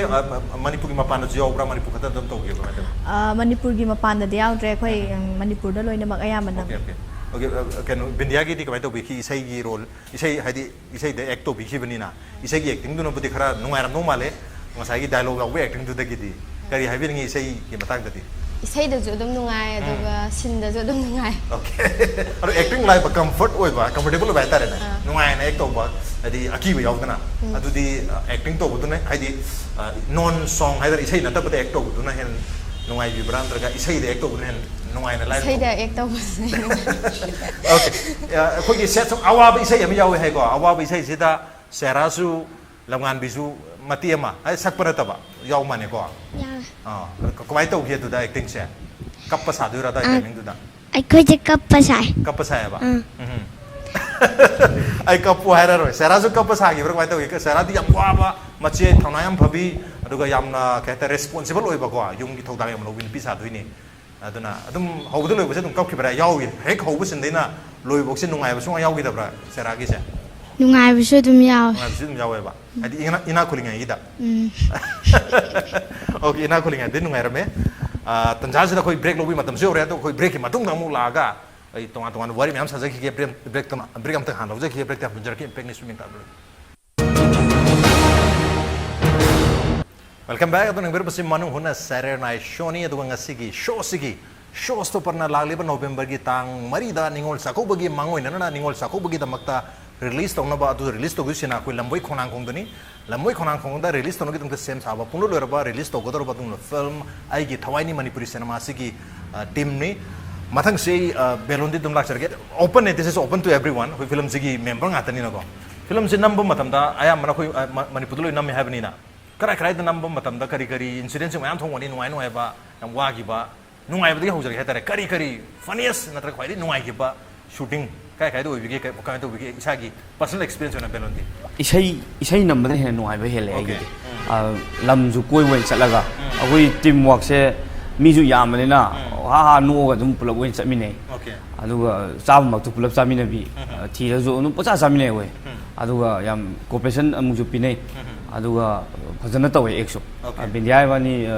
ꯃꯅꯤꯄꯨꯔꯒꯤ ꯃꯄꯥꯟꯗꯁꯨ ꯌꯥꯎꯕ꯭ꯔꯥ, ꯃꯅꯤꯄꯨꯔ ꯈꯛꯇ ꯑꯗꯨꯝ ꯇꯧꯒꯦ, ꯀꯃꯥꯏꯅ ꯇꯧꯒꯦ? ꯑ, ꯃꯅꯤꯄꯨꯔꯒꯤ ꯃꯄꯥꯟꯗꯗꯤ ꯌꯥꯎꯗ꯭ꯔꯦ ꯑꯩꯈꯣꯏ, ꯎꯝ, ꯃꯅꯤꯄꯨꯔꯗ ꯂꯣꯏꯅꯃꯛ ꯑꯌꯥꯝꯕꯅ꯫ Okay, okay. Okay, ꯑ, ꯀꯩꯅꯣ, ꯕꯤꯟꯗꯤꯌꯥꯒꯤꯗꯤ ꯀꯃꯥꯏꯅ ꯇꯧꯕꯤꯈꯤ? ꯏꯁꯩꯒꯤ ꯔꯣꯜ, ꯏꯁꯩ ꯍꯥꯏꯗꯤ ꯏꯁꯩꯗ ꯑꯦꯛ ꯇꯧꯕꯤꯈꯤꯕꯅꯤꯅ, ꯏꯁꯩꯒꯤ ꯑꯦꯛꯇꯤꯡꯗꯨꯅꯕꯨꯗꯤ ꯈꯔ ꯅꯨꯡꯉꯥꯏꯔꯝꯗꯧ ꯃꯥꯜꯂꯦ, ꯉꯁꯥꯏꯒꯤ ꯗꯥꯏꯂꯣꯛ ꯌꯥꯎꯕ ꯑꯦꯛꯇꯤꯡꯗꯨꯗꯒꯤꯗꯤ꯫ ꯀꯔꯤ ꯍꯥꯏꯕꯤꯅꯤꯡꯉꯤ ꯏꯁꯩꯒꯤ ꯃꯇꯥꯡꯗꯗꯤ? ꯏꯁꯩꯗꯁꯨ ꯑꯗꯨꯝ ꯅꯨꯡꯉꯥꯏ, ꯑꯗꯨꯒ ꯁꯤꯟꯗꯁꯨ ꯑꯗꯨꯝ ꯅꯨꯡꯉꯥꯏ꯫ Okay. ꯑꯗꯣ ꯑꯦꯛꯇꯤꯡ ꯂꯥꯏꯕ, ꯀꯝꯐꯔꯠ ꯑꯣꯏꯕ, ꯀꯝꯐꯔꯇꯦꯕꯜ ꯑꯣꯏꯕ ꯍꯥꯏꯇꯥꯔꯦꯅꯦ, ꯑꯥ. ꯅꯨꯡꯉꯥꯏꯅ ꯑꯦꯛ ꯇꯧꯕ, ꯍꯥꯏꯗꯤ ꯑꯀꯤꯕ ꯌꯥꯎꯗꯅ, ꯑꯗꯨꯗꯤ ꯑꯦꯛꯇꯤꯡ ꯇꯧꯕꯗꯨꯅ, ꯍꯥꯏꯗꯤ ꯅꯣꯟ ꯁꯣꯡ ꯍꯥꯏꯇꯥꯔꯦ, ꯏꯁꯩ ꯅꯠꯇꯕꯗ ꯑꯦꯛ ꯇꯧꯕꯗꯨꯅ ꯍꯦꯟꯅ ꯅꯨꯡꯉꯥꯏꯕꯤꯕ꯭ꯔꯥ, ꯅꯠꯇ꯭ꯔꯒ ꯏꯁꯩꯗ ꯑꯦꯛ ꯇꯧꯕꯗꯨꯅ ꯍꯦꯟꯅ ꯅꯨꯡꯉꯥꯏꯅ ꯂꯥꯏꯅ ꯏꯁꯩꯗ ꯑꯦꯛ ꯇꯧꯕꯁꯦ꯫ Okay. ꯑ, ꯑꯩꯈꯣꯏꯒꯤ ꯁꯦꯠ ꯁꯨꯝ ꯑꯋꯥꯕ ꯏꯁꯩ ꯑꯃ ꯌꯥꯎꯋꯦ ꯍꯥꯏꯀꯣ, ꯑꯋꯥꯕ ꯏꯁꯩꯁꯤꯗ ꯁꯦꯔꯥꯁꯨ, ꯂꯝꯉꯥꯟꯕꯤꯁꯨ ꯃꯇꯦꯛ ꯑꯃ, ꯍꯥꯏ, ꯁꯛꯄ ꯅꯠꯇꯕ, ꯌꯥꯎ ꯃꯥꯅꯦꯀꯣ? ꯌꯥꯎꯋꯦ꯫ ꯑꯥ, ꯀ- ꯀꯃꯥꯏꯅ ꯇꯧꯒꯦ ꯑꯗꯨꯗ ꯑꯦꯛꯇꯤꯡꯁꯦ? ꯀꯞꯄ ꯁꯥꯗꯣꯏꯔꯥ ꯑꯗꯥꯏ ꯑꯥ. ꯇꯥꯏꯃꯤꯡꯗꯨꯗ? ꯑꯩꯈꯣꯏꯁꯦ ꯀꯞꯄ ꯁꯥꯏ꯫ ꯀꯞꯄ ꯁꯥꯏꯌꯦꯕ? ꯑꯥ. ꯎꯝ. ꯑꯩ ꯀꯞꯄꯨ ꯍꯥꯏꯔꯔꯣꯏ꯫ ꯁꯦꯔꯥꯁꯨ ꯀꯞꯄ ꯁꯥꯈꯤꯕ꯭ꯔꯥ, ꯀꯃꯥꯏꯅ ꯇꯧꯒꯦ? ꯁꯦꯔꯥꯗꯤ ꯌꯥꯝ ꯋꯥꯕ, ꯃꯆꯦ ꯊꯧꯅꯥ ꯌꯥꯝ ꯐꯕꯤ, ꯑꯗꯨꯒ ꯌꯥꯝꯅ, ꯀꯩ ꯍꯥꯏꯇꯥꯔꯦ, ꯔꯦꯁꯄꯣꯟꯁꯤꯕꯜ ꯑꯣꯏꯕꯀꯣ, ꯌꯨꯝꯒꯤ ꯊꯧꯗꯥꯡ ꯌꯥꯝ ꯂꯧꯕꯤ ꯅꯨꯄꯤ ꯁꯥꯗꯣꯏꯅꯤ꯫ ꯑꯗꯨꯅ ꯑꯗꯨꯝ ꯍꯧꯕꯗ ꯂꯣꯏꯕꯁꯦ ꯑꯗꯨꯝ ꯀꯞꯈꯤꯕ꯭ꯔꯥ? ꯌꯥꯎꯏ꯫ ꯍꯦꯛ ꯍꯧꯕ ꯁꯤꯟꯗꯩꯅ ꯂꯣꯏꯕꯐꯥꯎꯁꯦ ꯅꯨꯡꯉꯥꯏꯕ ꯁꯨꯡꯌꯥꯎ ꯌꯥꯎꯈꯤꯗꯕ꯭ꯔꯥ ꯁꯦꯔꯥꯒꯤꯁꯦ? ꯅꯨꯡꯉꯥꯏꯕꯁꯨ ꯑꯗꯨꯝ ꯌꯥꯎꯋꯦ꯫ ꯅꯨꯡꯉꯥꯏꯕꯁꯨ ꯑꯗꯨꯝ ꯌꯥꯎꯋꯦꯕ, ꯍꯥꯏꯗꯤ ꯏꯅꯥ ꯏꯅꯥꯛ ꯈꯨꯜꯂꯤꯉꯩꯒꯤꯗ꯫ ꯎꯝ. Okay, ꯏꯅꯥꯛ ꯈꯨꯜꯂꯤꯉꯩꯗꯤ ꯅꯨꯡꯉꯥꯏꯔꯝꯃꯦ꯫ ꯑꯥ, ꯇꯟꯖꯥꯁꯤꯗ ꯑꯩꯈꯣꯏ ꯕ꯭ꯔꯦꯛ ꯂꯧꯕꯒꯤ ꯃꯇꯝꯁꯨ ꯌꯧꯔꯦ, ꯑꯗꯣ ꯑꯩꯈꯣꯏ ꯕ꯭ꯔꯦꯛꯀꯤ ꯃꯇꯨꯡꯗ ꯑꯃꯨꯛ ꯂꯥꯛꯑꯒ ꯑꯩ ꯇꯣꯉꯥꯟ ꯇꯣꯉꯥꯟꯕ ꯋꯥꯔꯤ ꯃꯌꯥꯝ ꯁꯥꯖꯈꯤꯒꯦ꯫ ꯕ꯭ꯔꯦꯛ ꯕ꯭ꯔꯦꯛꯇ ꯕ꯭ꯔꯦꯛ ꯑꯝꯇ ꯍꯥꯟꯅ ꯂꯧꯖꯈꯤꯒꯦ꯫ ꯕ꯭ꯔꯦꯛꯇ ꯍꯟꯖꯔꯛꯀꯦ꯫ ꯏꯝꯄꯦꯛ ꯅ꯭ꯌꯨꯁ ꯃꯤꯡ ꯇꯥꯕꯤꯔꯣ꯫ Welcome back. ꯑꯗꯨ ꯅꯪꯕꯤꯔꯕꯁꯤ ꯃꯅꯨꯡ ꯍꯨꯠꯅ Saturday Night Showꯅꯤ꯫ ꯑꯗꯨꯒ ꯉꯁꯤꯒꯤ ꯁꯣꯁꯤꯒꯤ ꯁꯣ ꯁ꯭ꯇꯣꯄꯔꯅ ꯂꯥꯛꯂꯤꯕ ꯅꯣꯕꯦꯝꯕꯔꯒꯤ ꯇꯥꯡ ꯃꯔꯤꯗ ꯅꯤꯉꯣꯜ ꯆꯥꯛꯀꯧꯕꯒꯤ ꯃꯥꯡꯑꯣꯏꯅꯅ ꯅꯤꯉꯣꯜ ꯆꯥꯛꯀꯧꯕꯒꯤꯗꯃꯛꯇ ꯔꯤꯂꯤꯁ ꯇꯧꯅꯕ, ꯑꯗꯨ ꯔꯤꯂꯤꯁ ꯇꯧꯗꯣꯏꯁꯤꯅ ꯑꯩꯈꯣꯏ ꯂꯝꯕꯣꯏ ꯈꯣꯡꯅꯥꯡꯈꯣꯡꯗꯅꯤ꯫ ꯂꯝꯕꯣꯏ ꯈꯣꯡꯅꯥꯡꯈꯣꯡꯗ ꯔꯤꯂꯤꯁ ꯇꯧꯅꯕꯒꯤꯗꯃꯛꯇ ꯁꯦꯝ ꯁꯥꯕ ꯄꯨꯡꯂꯣꯏ ꯂꯣꯏꯔꯕ, ꯔꯤꯂꯤꯁ ꯇꯧꯒꯗꯧꯔꯕ ꯑꯗꯨꯒꯨꯝꯂꯕ ꯐꯤꯂꯝ ꯑꯩꯒꯤ ꯊꯋꯥꯏꯅꯤ ꯃꯅꯤꯄꯨꯔꯤ ꯁꯤꯅꯦꯃꯥꯁꯤꯒꯤ, ꯑ, ꯇꯤꯝꯅꯤ꯫ ꯃꯊꯪꯁꯤ ꯑꯩ, ꯑ, ꯕꯦꯂꯣꯟꯗꯤ ꯑꯗꯨꯝ ꯂꯥꯛꯆꯔꯒꯦ꯫ Open, this is open to everyone. ꯑꯩꯈꯣꯏ ꯐꯤꯂꯝꯁꯤꯒꯤ ꯃꯦꯝꯕꯔ ꯉꯥꯛꯇꯅꯤꯅꯀꯣ꯫ ꯐꯤꯂꯝꯁꯤ ꯅꯝꯕ ꯃꯇꯝꯗ ꯑꯌꯥꯝꯕꯅ ꯑꯩꯈꯣꯏ, ꯑ, ꯃ-, ꯃꯅꯤꯄꯨꯔꯗ ꯂꯣꯏ ꯅꯝꯃꯦ ꯍꯥꯏꯕꯅꯤꯅ, ꯀꯔꯥꯏ ꯀꯔꯥꯏꯗ ꯅꯝꯕ ꯃꯇꯝꯗ ꯀꯔꯤ ꯀꯔꯤ ꯏꯟꯁꯤꯗꯦꯟꯁꯤꯡ ꯃꯌꯥꯝ ꯊꯣꯛꯂꯝꯒꯅꯤ, ꯅꯨꯡꯉꯥꯏ ꯅꯨꯡꯉꯥꯏꯕ, ꯌꯥꯝ ꯋꯥꯈꯤꯕ, ꯅꯨꯡꯉꯥꯏꯕꯗꯒꯤ ꯍꯧꯖꯔꯒꯦ ꯍꯥꯏꯇꯥꯔꯦ꯫ ꯀꯔꯤ ꯀꯔꯤ ꯐꯅꯤꯌꯦꯁ ꯅꯠꯇ꯭ꯔꯒ ꯈ꯭ꯋꯥꯏꯗꯒꯤ ꯅꯨꯡꯉꯥꯏꯈꯤꯕ ꯁꯨꯇꯤꯡ ꯀꯥꯏ ꯀꯥꯏꯗ ꯑꯣꯏꯕꯤꯒꯦ? ꯀꯃꯥꯏꯅ ꯇꯧꯕꯤꯒꯦ? ꯏꯁꯥꯒꯤ personal experience ꯑꯣꯏꯅ ꯕꯦꯂꯣꯟꯗꯤ? ꯏꯁꯩ ꯏꯁꯩ ꯅꯝꯕꯗ ꯍꯦꯟꯅ ꯅꯨꯡꯉꯥꯏꯕ ꯍꯦꯜꯂꯦ ꯑꯩꯒꯤꯗꯤ꯫ ꯂꯝꯁꯨ ꯀꯣꯏꯕ ꯑꯣꯏꯅ ꯆꯠꯂꯒ ꯑꯩꯈꯣꯏ team workꯁꯦ ꯃꯤꯁꯨ ꯌꯥꯝꯕꯅꯤꯅ ꯍꯥ ꯍꯥ ꯅꯣꯛꯑꯒ ꯑꯗꯨꯝ ꯄꯨꯂꯞ ꯑꯣꯏꯅ ꯆꯠꯃꯤꯟꯅꯩ꯫ Okay. ꯑꯗꯨꯒ ꯆꯥꯕꯃꯛꯇꯨ ꯄꯨꯂꯞ ꯆꯥꯃꯤꯟꯅꯕꯤ꯫ ꯊꯤꯔꯁꯨ ꯑꯗꯨꯝ ꯄꯣꯠꯆꯥ ꯆꯥꯃꯤꯟꯅꯩ ꯑꯩꯈꯣꯏ꯫ ꯑꯗꯨꯒ ꯌꯥꯝ cooperation ꯑꯃꯨꯛꯁꯨ ꯄꯤꯅꯩ꯫ ꯑꯗꯨꯒ ꯐꯖꯅ ꯇꯧꯋꯦ actꯁꯨ꯫ Okay. ꯕꯤꯟꯗꯤꯌꯥ ꯏꯕꯥꯅꯤ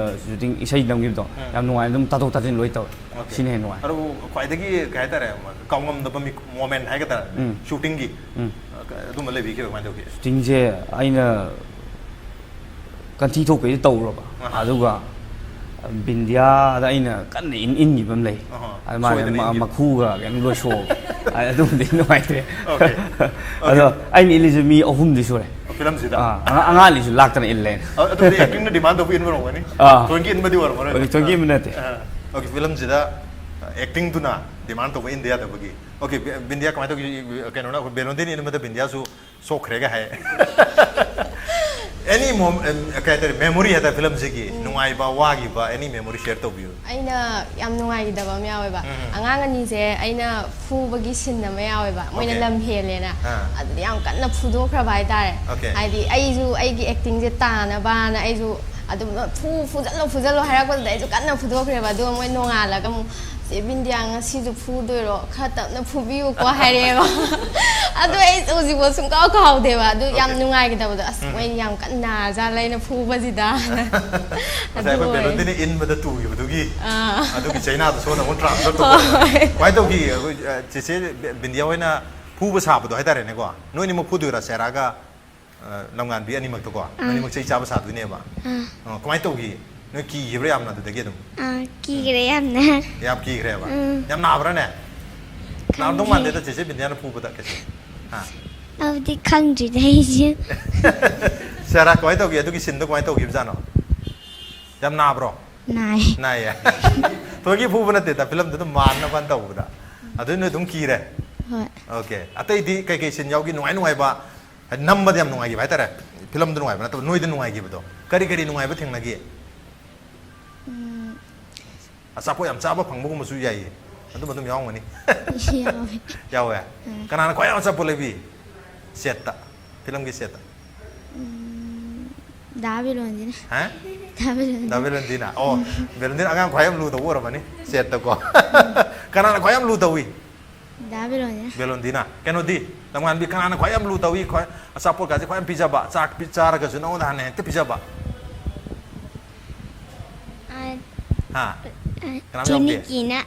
shooting ꯏꯁꯩ ꯅꯝꯈꯤꯕꯗꯣ ꯌꯥꯝ ꯅꯨꯡꯉꯥꯏꯅ ꯑꯗꯨꯝ ꯇꯥꯊꯣꯛ ꯇꯥꯁꯤꯟ ꯂꯣꯏ ꯇꯧꯋꯦ꯫ Okay. ꯁꯤꯅ ꯍꯦꯟꯅ ꯅꯨꯡꯉꯥꯏ꯫ ꯑꯗꯨꯕꯨ ꯈ꯭ꯋꯥꯏꯗꯒꯤ ꯀꯩ ꯍꯥꯏꯇꯥꯔꯦ, ꯀꯥꯎꯉꯝꯗꯕ moment ꯍꯥꯏꯒꯗ꯭ꯔꯥ, shootingꯒꯤ ꯑꯗꯨꯝꯕ ꯂꯩꯕꯤꯈꯤꯕ ꯀꯃꯥꯏꯅ ꯇꯧꯒꯦ? Shootingꯁꯦ ꯑꯩꯅ ꯀꯟꯊꯤ ꯊꯣꯛꯄꯩꯗꯤ ꯇꯧꯔꯕ꯫ ꯑꯍꯥ. ꯑꯗꯨꯒ ꯕꯤꯟꯗꯤꯌꯥꯗ ꯑꯩꯅ ꯀꯟꯅ ꯏꯟ ꯏꯟꯈꯤꯕ ꯑꯃ ꯂꯩ꯫ ꯑꯍꯥ. ꯑꯗꯨ ꯃꯥꯅ ꯁꯣꯏꯗꯅ ꯃ- ꯏꯟꯈꯤꯕ. ꯃꯈꯨꯒ ꯀꯩꯅꯣ ꯂꯣꯏꯁꯣꯛꯑꯕ꯫ ꯑꯗꯨꯝꯗꯤ ꯅꯨꯡꯉꯥꯏꯇ꯭ꯔꯦ꯫ Okay. ꯑꯗꯣ ꯑꯩꯅ ꯏꯜꯂꯤꯁꯦ ꯃꯤ ꯑꯍꯨꯝꯗꯤ ꯁꯨꯔꯦ꯫ ꯐꯤꯂꯝꯁꯤꯗ? ꯑꯥ, ꯑꯉꯥꯡ ꯑꯉꯥꯡ ꯑꯅꯤꯁꯨ ꯂꯥꯛꯇꯅ ꯏꯜꯂꯦ꯫ ꯑ- ꯑꯗꯨꯗꯤ actingꯅ demand ꯇꯧꯕ ꯏꯟꯕ ꯑꯣꯏꯔꯝꯒꯅꯤ? ꯑꯥ. ꯊꯣꯏꯒꯤ ꯏꯟꯕꯗꯤ ꯑꯣꯏꯔꯝꯃꯔꯣꯏ? ꯍꯣꯏ, ꯊꯣꯏꯒꯤ ꯏꯟꯕ ꯅꯠꯇꯦ꯫ ꯑ, okay, ꯐꯤꯂꯝꯁꯤꯗ actingꯗꯨꯅ demand ꯇꯧꯕ ꯏꯟꯗ ꯌꯥꯗꯕꯒꯤ꯫ Okay, ꯕꯤ- ꯕꯤꯟꯗꯤꯌꯥ ꯀꯃꯥꯏꯅ ꯇꯧꯒꯦ? ꯀꯩꯅꯣꯅ ꯑꯩꯈꯣꯏ ꯕꯦꯂꯣꯟꯗꯤꯅ ꯏꯟꯕꯗ ꯕꯤꯟꯗꯤꯌꯥꯁꯨ ꯁꯣꯛꯈ꯭ꯔꯦꯒ ꯍꯥꯏ꯫ Any mom- ꯑꯦꯝ, ꯀꯩ ꯍꯥꯏꯇꯥꯔꯦ, memory ꯍꯥꯏꯇꯥꯔꯦ ꯐꯤꯂꯝꯁꯤꯒꯤ ꯅꯨꯡꯉꯥꯏꯕ, ꯋꯥꯈꯤꯕ, any memory share ꯇꯧꯕꯤꯌꯨ꯫ ꯑꯩꯅ ꯌꯥꯝ ꯅꯨꯡꯉꯥꯏꯈꯤꯗꯕ ꯑꯃ ꯌꯥꯎꯋꯦꯕ꯫ ꯎꯝ. ꯑꯉꯥꯡ ꯑꯅꯤꯁꯦ ꯑꯩꯅ ꯐꯨꯕꯒꯤ scene ꯑꯃ ꯌꯥꯎꯋꯦꯕ, ꯃꯣꯏꯅ Okay. ꯂꯝ ꯍꯦꯜꯂꯦꯅ꯫ ꯑꯥ. ꯑꯗꯨꯗꯤ ꯌꯥꯝ ꯀꯟꯅ ꯐꯨꯗꯣꯛꯈ꯭ꯔꯕ ꯍꯥꯏꯇꯥꯔꯦ꯫ Okay. ꯍꯥꯏꯗꯤ ꯑꯩꯁꯨ ꯑꯩꯒꯤ actingꯁꯦ ꯇꯥꯅꯕꯅ ꯑꯩꯁꯨ ꯑꯗꯨꯝ ꯐꯨ ꯐꯨꯖꯜꯂꯣ ꯐꯨꯖꯜꯂꯣ ꯍꯥꯏꯔꯛꯄꯗꯨꯗ ꯑꯩꯁꯨ ꯀꯟꯅ ꯐꯨꯗꯣꯛꯈ꯭ꯔꯦꯕ꯫ ꯑꯗꯨꯒ ꯃꯣꯏ ꯅꯣꯡꯉꯥꯜꯂꯒ ꯑꯃꯨꯛ "ꯆꯦ ꯕꯤꯟꯗꯤꯌꯥ, ꯉꯁꯤꯁꯨ ꯐꯨꯗꯣꯏꯔꯣ? ꯈꯔ ꯇꯞꯅ ꯐꯨꯕꯤꯌꯨꯀꯣ" ꯍꯥꯏꯔꯛꯑꯦꯕ꯫ ꯑꯗꯨ ꯑꯩ ꯍꯧꯖꯤꯛꯐꯥꯎ ꯁꯨꯡꯀꯥꯎ ꯀꯥꯎꯗꯦꯕ꯫ ꯑꯗꯨ ꯌꯥꯝ Okay. ꯅꯨꯡꯉꯥꯏꯈꯤꯗꯕꯗꯣ, "ꯑꯁ, ꯃꯣꯏ ꯌꯥꯝ ꯀꯟꯅ ꯅꯥꯔꯖꯥꯠꯂ ꯑꯩꯅ ꯐꯨꯕꯁꯤꯗ"꯫ ꯉꯁꯥꯏ ꯑꯩꯈꯣꯏ ꯕꯦꯂꯣꯟꯗꯤꯅ ꯏꯟꯕꯗ ꯇꯨꯈꯤꯕꯗꯨꯒꯤ ꯑꯥ꯫ ꯑꯗꯨꯒꯤ ꯆꯩꯅꯥꯗꯣ ꯁꯣꯝꯗ ꯑꯃꯨꯛ transfer ꯇꯧꯕ꯫ ꯀꯃꯥꯏꯅ ꯇꯧꯈꯤ? ꯑꯩꯈꯣꯏ, ꯑ, ꯆꯦꯆꯦ ꯕꯤꯟꯗꯤꯌꯥ ꯍꯣꯏꯅ ꯐꯨꯕ ꯁꯥꯕꯗꯣ ꯍꯥꯏꯇꯥꯔꯦꯅꯦꯀꯣ, ꯅꯣꯏꯅꯤꯃꯛ ꯐꯨꯗꯣꯏꯔꯥ, ꯁꯦꯔꯥꯒ, ꯑ, ꯂꯝꯉꯥꯟꯕꯤ ꯑꯅꯤꯃꯛꯇꯀꯣ? ꯅꯣꯏꯅꯤꯃꯛ ꯆꯩ ꯆꯥꯕ ꯁꯥꯗꯣꯏꯅꯦꯕ꯫ ꯑ, ꯀꯃꯥꯏꯅ ꯇꯧꯈꯤ? ꯅꯣꯏ ꯀꯤꯈꯤꯕ꯭ꯔꯥ ꯌꯥꯝꯅ ꯑꯗꯨꯗꯒꯤ ꯑꯗꯨꯝ? ꯑꯥ, ꯀꯤꯈ꯭ꯔꯦ ꯌꯥꯝꯅ꯫ ꯌꯥꯝ ꯀꯤꯈ꯭ꯔꯦꯕ? ꯎꯝ꯫ ꯌꯥꯝ ꯅꯥꯕ꯭ꯔꯥꯅꯦ? ꯅꯥꯔꯝꯗꯧ ꯈꯪꯗꯦ꯫ ꯃꯥꯟꯗꯦꯗ ꯆꯦꯆꯦ ꯕꯤꯟꯗꯤꯌꯥꯅ ꯐꯨꯕꯗ ꯀꯩꯁꯨ꯫ ꯍꯥ? ꯑꯗꯨꯗꯤ ꯈꯪꯗ꯭ꯔꯤꯗ ꯑꯩꯁꯨ꯫ ꯁꯦꯔꯥ, ꯀꯃꯥꯏꯅ ꯇꯧꯒꯦ? ꯑꯗꯨꯒꯤ sceneꯗꯣ ꯀꯃꯥꯏꯅ ꯇꯧꯈꯤꯕꯖꯥꯠꯅꯣ? ꯌꯥꯝ ꯅꯥꯕ꯭ꯔꯣ? ꯅꯥꯏ꯫ ꯅꯥꯏꯌꯦ꯫ ꯊꯣꯏꯒꯤ ꯐꯨꯕ ꯅꯠꯇꯦꯗ, ꯐꯤꯂꯝꯗ ꯑꯗꯨꯝ ꯃꯥꯟꯅꯕ ꯇꯧꯕꯗ꯫ ꯑꯗꯨ ꯅꯣꯏ ꯑꯗꯨꯝ ꯀꯤꯔꯦ? ꯍꯣꯏ꯫ Okay. ꯑꯇꯩꯗꯤ ꯀꯩꯀꯩ scene ꯌꯥꯎꯒꯦ? ꯅꯨꯡꯉꯥꯏ ꯅꯨꯡꯉꯥꯏꯕ, ꯍꯥꯏꯗꯤ ꯅꯝꯕꯗ ꯌꯥꯝ ꯅꯨꯡꯉꯥꯏꯈꯤꯕ ꯍꯥꯏꯇꯥꯔꯦ, ꯐꯤꯂꯝꯗ ꯅꯨꯡꯉꯥꯏꯕ ꯅꯠꯇꯕ, ꯅꯣꯏꯗ ꯅꯨꯡꯉꯥꯏꯈꯤꯕꯗꯣ, ꯀꯔꯤ ꯀꯔꯤ ꯅꯨꯡꯉꯥꯏꯕ ꯊꯦꯡꯅꯒꯦ? ꯑꯆꯥꯄꯣꯠ ꯌꯥꯝ ꯆꯥꯕ ꯐꯪꯕꯒꯨꯝꯕꯁꯨ ꯌꯥꯏꯌꯦ꯫ ꯑꯗꯨꯝ ꯑꯗꯨꯝ ꯌꯥꯎꯔꯝꯒꯅꯤ꯫ ꯌꯥꯎꯋꯦ꯫ ꯌꯥꯎꯋꯦ꯫ ꯀꯅꯥꯅ ꯈ꯭ꯋꯥꯏ ꯌꯥꯝ ꯑꯆꯥꯄꯣꯠ ꯂꯩꯕꯤ? ꯁꯦꯠꯇ, ꯐꯤꯂꯝꯒꯤ ꯁꯦꯠꯇ꯫ ꯗꯥ ꯕꯦꯂꯣꯟꯖꯤꯅ꯫ ꯍꯥ? ꯗꯥ ꯕꯦꯂꯣꯟꯖꯤ꯫ ꯗꯥ ꯕꯦꯂꯣꯟꯗꯤꯅ꯫ ꯑꯣ, ꯕꯦꯂꯣꯟꯗꯤꯅ ꯑꯉꯥꯡ ꯈ꯭ꯋꯥꯏ ꯌꯥꯝ ꯂꯨ ꯇꯧꯕ ꯑꯣꯏꯔꯝꯃꯅꯤ ꯁꯦꯠꯇꯀꯣ꯫ ꯀꯅꯥꯅ ꯈ꯭ꯋꯥꯏ ꯌꯥꯝ ꯂꯨ ꯇꯧꯏ? ꯗꯥ ꯕꯦꯂꯣꯟꯖꯤꯅ꯫ ꯕꯦꯂꯣꯟꯗꯤꯅ꯫ ꯀꯩꯅꯣꯗꯤ, ꯂꯝꯉꯥꯟꯕꯤ, ꯀꯅꯥꯅ ꯈ꯭ꯋꯥꯏ ꯌꯥꯝ ꯂꯨ ꯇꯧꯏ? ꯈ꯭ꯋꯥꯏ, ꯑꯆꯥꯄꯣꯠꯀꯥꯁꯦ ꯈ꯭ꯋꯥꯏ ꯌꯥꯝ ꯄꯤꯖꯕ, ꯆꯥꯛ ꯄꯤ-, ꯆꯥꯔꯒꯁꯨ ꯅꯉꯣꯟꯗ ꯍꯥꯟꯅ ꯍꯦꯛꯇ ꯄꯤꯖꯕ? ꯑ, ꯍꯥ? ꯑ, ꯀꯅꯥꯝ ꯆꯦ ꯌꯥꯎꯗꯦ? ꯅꯤꯀꯤꯅ꯫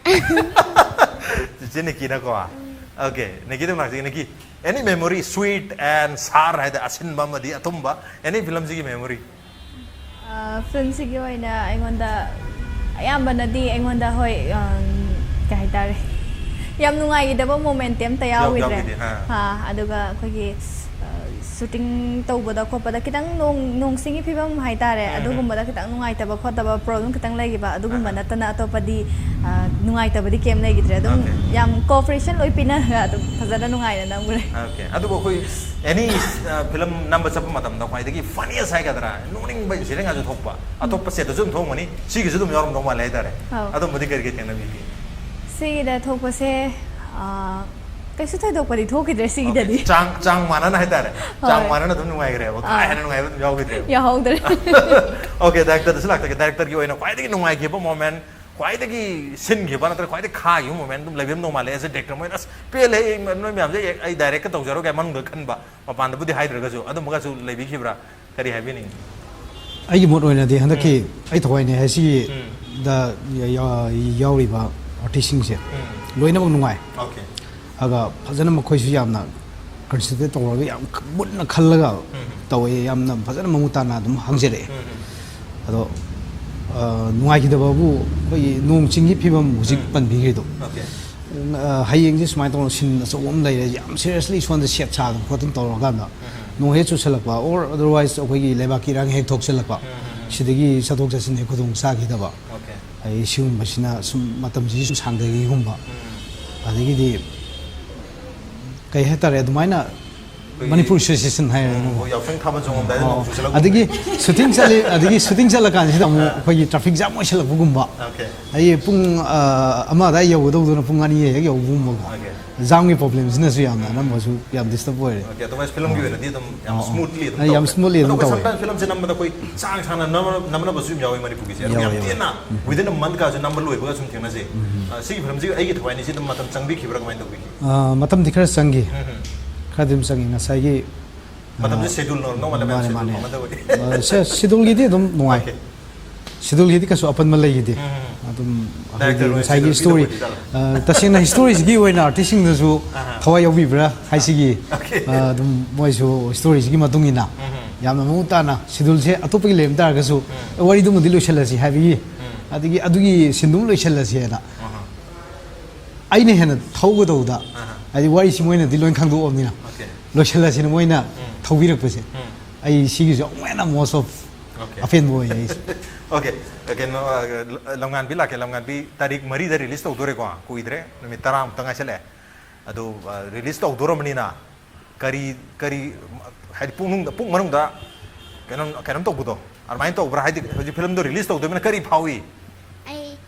ꯆꯤꯆꯦ ꯅꯤꯀꯤꯅꯀꯣ? Okay, ꯅꯤꯀꯤꯗ ꯂꯥꯛꯁꯤ, ꯅꯤꯀꯤ꯫ Any memory, sweet and sour ꯍꯥꯏꯗꯤ ꯑꯁꯤꯟꯕ ꯑꯃꯗꯤ ꯑꯊꯨꯝꯕ, any ꯐꯤꯂꯝꯁꯤꯒꯤ memory? ꯐꯤꯂꯝꯁꯤꯒꯤ ꯑꯣꯏꯅ ꯑꯩꯉꯣꯟꯗ ꯑꯌꯥꯝꯕꯅꯗꯤ ꯑꯩꯉꯣꯟꯗ, ꯍꯣꯏ, ꯑꯝ, ꯀꯩ ꯍꯥꯏꯇꯥꯔꯦ, ꯌꯥꯝ ꯅꯨꯡꯉꯥꯏꯈꯤꯗꯕ ꯃꯣꯃꯦꯟꯇꯤ ꯑꯝꯇ ꯌꯥꯎ-, ꯌꯥꯎꯈꯤꯗ꯭ꯔꯦ꯫ ꯌꯥꯎꯈꯤꯗꯦ, ꯑꯥ꯫ ꯑꯥ, ꯑꯗꯨꯒ ꯑꯩꯈꯣꯏꯒꯤ, ꯑ, ꯁꯨꯇꯤꯡ ꯇꯧꯕꯗ ꯈꯣꯠꯄꯗ ꯈꯤꯇꯪ ꯅꯣꯡ, ꯅꯣꯡ ꯆꯤꯡꯒꯤ ꯐꯤꯕꯝ ꯍꯥꯏꯇꯥꯔꯦ, ꯎꯝ, ꯎꯝ꯫ ꯑꯗꯨꯒꯨꯝꯕꯗ ꯈꯤꯇꯪ ꯅꯨꯡꯉꯥꯏꯇꯕ ꯈꯣꯠꯇꯕ ꯄ꯭ꯔꯣꯕ꯭ꯂꯦꯝ ꯈꯤꯇꯪ ꯂꯩꯈꯤꯕ, ꯑꯗꯨꯒꯨꯝꯕ ꯑꯍꯥ꯫ ꯅꯠꯇꯅ ꯑꯇꯣꯞꯄꯗꯤ, ꯑ, ꯅꯨꯡꯉꯥꯏꯇꯕꯗꯤ ꯀꯩꯝ ꯂꯩꯈꯤꯗ꯭ꯔꯦ꯫ ꯑꯗꯨꯝ Okay. ꯌꯥꯝ ꯀꯣꯑꯣꯄꯔꯦꯁꯟ ꯂꯣꯏ ꯄꯤꯅꯔꯒ ꯑꯗꯨꯝ ꯐꯖꯅ ꯅꯨꯡꯉꯥꯏꯅ ꯅꯝꯈ꯭ꯔꯦ꯫ Okay. ꯑꯗꯨꯕꯨ ꯑꯩꯈꯣꯏ ꯑꯦꯅꯤ ꯐꯤꯂꯝ ꯅꯝꯕ ꯆꯠꯄ ꯃꯇꯝꯗ ꯈ꯭ꯋꯥꯏꯗꯒꯤ funniest ꯍꯥꯏꯒꯗ꯭ꯔꯥ, ꯅꯣꯛꯅꯤꯡꯕ ꯏꯟꯁꯤꯗꯦꯟꯒꯁꯨ ꯊꯣꯛꯄ, ꯑꯇꯣꯞꯄ ꯁꯦꯠꯇꯁꯨ ꯑꯗꯨꯝ ꯊꯣꯛꯑꯝꯒꯅꯤ, ꯁꯤꯒꯤꯁꯨ ꯑꯗꯨꯝ ꯌꯥꯎꯔꯝꯗꯧ ꯃꯥꯜꯂꯦ ꯍꯥꯏꯇꯥꯔꯦ꯫ ꯑꯧ꯫ ꯑꯗꯨꯝꯕꯗꯤ ꯀꯔꯤ ꯀꯔꯤ ꯊꯦꯡꯅꯕꯤꯒꯦ? ꯁꯤꯒꯤꯗ ꯊꯣꯛꯄꯁꯦ, ꯑ, ꯀꯩꯁꯨ ꯊꯣꯏꯗꯣꯛꯄꯗꯤ ꯊꯣꯛꯈꯤꯗ꯭ꯔꯦ ꯁꯤꯒꯤꯗꯗꯤ꯫ Okay. ꯆꯥꯡ, ꯆꯥꯡ ꯃꯥꯟꯅꯅ ꯍꯥꯏꯇꯥꯔꯦ, ꯆꯥꯡ ꯍꯣꯏ꯫ ꯃꯥꯟꯅꯅ ꯑꯗꯨꯝ ꯅꯨꯡꯉꯥꯏꯈ꯭ꯔꯦꯕ, ꯀꯥ ꯑꯥ꯫ ꯍꯦꯟꯅ ꯅꯨꯡꯉꯥꯏꯕ ꯑꯗꯨꯝ ꯌꯥꯎꯈꯤꯗ꯭ꯔꯦꯕ꯫ ꯌꯥꯎꯍꯧꯗ꯭ꯔꯦ꯫ Okay, ꯗꯥꯏꯔꯦꯛꯇꯔꯗꯁꯨ ꯂꯥꯛꯆꯒꯦ꯫ ꯗꯥꯏꯔꯦꯛꯇꯔꯒꯤ ꯑꯣꯏꯅ ꯈ꯭ꯋꯥꯏꯗꯒꯤ ꯅꯨꯡꯉꯥꯏꯈꯤꯕ ꯃꯣꯃꯦꯟ, ꯈ꯭ꯋꯥꯏꯗꯒꯤ ꯁꯤꯟꯈꯤꯕ ꯅꯠꯇ꯭ꯔꯒ ꯈ꯭ꯋꯥꯏꯗꯒꯤ ꯈꯥꯈꯤꯕ ꯃꯣꯃꯦꯟ ꯑꯗꯨꯝ ꯂꯩꯕꯤꯔꯝꯗꯧ ꯃꯥꯜꯂꯦ꯫ As a director, ꯃꯣꯏꯅ, "ꯑꯁ, ꯄꯦꯜꯂꯦ, ꯑꯩ, ꯅꯣꯏ ꯃꯌꯥꯝꯁꯦ ꯑꯩ ꯗꯥꯏꯔꯦꯛꯀ ꯇꯧꯖꯔꯒꯦ" ꯃꯅꯨꯡꯗ ꯈꯟꯕ, ꯃꯄꯥꯟꯗꯕꯨꯗꯤ ꯍꯥꯏꯗ꯭ꯔꯒꯁꯨ, ꯑꯗꯨꯝꯕꯒꯁꯨ ꯂꯩꯕꯤꯈꯤꯕ꯭ꯔꯥ? ꯀꯔꯤ ꯍꯥꯏꯕꯤꯅꯤꯡꯉꯤ? ꯑꯩꯒꯤ ꯃꯣꯠ ꯑꯣꯏꯅꯗꯤ ꯍꯟꯗꯛꯀꯤ ꯑꯩ ꯊꯋꯥꯏꯅꯦ ꯍꯥꯏꯁꯤꯒꯤ ꯗ ꯌꯥ-, ꯌꯥꯎꯔꯤꯕ ꯑꯥꯔꯇꯤꯁꯁꯤꯡꯁꯦ ꯂꯣꯏꯅꯃꯛ ꯅꯨꯡꯉꯥꯏ꯫ Okay. ꯑꯗꯨꯒ ꯐꯖꯅ ꯃꯈꯣꯏꯁꯨ ꯌꯥꯝꯅ ꯀꯟꯁꯤꯗꯔ ꯇꯧꯔꯒ ꯌꯥꯝ ꯃꯨꯟꯅ ꯈꯜꯂꯒ ꯇꯧꯋꯦ꯫ ꯌꯥꯝꯅ ꯐꯖꯅ ꯃꯃꯨꯠ ꯇꯥꯅ ꯑꯗꯨꯝ ꯍꯪꯖꯔꯛꯑꯦ꯫ ꯑꯗꯣ, ꯑ, ꯅꯨꯡꯉꯥꯏꯈꯤꯗꯕꯕꯨ ꯑꯩꯈꯣꯏꯒꯤ ꯅꯣꯡ ꯆꯤꯡꯒꯤ ꯐꯤꯕꯝ ꯍꯧꯖꯤꯛ ꯄꯟꯕꯤꯈ꯭ꯔꯤꯗꯣ꯫ Okay. ꯑ, ꯍꯌꯦꯡꯁꯦ ꯁꯨꯃꯥꯏꯅ ꯇꯧꯅ ꯁꯤꯟ ꯑꯆꯧꯕ ꯑꯃ ꯂꯩꯔꯦ, ꯌꯥꯝ seriously ꯁꯣꯝꯗ ꯁꯦꯠ ꯁꯥꯗꯅ ꯈꯣꯠꯇꯅ ꯇꯧꯔꯀꯥꯟꯗ ꯅꯣꯡ ꯍꯦꯛ ꯆꯨꯁꯜꯂꯛꯄ, or otherwise ꯑꯩꯈꯣꯏꯒꯤ ꯂꯩꯕꯥꯛꯀꯤ ꯏꯔꯥꯡ ꯍꯦꯛ ꯊꯣꯛꯆꯜꯂꯛꯄ, ꯁꯤꯗꯒꯤ ꯆꯠꯊꯣꯛ ꯆꯠꯁꯤꯟ ꯍꯦꯛ ꯈꯨꯗꯣꯡ ꯆꯥꯈꯤꯗꯕ, Okay. ꯑꯗꯩ ꯁꯤꯒꯨꯝꯕꯁꯤꯅ ꯁꯨꯝ ꯃꯇꯝꯁꯤ ꯁꯨꯝ ꯁꯥꯡꯊꯈꯤꯒꯨꯝꯕ, ꯑꯗꯒꯤꯗꯤ ꯀꯩ ꯍꯥꯏꯇꯥꯔꯦ, ꯑꯗꯨꯃꯥꯏꯅ ꯃꯅꯤꯄꯨꯔ ꯑꯦꯁꯣꯁꯤꯌꯦꯁꯟ ꯍꯥꯏꯔꯦ꯫ ꯎꯝ, ꯌꯥꯎꯁꯪ ꯊꯥꯕꯜ ꯆꯣꯡꯉꯝꯗꯥꯏꯗ ꯅꯣꯡ ꯆꯨꯁꯜꯂꯛꯄ꯫ ꯑꯗꯒꯤ ꯁꯨꯇꯤꯡ ꯆꯠꯂꯤ, ꯑꯗꯒꯤ ꯁꯨꯇꯤꯡ ꯆꯠꯂꯀꯥꯟꯁꯤꯗ ꯑꯃꯨꯛ ꯑꯩꯈꯣꯏꯒꯤ ꯇ꯭ꯔꯥꯐꯤꯛ ꯖꯥꯝ ꯑꯣꯏꯁꯜꯂꯛꯄꯒꯨꯝꯕ꯫ ꯑꯣꯀꯦ꯫ ꯑꯩ ꯄꯨꯡ, ꯑ, ꯑꯃ ꯑꯗꯥꯏ ꯌꯧꯒꯗꯧꯗꯨꯅ ꯄꯨꯡ ꯑꯅꯤ ꯍꯦꯛ ꯌꯧꯕꯒꯨꯝꯕꯀꯣ꯫ ꯑꯣꯀꯦ꯫ ꯖꯥꯝꯒꯤ ꯄ꯭ꯔꯣꯕ꯭ꯂꯦꯝꯁꯤꯅꯁꯨ ꯌꯥꯝꯅ ꯑꯅꯝꯕꯁꯨ ꯌꯥꯝ ꯗꯤꯁꯇꯔꯕ ꯑꯣꯏꯔꯦ꯫ ꯑꯣꯀꯦ, ꯑꯗꯔꯋꯥꯏꯁ ꯐꯤꯂꯝꯒꯤ ꯑꯣꯏꯅꯗꯤ ꯑꯗꯨꯝ ꯌꯥꯝ ꯑꯣ, ꯑꯣ꯫ ꯁ꯭ꯃꯨꯠꯂꯤ ꯑꯗꯨꯝ ꯑꯩ ꯌꯥꯝ ꯇꯧꯋꯦ꯫ ꯁ꯭ꯃꯨꯠꯂꯤ ꯑꯗꯣ ꯑꯗꯨꯝ ꯑꯩꯈꯣꯏ ꯇꯧꯋꯦ꯫ ꯁꯝꯇꯥꯏꯝꯁ ꯐꯤꯂꯝꯁꯦ ꯅꯝꯕꯗ ꯑꯩꯈꯣꯏ ꯁꯥꯡ ꯁꯥꯡꯅ ꯅꯝ-, ꯅꯝꯅꯕꯁꯨ ꯑꯗꯨꯝ ꯌꯥꯎꯋꯦ ꯃꯅꯤꯄꯨꯔꯒꯤꯁꯦ꯫ ꯑꯗꯨꯝ ꯌꯥꯎꯋꯦ, ꯌꯥꯝ ꯌꯥꯎꯋꯦ꯫ ꯇꯦꯟꯅ, ꯎꯝ꯫ Within a month ꯀꯥꯁꯨ ꯅꯝꯕ ꯂꯣꯏꯕꯒ ꯁꯨꯝ ꯊꯦꯡꯅꯖꯩ꯫ ꯎꯝ꯫ ꯑ, ꯁꯤꯒꯤ ꯐꯤꯂꯝꯁꯤ ꯑꯩꯒꯤ ꯊꯋꯥꯏꯅꯤꯁꯤ ꯑꯗꯨꯝ ꯃꯇꯝ ꯆꯪꯕꯤꯈꯤꯕ꯭ꯔꯥ, ꯀꯃꯥꯏꯅ ꯇꯧꯕꯤꯈꯤ? ꯑ, ꯃꯇꯝꯗꯤ ꯈꯔ ꯆꯪꯈꯤ꯫ ꯎꯝ, ꯎꯝ꯫ ꯈꯔꯗꯤ ꯑꯗꯨꯝ ꯆꯪꯉꯤ꯫ ꯉꯁꯥꯏꯒꯤ, ꯃꯇꯝꯁꯦ ꯑ, ꯁꯦꯗ꯭ꯌꯨꯜ ꯅꯧꯔꯝꯗꯧ ꯃꯥꯜꯂꯦ, ꯃꯥꯅꯦ, ꯁꯦꯗ꯭ꯌꯨꯜ ꯃꯥꯅꯦ꯫ ꯀꯃꯥꯏꯅ ꯇꯧꯕꯒꯤ? ꯑ, ꯁꯦ-, ꯁꯦꯗ꯭ꯌꯨꯜꯒꯤꯗꯤ ꯑꯗꯨꯝ ꯅꯨꯡꯉꯥꯏ꯫ ꯑꯣꯀꯦ꯫ ꯁꯦꯗ꯭ꯌꯨꯜꯒꯤꯗꯤ ꯀꯩꯁꯨ ꯑꯄꯟꯕ ꯂꯩꯈꯤꯗꯦ꯫ ꯎꯝ, ꯎꯝ꯫ ꯑꯗꯨꯝ ꯑꯩꯈꯣꯏꯒꯤ ꯗꯥꯏꯔꯦꯛꯇꯔ ꯍꯣꯏ ꯉꯁꯥꯏꯒꯤ ꯁꯦꯗ꯭ꯌꯨꯜ ꯁ꯭ꯇꯣꯔꯤ, ꯄꯤꯗꯕ ꯑꯣꯏꯗꯣꯏꯖꯥꯠꯂꯣ? ꯑ, ꯇꯁꯦꯡꯅ ꯁ꯭ꯇꯣꯔꯤꯁꯤꯒꯤ ꯑꯣꯏꯅ ꯑꯥꯔꯇꯤꯁꯁꯤꯡꯗꯁꯨ ꯑꯍꯥ꯫ ꯊꯋꯥꯏ ꯌꯥꯎꯕꯤꯕ꯭ꯔꯥ ꯍꯥꯏꯁꯤꯒꯤ, ꯑꯣꯀꯦ꯫ ꯑ, ꯑꯗꯨꯝ ꯃꯣꯏꯁꯨ ꯁ꯭ꯇꯣꯔꯤꯁꯤꯒꯤ ꯃꯇꯨꯡ ꯏꯟꯅ ꯎꯝ, ꯎꯝ꯫ ꯌꯥꯝꯅ ꯃꯃꯨꯠ ꯇꯥꯅ ꯁꯦꯗ꯭ꯌꯨꯜꯁꯦ ꯑꯇꯣꯞꯄꯒꯤ ꯂꯩꯔꯝ ꯇꯥꯔꯒꯁꯨ, ꯎꯝ꯫ "ꯑꯦ, ꯋꯥꯔꯤꯗꯨꯃꯗꯤ ꯂꯣꯏꯁꯤꯜꯂꯁꯤ" ꯍꯥꯏꯕꯒꯤ, ꯎꯝ꯫ ꯑꯗꯒꯤ ꯑꯗꯨꯒꯤ ꯁꯤꯟꯗꯨꯝ ꯂꯣꯏꯁꯤꯜꯂꯁꯦꯅ ꯑꯍꯥ꯫ ꯑꯩꯅ ꯍꯦꯟꯅ ꯊꯧꯒꯗꯧꯗ, ꯑꯍꯥ꯫ ꯍꯥꯏꯗꯤ ꯋꯥꯔꯤꯁꯤ ꯃꯣꯏꯅꯗꯤ ꯂꯣꯏ ꯈꯪꯗꯣꯛꯑꯕꯅꯤꯅ, ꯑꯣꯀꯦ꯫ ꯂꯣꯏꯁꯤꯜꯂꯁꯤꯅ ꯃꯣꯏꯅ ꯎꯝ꯫ ꯊꯧꯕꯤꯔꯛꯄꯁꯦ, ꯎꯝ꯫ ꯑꯩ ꯁꯤꯒꯤꯁꯨ ꯑꯃꯨꯛ ꯍꯦꯟꯅ most of ꯑꯣꯀꯦ꯫ ꯑꯄꯦꯟꯕ ꯑꯣꯏꯌꯦ ꯑꯩꯁꯦ꯫ ꯑꯣꯀꯦ, ꯀꯩꯅꯣ, ꯑ, ꯂꯝꯉꯥꯟꯕꯤ ꯂꯥꯛꯀꯦ꯫ ꯂꯝꯉꯥꯟꯕꯤ ꯇꯥꯔꯤꯛ ꯃꯔꯤꯗ ꯔꯤꯂꯤꯁ ꯇꯧꯗꯣꯔꯦꯀꯣ, ꯀꯨꯏꯗ꯭ꯔꯦ, ꯅꯨꯃꯤꯠ ꯇꯔꯥꯃꯨꯛꯇ ꯉꯥꯏꯁꯜꯂꯛꯑꯦ꯫ ꯑꯗꯨ, ꯑ, ꯔꯤꯂꯤꯁ ꯇꯧꯗꯣꯔꯕꯅꯤꯅ ꯀꯔꯤ, ꯀꯔꯤ, ꯍꯥꯏꯗꯤ ꯄꯨꯛꯅꯨꯡꯗ, ꯄꯨꯛ ꯃꯅꯨꯡꯗ ꯀꯩꯅꯣꯝ, ꯀꯩꯅꯣꯝ ꯇꯧꯕꯗꯣ, ꯑꯗꯨꯃꯥꯏꯅ ꯇꯧꯕ꯭ꯔꯥ? ꯍꯥꯏꯗꯤ ꯍꯧꯖꯤꯛ ꯐꯤꯂꯝꯗꯣ ꯔꯤꯂꯤꯁ ꯇꯧꯗꯣꯏꯅꯤꯅ ꯀꯔꯤ ꯐꯥꯎꯏ? ꯑꯩ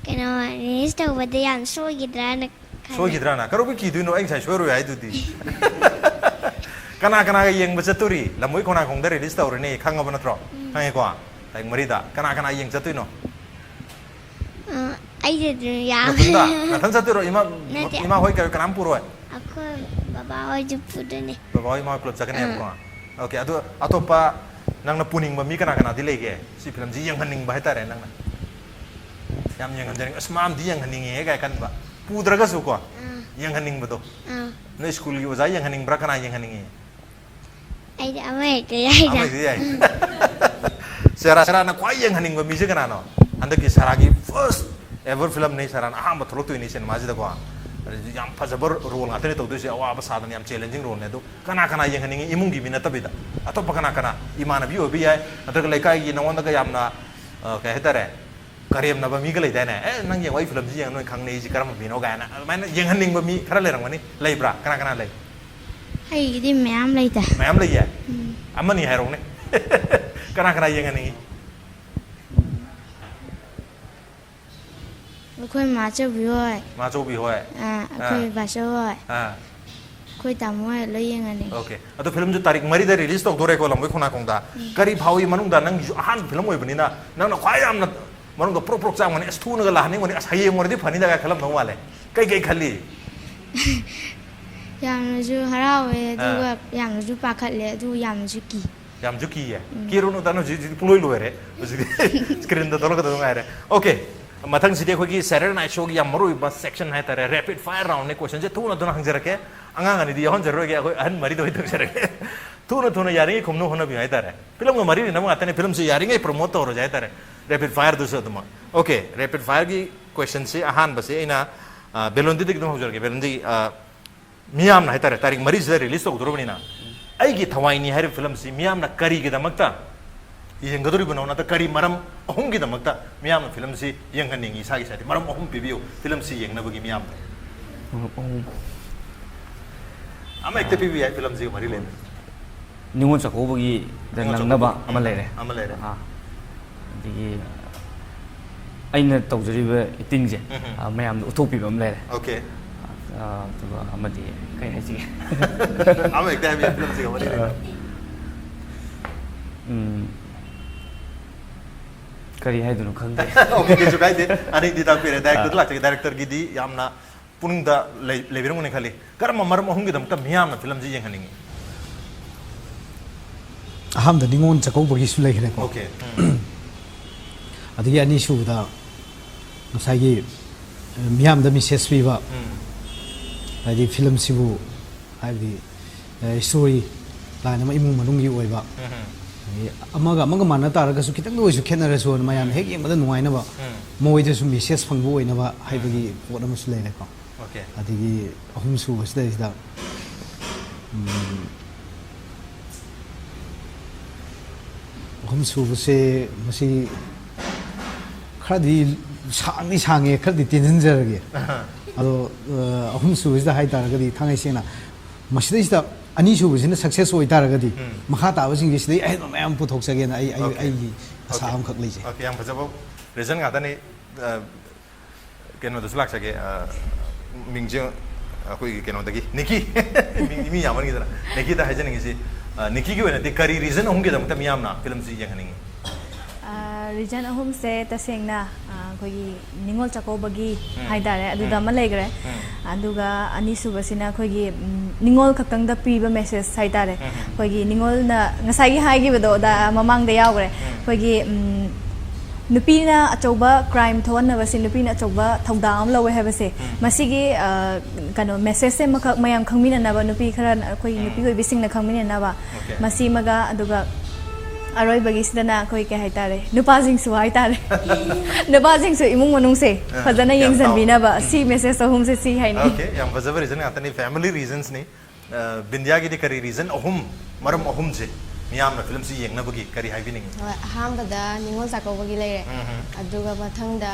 ꯀꯩꯅꯣ, ꯔꯤꯂꯤꯁ ꯇꯧꯕꯗ ꯌꯥꯝ ꯁꯣꯏꯈꯤꯗ꯭ꯔꯥꯅ ꯈꯜꯂꯦ꯫ ꯁꯣꯏꯈꯤꯗ꯭ꯔꯥꯅ? ꯀꯔꯧꯕꯤ ꯀꯤꯗꯣꯏꯅꯣ? ꯑꯩ ꯉꯁꯥꯏ ꯁꯣꯏꯔꯣꯏ ꯍꯥꯏꯗꯨꯗꯤ꯫ ꯀꯅꯥ ꯀꯅꯥꯒ ꯌꯦꯡꯕ ꯆꯠꯇꯣꯔꯤ? ꯂꯝꯕꯣꯏ ꯈꯣꯡꯅꯥꯡꯈꯣꯡꯗ ꯔꯤꯂꯤꯁ ꯇꯧꯔꯅꯤ, ꯈꯪꯉꯕ ꯅꯠꯇ꯭ꯔꯣ? ꯎꯝ꯫ ꯈꯪꯉꯦꯀꯣ? ꯇꯥꯔꯤꯛ ꯃꯔꯤꯗ꯫ ꯀꯅꯥ ꯀꯅꯥ ꯌꯦꯡ ꯆꯠꯇꯣꯏꯅꯣ? ꯑ, ꯑꯩꯗꯤ ꯑꯗꯨꯝ ꯌꯥꯎ-, ꯅꯊꯟꯗ? ꯅꯊꯟ ꯆꯠꯇꯣꯏꯔꯣ? ꯏꯃꯥ, ꯅꯠꯇꯦ꯫ ꯏꯃꯥ ꯍꯣꯏ ꯀꯩ ꯀꯅꯥꯝ ꯄꯨꯔꯣꯏ? ꯑꯩꯈꯣꯏ ꯕꯕꯥ ꯍꯣꯏꯁꯨ ꯄꯨꯗꯣꯏꯅꯦ꯫ ꯕꯕꯥ ꯍꯣꯏ ꯏꯃꯥ ꯍꯣꯏ ꯄꯨꯂꯞ ꯆꯠꯀꯅꯦꯕꯀꯣ? ꯑꯥ꯫ ꯑꯣꯀꯦ, ꯑꯗꯨ ꯑꯇꯣꯞꯄ ꯅꯪꯅ ꯄꯨꯅꯤꯡꯕ ꯃꯤ ꯀꯅꯥ ꯀꯅꯥꯗꯤ ꯂꯩꯒꯦ? ꯁꯤ ꯐꯤꯂꯝꯁꯤ ꯌꯦꯡꯍꯟꯅꯤꯡꯕ ꯍꯥꯏꯇꯥꯔꯦ ꯅꯪꯅ꯫ ꯌꯥꯝ ꯌꯦꯡꯍꯟꯖꯅꯤꯡ-, "ꯑꯁ, ꯃꯥ ꯑꯝꯗꯤ ꯌꯦꯡꯍꯟꯅꯤꯡꯉꯦ" ꯀꯥꯏ ꯈꯟꯕ꯫ ꯄꯨꯗ꯭ꯔꯒꯁꯨꯀꯣ, ꯑꯥ꯫ ꯌꯦꯡꯍꯟꯅꯤꯡꯕꯗꯣ꯫ ꯑꯥ꯫ ꯅꯣꯏ ꯁ꯭ꯀꯨꯜꯒꯤ ꯑꯣꯖꯥ ꯌꯦꯡꯍꯟꯅꯤꯡꯕ꯭ꯔꯥ? ꯀꯅꯥ ꯌꯦꯡꯍꯟꯅꯤꯡꯉꯤ? ꯑꯩꯗꯤ ꯑꯃ ꯍꯦꯛꯇ ꯌꯥꯏꯗ꯫ ꯑꯃ ꯍꯦꯛꯇ ꯌꯥꯏ꯫ ꯁꯦꯔꯥ, ꯁꯦꯔꯥꯅ ꯈ꯭ꯋꯥꯏ ꯌꯦꯡꯍꯟꯅꯤꯡꯕ ꯃꯤꯁꯦ ꯀꯅꯥꯅꯣ? ꯍꯟꯗꯛꯀꯤ ꯁꯦꯔꯥꯒꯤ first ever ꯐꯤꯂꯝꯅꯤ, ꯁꯦꯔꯥꯅ ꯑꯍꯥꯟꯕ ꯊꯣꯛꯂꯛꯇꯣꯏꯅꯤ ꯁꯤꯅꯦꯃꯥꯁꯤꯗꯀꯣ꯫ ꯑꯗꯨꯗꯤ ꯌꯥꯝ ꯐꯖꯕ ꯔꯣꯜ ꯉꯥꯛꯇꯅꯤ ꯇꯧꯗꯣꯏꯁꯦ, ꯑꯋꯥꯕ ꯁꯥꯗꯅ ꯌꯥꯝ ꯆꯦꯂꯦꯟꯖꯤꯡ ꯔꯣꯜꯅꯦ꯫ ꯑꯗꯣ ꯀꯅꯥ ꯀꯅꯥ ꯌꯦꯡꯍꯟꯅꯤꯡꯉꯤ? ꯏꯃꯨꯡꯒꯤ ꯃꯤ ꯅꯠꯇꯕꯤꯗ ꯑꯇꯣꯞꯄ ꯀꯅꯥ ꯀꯅꯥ, ꯏꯃꯥꯟꯅꯕꯤ ꯑꯣꯏꯕ ꯌꯥꯏ, ꯅꯠꯇ꯭ꯔꯒ ꯂꯩꯀꯥꯏꯒꯤ ꯅꯉꯣꯟꯗꯒ ꯌꯥꯝꯅ, ꯑ, ꯀꯩ ꯍꯥꯏꯇꯥꯔꯦ, ꯀꯔꯦꯝꯅꯕ ꯃꯤꯒ ꯂꯩꯗꯥꯏꯅꯦ? "ꯑꯦ, ꯅꯪ ꯌꯦꯡꯉꯣ, ꯑꯩ ꯐꯤꯂꯝꯁꯤ ꯌꯦꯡꯉ ꯅꯣꯏ ꯈꯪꯅꯤ ꯑꯩꯁꯤ ꯀꯔꯝꯕ ꯃꯤꯅꯣ" ꯀꯥꯏꯅ ꯑꯗꯨꯃꯥꯏꯅ ꯌꯦꯡꯍꯟꯅꯤꯡꯕ ꯃꯤ ꯈꯔ ꯂꯩꯔꯝꯒꯅꯤ꯫ ꯂꯩꯕ꯭ꯔꯥ? ꯀꯅꯥ ꯀꯅꯥ ꯂꯩ? ꯑꯩꯒꯤꯗꯤ ꯃꯌꯥꯝ ꯂꯩꯗ꯫ ꯃꯌꯥꯝ ꯂꯩꯌꯦ꯫ ꯑꯃꯅꯤ ꯍꯥꯏꯔꯛꯎꯅꯦ꯫ ꯀꯅꯥ ꯀꯅꯥ ꯌꯦꯡꯍꯟꯅꯤꯡꯉꯤ? ꯑꯩꯈꯣꯏ ꯃꯥꯆꯧꯕꯤ ꯍꯣꯏ꯫ ꯃꯥꯆꯧꯕꯤ ꯍꯣꯏ꯫ ꯑꯥ, ꯑꯩꯈꯣꯏ ꯕꯥꯆꯧ ꯍꯣꯏ꯫ ꯑꯥ꯫ ꯑꯩꯈꯣꯏ ꯇꯥꯃꯣ ꯍꯣꯏ ꯂꯣꯏ ꯌꯦꯡꯍꯟꯅꯤꯡꯉꯤ꯫ ꯑꯣꯀꯦ꯫ ꯑꯗꯣ ꯐꯤꯂꯝꯁꯨ ꯇꯥꯔꯤꯛ ꯃꯔꯤꯗ ꯔꯤꯂꯤꯁ ꯇꯧꯗꯣꯔꯦꯀꯣ, ꯂꯝꯕꯣꯏ ꯈꯣꯡꯅꯥꯡꯈꯣꯡꯗ꯫ ꯀꯔꯤ ꯐꯥꯎꯏ ꯃꯅꯨꯡꯗ? ꯅꯪꯒꯤꯁꯨ ꯑꯍꯥꯟꯕ ꯐꯤꯂꯝ ꯑꯣꯏꯕꯅꯤꯅ ꯅꯪꯅ ꯈ꯭ꯋꯥꯏ ꯌꯥꯝꯅ ꯃꯅꯨꯡꯗ ꯄ꯭ꯔꯣꯛ ꯄ꯭ꯔꯣꯛ ꯆꯥꯛꯑꯝꯒꯅꯤ, "ꯑꯁ, ꯊꯨꯅꯒ ꯂꯥꯛꯍꯟꯅꯤꯡꯕꯅꯤ, ꯑꯁ, ꯍꯌꯦꯡ ꯑꯣꯏꯔꯗꯤ ꯐꯅꯤꯗꯒ" ꯈꯜꯂꯝꯗꯧ ꯃꯥꯜꯂꯦ꯫ ꯀꯩꯀꯩ ꯈꯜꯂꯤ? ꯌꯥꯝꯅꯁꯨ ꯍꯔꯥꯎꯋꯦ, ꯑꯗꯨꯒ ꯌꯥꯝꯅꯁꯨ ꯄꯥꯈꯠꯂꯦ, ꯑꯗꯨꯒ ꯌꯥꯝꯅꯁꯨ ꯀꯤ꯫ ꯌꯥꯝꯁꯨ ꯀꯤꯌꯦ꯫ ꯀꯤꯔꯨꯅꯨ ꯇꯥꯅꯨ, ꯍꯧꯖꯤꯛ, ꯍꯧꯖꯤꯛ ꯄꯨꯡꯂꯣꯏ ꯂꯣꯏꯔꯦ꯫ ꯍꯧꯖꯤꯛꯇꯤ ꯁ꯭ꯀ꯭ꯔꯤꯟꯗ ꯊꯣꯛꯂꯛꯀꯗꯕ ꯉꯥꯏꯔꯦ꯫ ꯑꯣꯀꯦ꯫ ꯃꯊꯪꯁꯤꯗꯤ ꯑꯩꯈꯣꯏꯒꯤ Saturday Night Showꯒꯤ ꯌꯥꯝ ꯃꯔꯨꯑꯣꯏꯕ ꯁꯦꯛꯁꯟ ꯍꯥꯏꯇꯥꯔꯦ, ꯔꯦꯄꯤꯗ ꯐꯥꯌꯔ ꯔꯥꯎꯟꯅꯦ꯫ ꯀꯣꯏꯁꯟꯁꯦ ꯊꯨꯅ ꯊꯨꯅ ꯍꯪꯖꯔꯛꯀꯦ꯫ ꯑꯉꯥꯡ ꯑꯅꯤꯗꯤ ꯌꯥꯎꯍꯟꯖꯔꯣꯏꯒꯦ, ꯑꯩꯈꯣꯏ ꯑꯍꯟ ꯃꯔꯤꯗ ꯑꯣꯏꯅ ꯇꯧꯖꯔꯒꯦ꯫ ꯊꯨꯅ ꯊꯨꯅ ꯌꯥꯔꯤꯉꯩ ꯈꯨꯝꯅꯕ ꯍꯣꯠꯅꯕꯤꯌꯨ ꯍꯥꯏꯇꯥꯔꯦ꯫ ꯐꯤꯂꯝꯒ ꯃꯔꯤ ꯂꯩꯅꯕ ꯉꯥꯛꯇꯅꯦ꯫ ꯐꯤꯂꯝꯁꯦ ꯌꯥꯔꯤꯉꯩ ꯄ꯭ꯔꯣꯃꯣꯠ ꯇꯧꯔꯁꯦ ꯍꯥꯏꯇꯥꯔꯦ, ꯔꯦꯄꯤꯗ ꯐꯥꯌꯔꯗꯨꯁꯨ ꯑꯗꯨꯃꯛ꯫ ꯑꯣꯀꯦ, ꯔꯦꯄꯤꯗ ꯐꯥꯌꯔꯒꯤ ꯀꯣꯏꯁꯟꯁꯦ ꯑꯍꯥꯟꯕꯁꯦ ꯑꯩꯅ, ꯑ, ꯕꯦꯂꯣꯟꯗꯤꯗꯒꯤ ꯑꯗꯨꯝ ꯍꯧꯖꯔꯛꯀꯦ꯫ ꯕꯦꯂꯣꯟꯗꯤ, ꯑ, ꯃꯤꯌꯥꯝꯅ ꯍꯥꯏꯇꯥꯔꯦ, ꯇꯥꯔꯤꯛ ꯃꯔꯤꯁꯤꯗ ꯔꯤꯂꯤꯁ ꯇꯧꯗꯣꯔꯕꯅꯤꯅ, ꯑꯩꯒꯤ ꯊꯋꯥꯏꯅꯤ ꯍꯥꯏꯔꯤꯕ ꯐꯤꯂꯝꯁꯤ ꯃꯤꯌꯥꯝꯅ ꯀꯔꯤꯒꯤꯗꯃꯛꯇ ꯌꯦꯡꯒꯗꯧꯔꯤꯕꯅꯣ, ꯅꯠꯇ꯭ꯔ ꯀꯔꯤ ꯃꯔꯝ ꯑꯍꯨꯝꯒꯤꯗꯃꯛꯇ ꯃꯤꯌꯥꯝꯅ ꯐꯤꯂꯝꯁꯤ ꯌꯦꯡꯍꯟꯅꯤꯡꯉꯤ? ꯏꯁꯥꯒꯤ ꯁꯥꯏꯠꯇ ꯃꯔꯝ ꯑꯍꯨꯝ ꯄꯤꯕꯤꯌꯨ ꯐꯤꯂꯝꯁꯤ ꯌꯦꯡꯅꯕꯒꯤ ꯃꯤꯌꯥꯝꯗ꯫ ꯃꯔꯝ ꯑꯍꯨꯝ꯫ ꯑꯃ ꯍꯦꯛꯇ ꯄꯤꯕ ꯌꯥꯏ, ꯐꯤꯂꯝꯁꯤꯒ ꯃꯔꯤ ꯂꯩꯅꯅ꯫ ꯅꯤꯉꯣꯜ ꯆꯥꯛꯀꯧꯕꯒꯤ ꯗ ꯅꯤꯉꯣꯜ ꯅꯪꯅꯕ ꯆꯥꯛꯀꯧꯕ꯫ ꯑꯃ ꯂꯩꯔꯦ꯫ ꯑꯃ ꯂꯩꯔꯦ꯫ ꯑꯥ꯫ ꯑꯗꯒꯤ ꯑꯩꯅ ꯇꯧꯖꯔꯤꯕ ꯑꯦꯛꯇꯤꯡꯁꯦ, ꯎꯝ꯫ ꯑꯥ, ꯃꯌꯥꯝꯗ ꯎꯠꯊꯣꯛꯄꯤꯕ ꯑꯃ ꯂꯩꯔꯦ꯫ ꯑꯣꯀꯦ꯫ ꯑꯥ, ꯑꯗꯨꯒ ꯑꯃꯗꯤ ꯀꯩ ꯍꯥꯏꯁꯤꯒꯦ? ꯑꯃ ꯍꯦꯛꯇ ꯍꯥꯏꯕ ꯌꯥꯏ, ꯐꯤꯂꯝꯁꯤꯒ ꯃꯔꯤ ꯂꯩꯅꯅ꯫ ꯎꯝ, ꯀꯔꯤ ꯍꯥꯏꯗꯣꯏꯅꯣ ꯈꯪꯗꯦ꯫ ꯑꯣꯀꯦ, ꯀꯩꯁꯨ ꯀꯥꯏꯗꯦ꯫ ꯑꯅꯤꯗꯤ ꯇꯥꯛꯄꯤꯔꯦ꯫ ꯗꯥꯏꯔꯦꯛꯇꯔꯗ ꯂꯥꯛꯆꯒꯦ꯫ ꯗꯥꯏꯔꯦꯛꯇꯔꯒꯤꯗꯤ ꯌꯥꯝꯅ ꯄꯨꯛꯅꯤꯡꯗ ꯂꯩ-, ꯂꯩꯕꯤꯔꯝꯒꯅꯤ ꯈꯜꯂꯤ꯫ ꯀꯔꯝꯕ ꯃꯔꯝ ꯑꯍꯨꯝꯒꯤꯗꯃꯛꯇ ꯃꯤꯌꯥꯝꯅ ꯐꯤꯂꯝꯁꯤ ꯌꯦꯡꯍꯟꯅꯤꯡꯉꯤ? ꯑꯍꯥꯟꯕꯗ ꯅꯤꯉꯣꯜ ꯆꯥꯛꯀꯧꯕꯒꯤꯁꯨ ꯂꯩꯈ꯭ꯔꯦꯀꯣ꯫ ꯑꯣꯀꯦ꯫ ꯎꯝ꯫ ꯑꯗꯒꯤ ꯑꯅꯤꯁꯨꯕꯗ ꯉꯁꯥꯏꯒꯤ, ꯑ, ꯃꯤꯌꯥꯝꯗ ꯃꯦꯁꯦꯖ ꯄꯤꯕ, ꯎꯝ꯫ ꯍꯥꯏꯗꯤ ꯐꯤꯂꯝꯁꯤꯕꯨ, ꯍꯥꯏꯕꯗꯤ, ꯑ, ꯁ꯭ꯇꯣꯔꯤ ꯂꯥꯏꯟ ꯑꯃ, ꯏꯃꯨꯡ ꯃꯅꯨꯡꯒꯤ ꯑꯣꯏꯕ, ꯎꯝ꯫ ꯑꯗꯒꯤ ꯑꯃꯒ ꯑꯃꯒ ꯃꯥꯟꯅ ꯇꯥꯔꯒꯁꯨ ꯈꯤꯇꯪꯗ ꯑꯣꯏꯔꯁꯨ ꯈꯦꯠꯅꯔꯁꯨ ꯃꯌꯥꯝꯅ ꯍꯦꯛ ꯌꯦꯡꯕꯗ ꯅꯨꯡꯉꯥꯏꯅꯕ, ꯎꯝ꯫ ꯃꯣꯏꯗꯁꯨ ꯃꯦꯁꯦꯖ ꯐꯪꯕ ꯑꯣꯏꯅꯕ ꯍꯥꯏꯕꯒꯤ ꯄꯣꯠ ꯑꯃꯁꯨ ꯂꯩꯔꯦꯀꯣ꯫ ꯑꯣꯀꯦ꯫ ꯑꯗꯒꯤ ꯑꯍꯨꯝ ꯁꯨꯕꯁꯤꯗꯩꯁꯤꯗ, ꯎꯝ, ꯑꯍꯨꯝ ꯁꯨꯕꯁꯦ ꯃꯁꯤ ꯈꯔꯗꯤ ꯁꯥꯡꯗꯤ ꯁꯥꯡꯉꯦ, ꯈꯔꯗꯤ ꯇꯦꯟꯁꯤꯟꯖꯔꯒꯦ꯫ ꯑꯗꯣ, ꯑ, ꯑꯍꯨꯝ ꯁꯨꯕꯁꯤꯗ ꯍꯥꯏꯇꯥꯔꯒꯗꯤ ꯊꯥꯡꯉꯩ ꯁꯦꯡꯅ ꯃꯁꯤꯗꯩꯁꯤꯗ ꯑꯅꯤꯁꯨꯕꯁꯤꯅ ꯁꯛꯁꯦꯁ ꯑꯣꯏꯇꯥꯔꯒꯗꯤ ꯎꯝ꯫ ꯃꯈꯥ ꯇꯥꯕꯁꯤꯡꯁꯦ ꯁꯤꯗꯩ ꯑꯍꯦꯟꯕ ꯃꯌꯥꯝ ꯄꯨꯊꯣꯛꯆꯒꯦꯅ ꯑꯩ ꯑꯩ- Okay. ꯑꯩꯒꯤ ꯑꯁꯥ Okay. ꯑꯃꯈꯛ ꯂꯩꯖꯩ꯫ Okay, ꯌꯥꯝ ꯐꯖꯕ ꯔꯤꯖꯟ ꯉꯥꯛꯇꯅꯤ꯫ ꯑ, ꯀꯩꯅꯣꯗꯁꯨ ꯂꯥꯛꯆꯒꯦ꯫ ꯑ, ꯃꯤꯡꯁꯦ ꯑꯩꯈꯣꯏꯒꯤ ꯀꯩꯅꯣꯗꯒꯤ ꯅꯤꯀꯤ꯫ ꯃꯤꯡꯗꯤ ꯃꯤ ꯌꯥꯝꯃꯟꯈꯤꯗꯅ꯫ ꯅꯤꯀꯤꯗ ꯍꯥꯏꯖꯅꯤꯡꯉꯤꯁꯤ, ꯑ, ꯅꯤꯀꯤꯒꯤ ꯑꯣꯏꯅꯗꯤ ꯀꯔꯤ ꯔꯤꯖꯟ ꯑꯍꯨꯝꯒꯤꯗꯃꯛꯇ ꯃꯤꯌꯥꯝꯅ ꯐꯤꯂꯝꯁꯤ ꯌꯦꯡꯍꯟꯅꯤꯡꯉꯤ? ꯔꯤꯖꯟ ꯑꯍꯨꯝꯁꯦ ꯇꯁꯦꯡꯅ ꯑ, ꯑꯩꯈꯣꯏꯒꯤ ꯅꯤꯉꯣꯜ ꯆꯥꯛꯀꯧꯕꯒꯤ ꯎꯝ꯫ ꯍꯥꯏꯇꯥꯔꯦ, ꯑꯗꯨꯗ ꯎꯝ꯫ ꯑꯃ ꯂꯩꯈ꯭ꯔꯦ꯫ ꯎꯝ꯫ ꯑꯗꯨꯒ ꯑꯅꯤꯁꯨꯕꯁꯤꯅ ꯑꯩꯈꯣꯏꯒꯤ ꯎꯝ, ꯅꯤꯉꯣꯜ ꯈꯛꯇꯪꯗ ꯄꯤꯕ ꯃꯦꯁꯦꯖ ꯍꯥꯏꯇꯥꯔꯦ꯫ ꯎꯝ꯫ ꯑꯩꯈꯣꯏꯒꯤ ꯅꯤꯉꯣꯜꯅ ꯉꯁꯥꯏꯒꯤ ꯍꯥꯏꯈꯤꯕꯗꯣ ꯗ- ꯃꯃꯥꯡꯗ ꯌꯥꯎꯈ꯭ꯔꯦ꯫ ꯎꯝ꯫ ꯑꯩꯈꯣꯏꯒꯤ ꯎꯝ, ꯅꯨꯄꯤꯅ ꯑꯆꯧꯕ ꯀ꯭ꯔꯥꯏꯝ ꯊꯣꯛꯍꯟꯅꯕꯁꯦ ꯅꯨꯄꯤꯅ ꯑꯆꯧꯕ ꯊꯧꯗꯥꯡ ꯑꯃ ꯂꯧꯋꯦ ꯍꯥꯏꯕꯁꯦ, ꯎꯝ꯫ ꯃꯁꯤꯒꯤ ꯑ, ꯀꯩꯅꯣ ꯃꯦꯁꯦꯖꯁꯦ ꯑꯃꯈꯛ ꯃꯌꯥꯝ ꯈꯪꯃꯤꯟꯅꯅꯕ, ꯅꯨꯄꯤ ꯈꯔ, ꯑꯩꯈꯣꯏꯒꯤ ꯎꯝ꯫ ꯅꯨꯄꯤ ꯑꯣꯏꯕꯤꯁꯤꯡꯅ ꯈꯪꯃꯤꯟꯅꯅꯕ, Okay. ꯃꯁꯤꯃꯒ, ꯑꯗꯨꯒ ꯑꯔꯣꯏꯕꯒꯤꯁꯤꯗꯅ ꯑꯩꯈꯣꯏ ꯀꯩ ꯍꯥꯏꯇꯥꯔꯦ, ꯅꯨꯄꯥꯁꯤꯡꯁꯨ ꯍꯥꯏꯇꯥꯔꯦ꯫ ꯅꯨꯄꯥꯁꯤꯡꯁꯨ ꯏꯃꯨꯡ ꯃꯅꯨꯡꯁꯦ ꯑ, ꯐꯖꯅ ꯌꯥꯝ ꯌꯦꯡꯁꯤꯟꯕꯤꯅꯕ, ꯇꯥꯎ꯫ ꯁꯤ ꯃꯦꯁꯦꯖ ꯑꯍꯨꯝꯁꯦ ꯁꯤ ꯍꯥꯏꯅꯤꯡꯉꯤ꯫ Okay, ꯌꯥꯝ ꯐꯖꯕ ꯔꯤꯖꯟ ꯉꯥꯛꯇꯅꯤ, ꯐꯦꯃꯤꯂꯤ ꯔꯤꯖꯟꯁꯅꯤ꯫ ꯑ, ꯕꯤꯟꯗꯤꯌꯥꯒꯤꯗꯤ ꯀꯔꯤ ꯔꯤꯖꯟ ꯑꯍꯨꯝ, ꯃꯔꯝ ꯑꯍꯨꯝꯁꯦ ꯃꯤꯌꯥꯝꯅ ꯐꯤꯂꯝꯁꯤ ꯌꯦꯡꯅꯕꯒꯤ ꯀꯔꯤ ꯍꯥꯏꯕꯤꯅꯤꯡꯉꯤ? ꯍꯣꯏ, ꯑꯍꯥꯟꯕꯗ ꯅꯤꯉꯣꯜ ꯆꯥꯛꯀꯧꯕꯒꯤ ꯂꯩꯔꯦ꯫ ꯎꯝ ꯍꯝ꯫ ꯑꯗꯨꯒ ꯃꯊꯪꯗ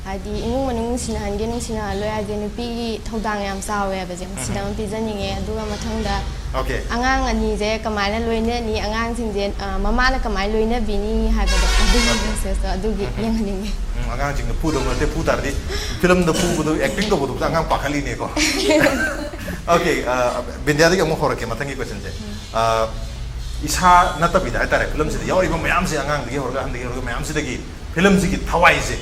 ꯍꯥꯏꯗꯤ ꯏꯃꯨꯡ ꯃꯅꯨꯡ ꯅꯨꯡꯁꯤꯅꯍꯟꯒꯦ, ꯅꯨꯡꯁꯤꯅꯍꯜꯂꯣꯏ ꯍꯥꯏꯁꯦ ꯅꯨꯄꯤꯒꯤ ꯊꯧꯗꯥꯡ ꯌꯥꯝ ꯆꯥꯎꯋꯦ ꯍꯥꯏꯕꯁꯦ ꯃꯁꯤꯗ ꯑꯃ ꯄꯤꯖꯅꯤꯡꯉꯦ꯫ ꯑꯗꯨꯒ ꯃꯊꯪꯗ Okay. ꯑꯉꯥꯡ ꯑꯅꯤꯁꯦ ꯀꯃꯥꯏꯅ ꯂꯣꯏꯅꯅꯤ, ꯑꯉꯥꯡꯁꯤꯡꯁꯦ ꯑ, ꯃꯃꯥꯅ ꯀꯃꯥꯏꯅ ꯂꯣꯏꯅꯕꯤꯅꯤ ꯍꯥꯏꯕꯗꯣ, ꯑꯗꯨꯒꯤ ꯃꯦꯁꯦꯖꯇꯣ ꯑꯗꯨꯒꯤ ꯌꯦꯡꯍꯟꯅꯤꯡꯉꯦ꯫ ꯎꯝ, ꯑꯉꯥꯡꯁꯤꯡꯗ ꯐꯨꯗꯧ ꯅꯠꯇꯦ, ꯐꯨ ꯇꯥꯔꯗꯤ ꯐꯤꯂꯝꯗ ꯐꯨꯕꯗꯣ, ꯑꯦꯛꯇꯤꯡ ꯇꯧꯕꯗꯨꯗ ꯑꯉꯥꯡ ꯄꯥꯈꯠꯂꯤꯅꯦꯀꯣ꯫ Okay, ꯑ, ꯕꯤꯟꯗꯤꯌꯥꯗꯒꯤ ꯑꯃꯨꯛ ꯍꯧꯔꯛꯀꯦ ꯃꯊꯪꯒꯤ ꯀꯣꯏꯁꯟꯁꯦ꯫ ꯑ, ꯏꯁꯥ ꯅꯠꯇꯕꯤꯗ ꯍꯥꯏꯇꯥꯔꯦ, ꯐꯤꯂꯝꯁꯤꯗ ꯌꯥꯎꯔꯤꯕ ꯃꯌꯥꯝꯁꯦ, ꯑꯉꯥꯡꯗꯒꯤ ꯍꯧꯔꯒ ꯑꯍꯟꯗꯒꯤ ꯍꯧꯔꯒ ꯃꯌꯥꯝꯁꯤꯗꯒꯤ ꯐꯤꯂꯝꯁꯤꯒꯤ ꯊꯋꯥꯏꯁꯦ,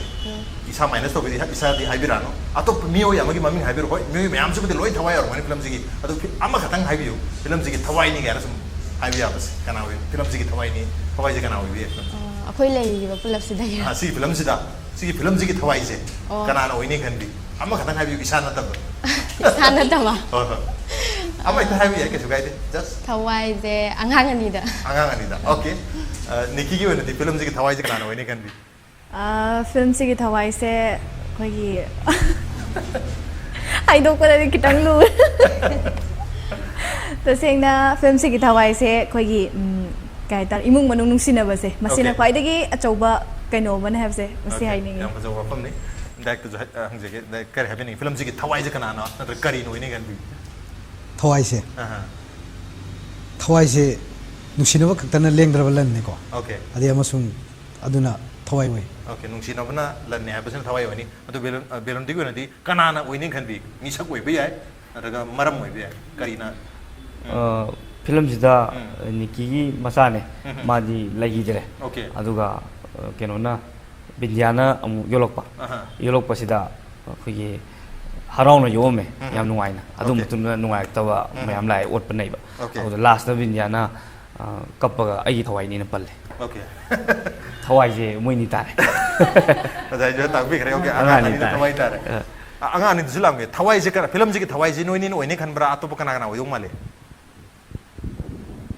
ꯏꯁꯥ ꯃꯥꯏꯅꯁ ꯇꯧꯕꯤꯗꯤ ꯏꯁꯥꯗꯤ ꯍꯥꯏꯕꯤꯔꯛꯑꯅꯨ, ꯑꯇꯣꯞꯄ ꯃꯤꯑꯣꯏ ꯑꯃꯒꯤ ꯃꯃꯤꯡ ꯍꯥꯏꯕꯤꯔꯣ꯫ ꯍꯣꯏ, ꯃꯤꯑꯣꯏ ꯃꯌꯥꯝꯁꯤꯕꯨꯗꯤ ꯂꯣꯏ ꯊꯋꯥꯏ ꯌꯥꯎꯔꯝꯒꯅꯤ ꯐꯤꯂꯝꯁꯤꯒꯤ, ꯑꯗꯨ ꯐꯤ-, ꯑꯃꯈꯛꯇꯪ ꯍꯥꯏꯕꯤꯌꯨ, ꯐꯤꯂꯝꯁꯤꯒꯤ ꯊꯋꯥꯏꯅꯤ ꯀꯥꯏꯅ ꯁꯨꯝ ꯍꯥꯏꯕ ꯌꯥꯕꯁꯦ ꯀꯅꯥ ꯑꯣꯏ? ꯐꯤꯂꯝꯁꯤꯒꯤ ꯊꯋꯥꯏꯅꯤ, ꯊꯋꯥꯏꯁꯦ ꯀꯅꯥ ꯑꯣꯏꯕꯤꯌꯦ ꯐꯤꯂꯝꯁꯦ? ꯑ, ꯑꯩꯈꯣꯏ ꯂꯩꯔꯤꯕ ꯄꯨꯂꯞꯁꯤꯗꯒꯤ꯫ ꯑ, ꯁꯤꯒꯤ ꯐꯤꯂꯝꯁꯤꯗ, ꯁꯤꯒꯤ ꯐꯤꯂꯝꯁꯤꯒꯤ ꯊꯋꯥꯏꯁꯦ ꯑꯣ꯫ ꯀꯅꯥꯅ ꯑꯣꯏꯅꯤ ꯈꯟꯕꯤ? ꯑꯃꯈꯛꯇꯪ ꯍꯥꯏꯕꯤꯌꯨ, ꯏꯁꯥ ꯅꯠꯇꯕ꯫ ꯏꯁꯥ ꯅꯠꯇꯕ꯫ ꯍꯣꯏ, ꯍꯣꯏ꯫ ꯑꯃ ꯍꯦꯛꯇ ꯍꯥꯏꯕ ꯌꯥꯏ, ꯀꯩꯁꯨ ꯀꯥꯏꯗꯦ꯫ Just ꯊꯋꯥꯏꯁꯦ ꯑꯉꯥꯡ ꯑꯅꯤꯗ꯫ ꯑꯉꯥꯡ ꯑꯅꯤꯗ꯫ Okay. ꯑ, ꯅꯤꯀꯤꯒꯤ ꯑꯣꯏꯅꯗꯤ ꯐꯤꯂꯝꯁꯤꯒꯤ ꯊꯋꯥꯏꯁꯦ ꯀꯅꯥꯅ ꯑꯣꯏꯅꯤ ꯈꯟꯕꯤ? ꯑ, ꯐꯤꯂꯝꯁꯤꯒꯤ ꯊꯋꯥꯏꯁꯦ ꯑꯩꯈꯣꯏꯒꯤ ꯍꯥꯏꯗꯣꯛꯄꯗꯗꯤ ꯈꯤꯇꯪ ꯂꯨꯔꯦ꯫ ꯇꯁꯦꯡꯅ ꯐꯤꯂꯝꯁꯤꯒꯤ ꯊꯋꯥꯏꯁꯦ ꯑꯩꯈꯣꯏꯒꯤ ꯎꯝ, ꯀꯩ ꯍꯥꯏꯇꯥꯔꯦ, ꯏꯃꯨꯡ ꯃꯅꯨꯡ ꯅꯨꯡꯁꯤꯅꯕꯁꯦ, ꯃꯁꯤꯅ Okay. ꯈ꯭ꯋꯥꯏꯗꯒꯤ ꯑꯆꯧꯕ ꯀꯩꯅꯣ ꯑꯃꯅꯦ ꯍꯥꯏꯕꯁꯦ ꯃꯁꯤ Okay, ꯍꯥꯏꯅꯤꯡꯉꯤ꯫ ꯌꯥꯝ ꯐꯖꯕ ꯋꯥꯐꯝꯅꯤ꯫ ꯗꯥꯏꯔꯦꯛꯇꯔꯁꯨ ꯍꯥꯏ-, ꯑ, ꯍꯪꯖꯒꯦ꯫ ꯗꯥꯏꯔꯦꯛ-, ꯀꯔꯤ ꯍꯥꯏꯕꯤꯅꯤꯡꯉꯤ? ꯐꯤꯂꯝꯁꯤꯒꯤ ꯊꯋꯥꯏꯁꯦ ꯀꯅꯥꯅ ꯅꯠꯇ꯭ꯔꯒ ꯀꯔꯤꯅ ꯑꯣꯏꯅꯤ ꯈꯟꯕꯤ? ꯊꯋꯥꯏꯁꯦ꯫ ꯑꯍꯥ꯫ ꯊꯋꯥꯏꯁꯦ ꯅꯨꯡꯁꯤꯅꯕ ꯈꯛꯇꯅ ꯂꯦꯡꯗ꯭ꯔꯕ ꯂꯟꯅꯤꯀꯣ꯫ ꯑꯣꯀꯦ꯫ ꯑꯗꯩ ꯑꯃꯁꯨꯡ ꯑꯗꯨꯅ ꯊꯋꯥꯏ ꯑꯣꯏ꯫ ꯑꯣꯀꯦ, ꯅꯨꯡꯁꯤꯅꯕꯅ ꯂꯟꯅꯤ ꯍꯥꯏꯕꯁꯤꯅ ꯊꯋꯥꯏ ꯑꯣꯏꯅꯤ꯫ ꯑꯗꯨ ꯕꯦꯂꯨꯟ ꯑ, ꯕꯦꯂꯨꯟꯗꯤꯒꯤ ꯑꯣꯏꯅꯗꯤ ꯀꯅꯥꯅ ꯑꯣꯏꯅꯤ ꯈꯟꯕꯤ? ꯃꯤꯁꯛ ꯑꯣꯏꯕ ꯌꯥꯏ, ꯅꯠꯇ꯭ꯔꯒ ꯃꯔꯝ ꯑꯣꯏꯕ ꯌꯥꯏ, ꯀꯔꯤꯅ? ꯑ, ꯐꯤꯂꯝꯁꯤꯗ ꯎꯝ꯫ ꯅꯤꯛꯀꯤꯒꯤ ꯃꯆꯥꯅꯦ꯫ ꯎꯝ꯫ ꯃꯥꯗꯤ ꯂꯩꯈꯤꯗ꯭ꯔꯦ꯫ ꯑꯣꯀꯦ꯫ ꯑꯗꯨꯒ ꯑ, ꯀꯩꯅꯣꯅ ꯕꯤꯟꯗꯤꯌꯥꯅ ꯑꯃꯨꯛ ꯌꯣꯜꯂꯛꯄ꯫ ꯑꯍꯥ꯫ ꯌꯣꯜꯂꯛꯄꯁꯤꯗ ꯑꯩꯈꯣꯏꯒꯤ ꯍꯔꯥꯎꯅ ꯌꯣꯛꯑꯝꯃꯦ꯫ ꯎꯝ꯫ ꯌꯥꯝ ꯅꯨꯡꯉꯥꯏꯅ꯫ ꯑꯗꯨ ꯑꯣꯀꯦ꯫ ꯃꯇꯨꯡꯗ ꯅꯨꯡꯉꯥꯏꯔꯛꯇꯕ ꯎꯝ꯫ ꯃꯌꯥꯝ ꯂꯥꯛꯑꯦ, ꯑꯣꯠꯄ ꯅꯩꯕ꯫ ꯑꯣꯀꯦ꯫ ꯑꯗꯨꯗ ꯂꯥꯁꯇ ꯕꯤꯟꯗꯤꯌꯥꯅ ꯑ, ꯀꯞꯄꯒ "ꯑꯩꯒꯤ ꯊꯋꯥꯏꯅꯤꯅ" ꯄꯜꯂꯦ꯫ ꯑꯣꯀꯦ꯫ ꯊꯋꯥꯏꯁꯦ ꯃꯣꯏꯅꯤ ꯇꯥꯔꯦ꯫ ꯉꯁꯥꯏꯁꯨ ꯇꯥꯛꯄꯤꯈ꯭ꯔꯦ꯫ ꯑꯣꯀꯦ, ꯑꯉꯥꯡ ꯑꯉꯥꯡ ꯑꯅꯤ ꯑꯅꯤꯗꯨ ꯇꯥꯔꯦ꯫ ꯊꯋꯥꯏ ꯇꯥꯔꯦ꯫ ꯑ꯫ ꯑ, ꯑꯉꯥꯡ ꯑꯅꯤꯗꯨꯁꯨ ꯂꯥꯛꯑꯝꯒꯦ꯫ ꯊꯋꯥꯏꯁꯦ ꯀꯅꯥ, ꯐꯤꯂꯝꯁꯤꯒꯤ ꯊꯋꯥꯏꯁꯦ ꯅꯣꯏꯅꯤꯅ ꯑꯣꯏꯅꯤ ꯈꯟꯕ꯭ꯔꯥ, ꯑꯇꯣꯞꯄ ꯀꯅꯥ ꯀꯅꯥ ꯑꯣꯏꯗꯧ ꯃꯥꯜꯂꯤ?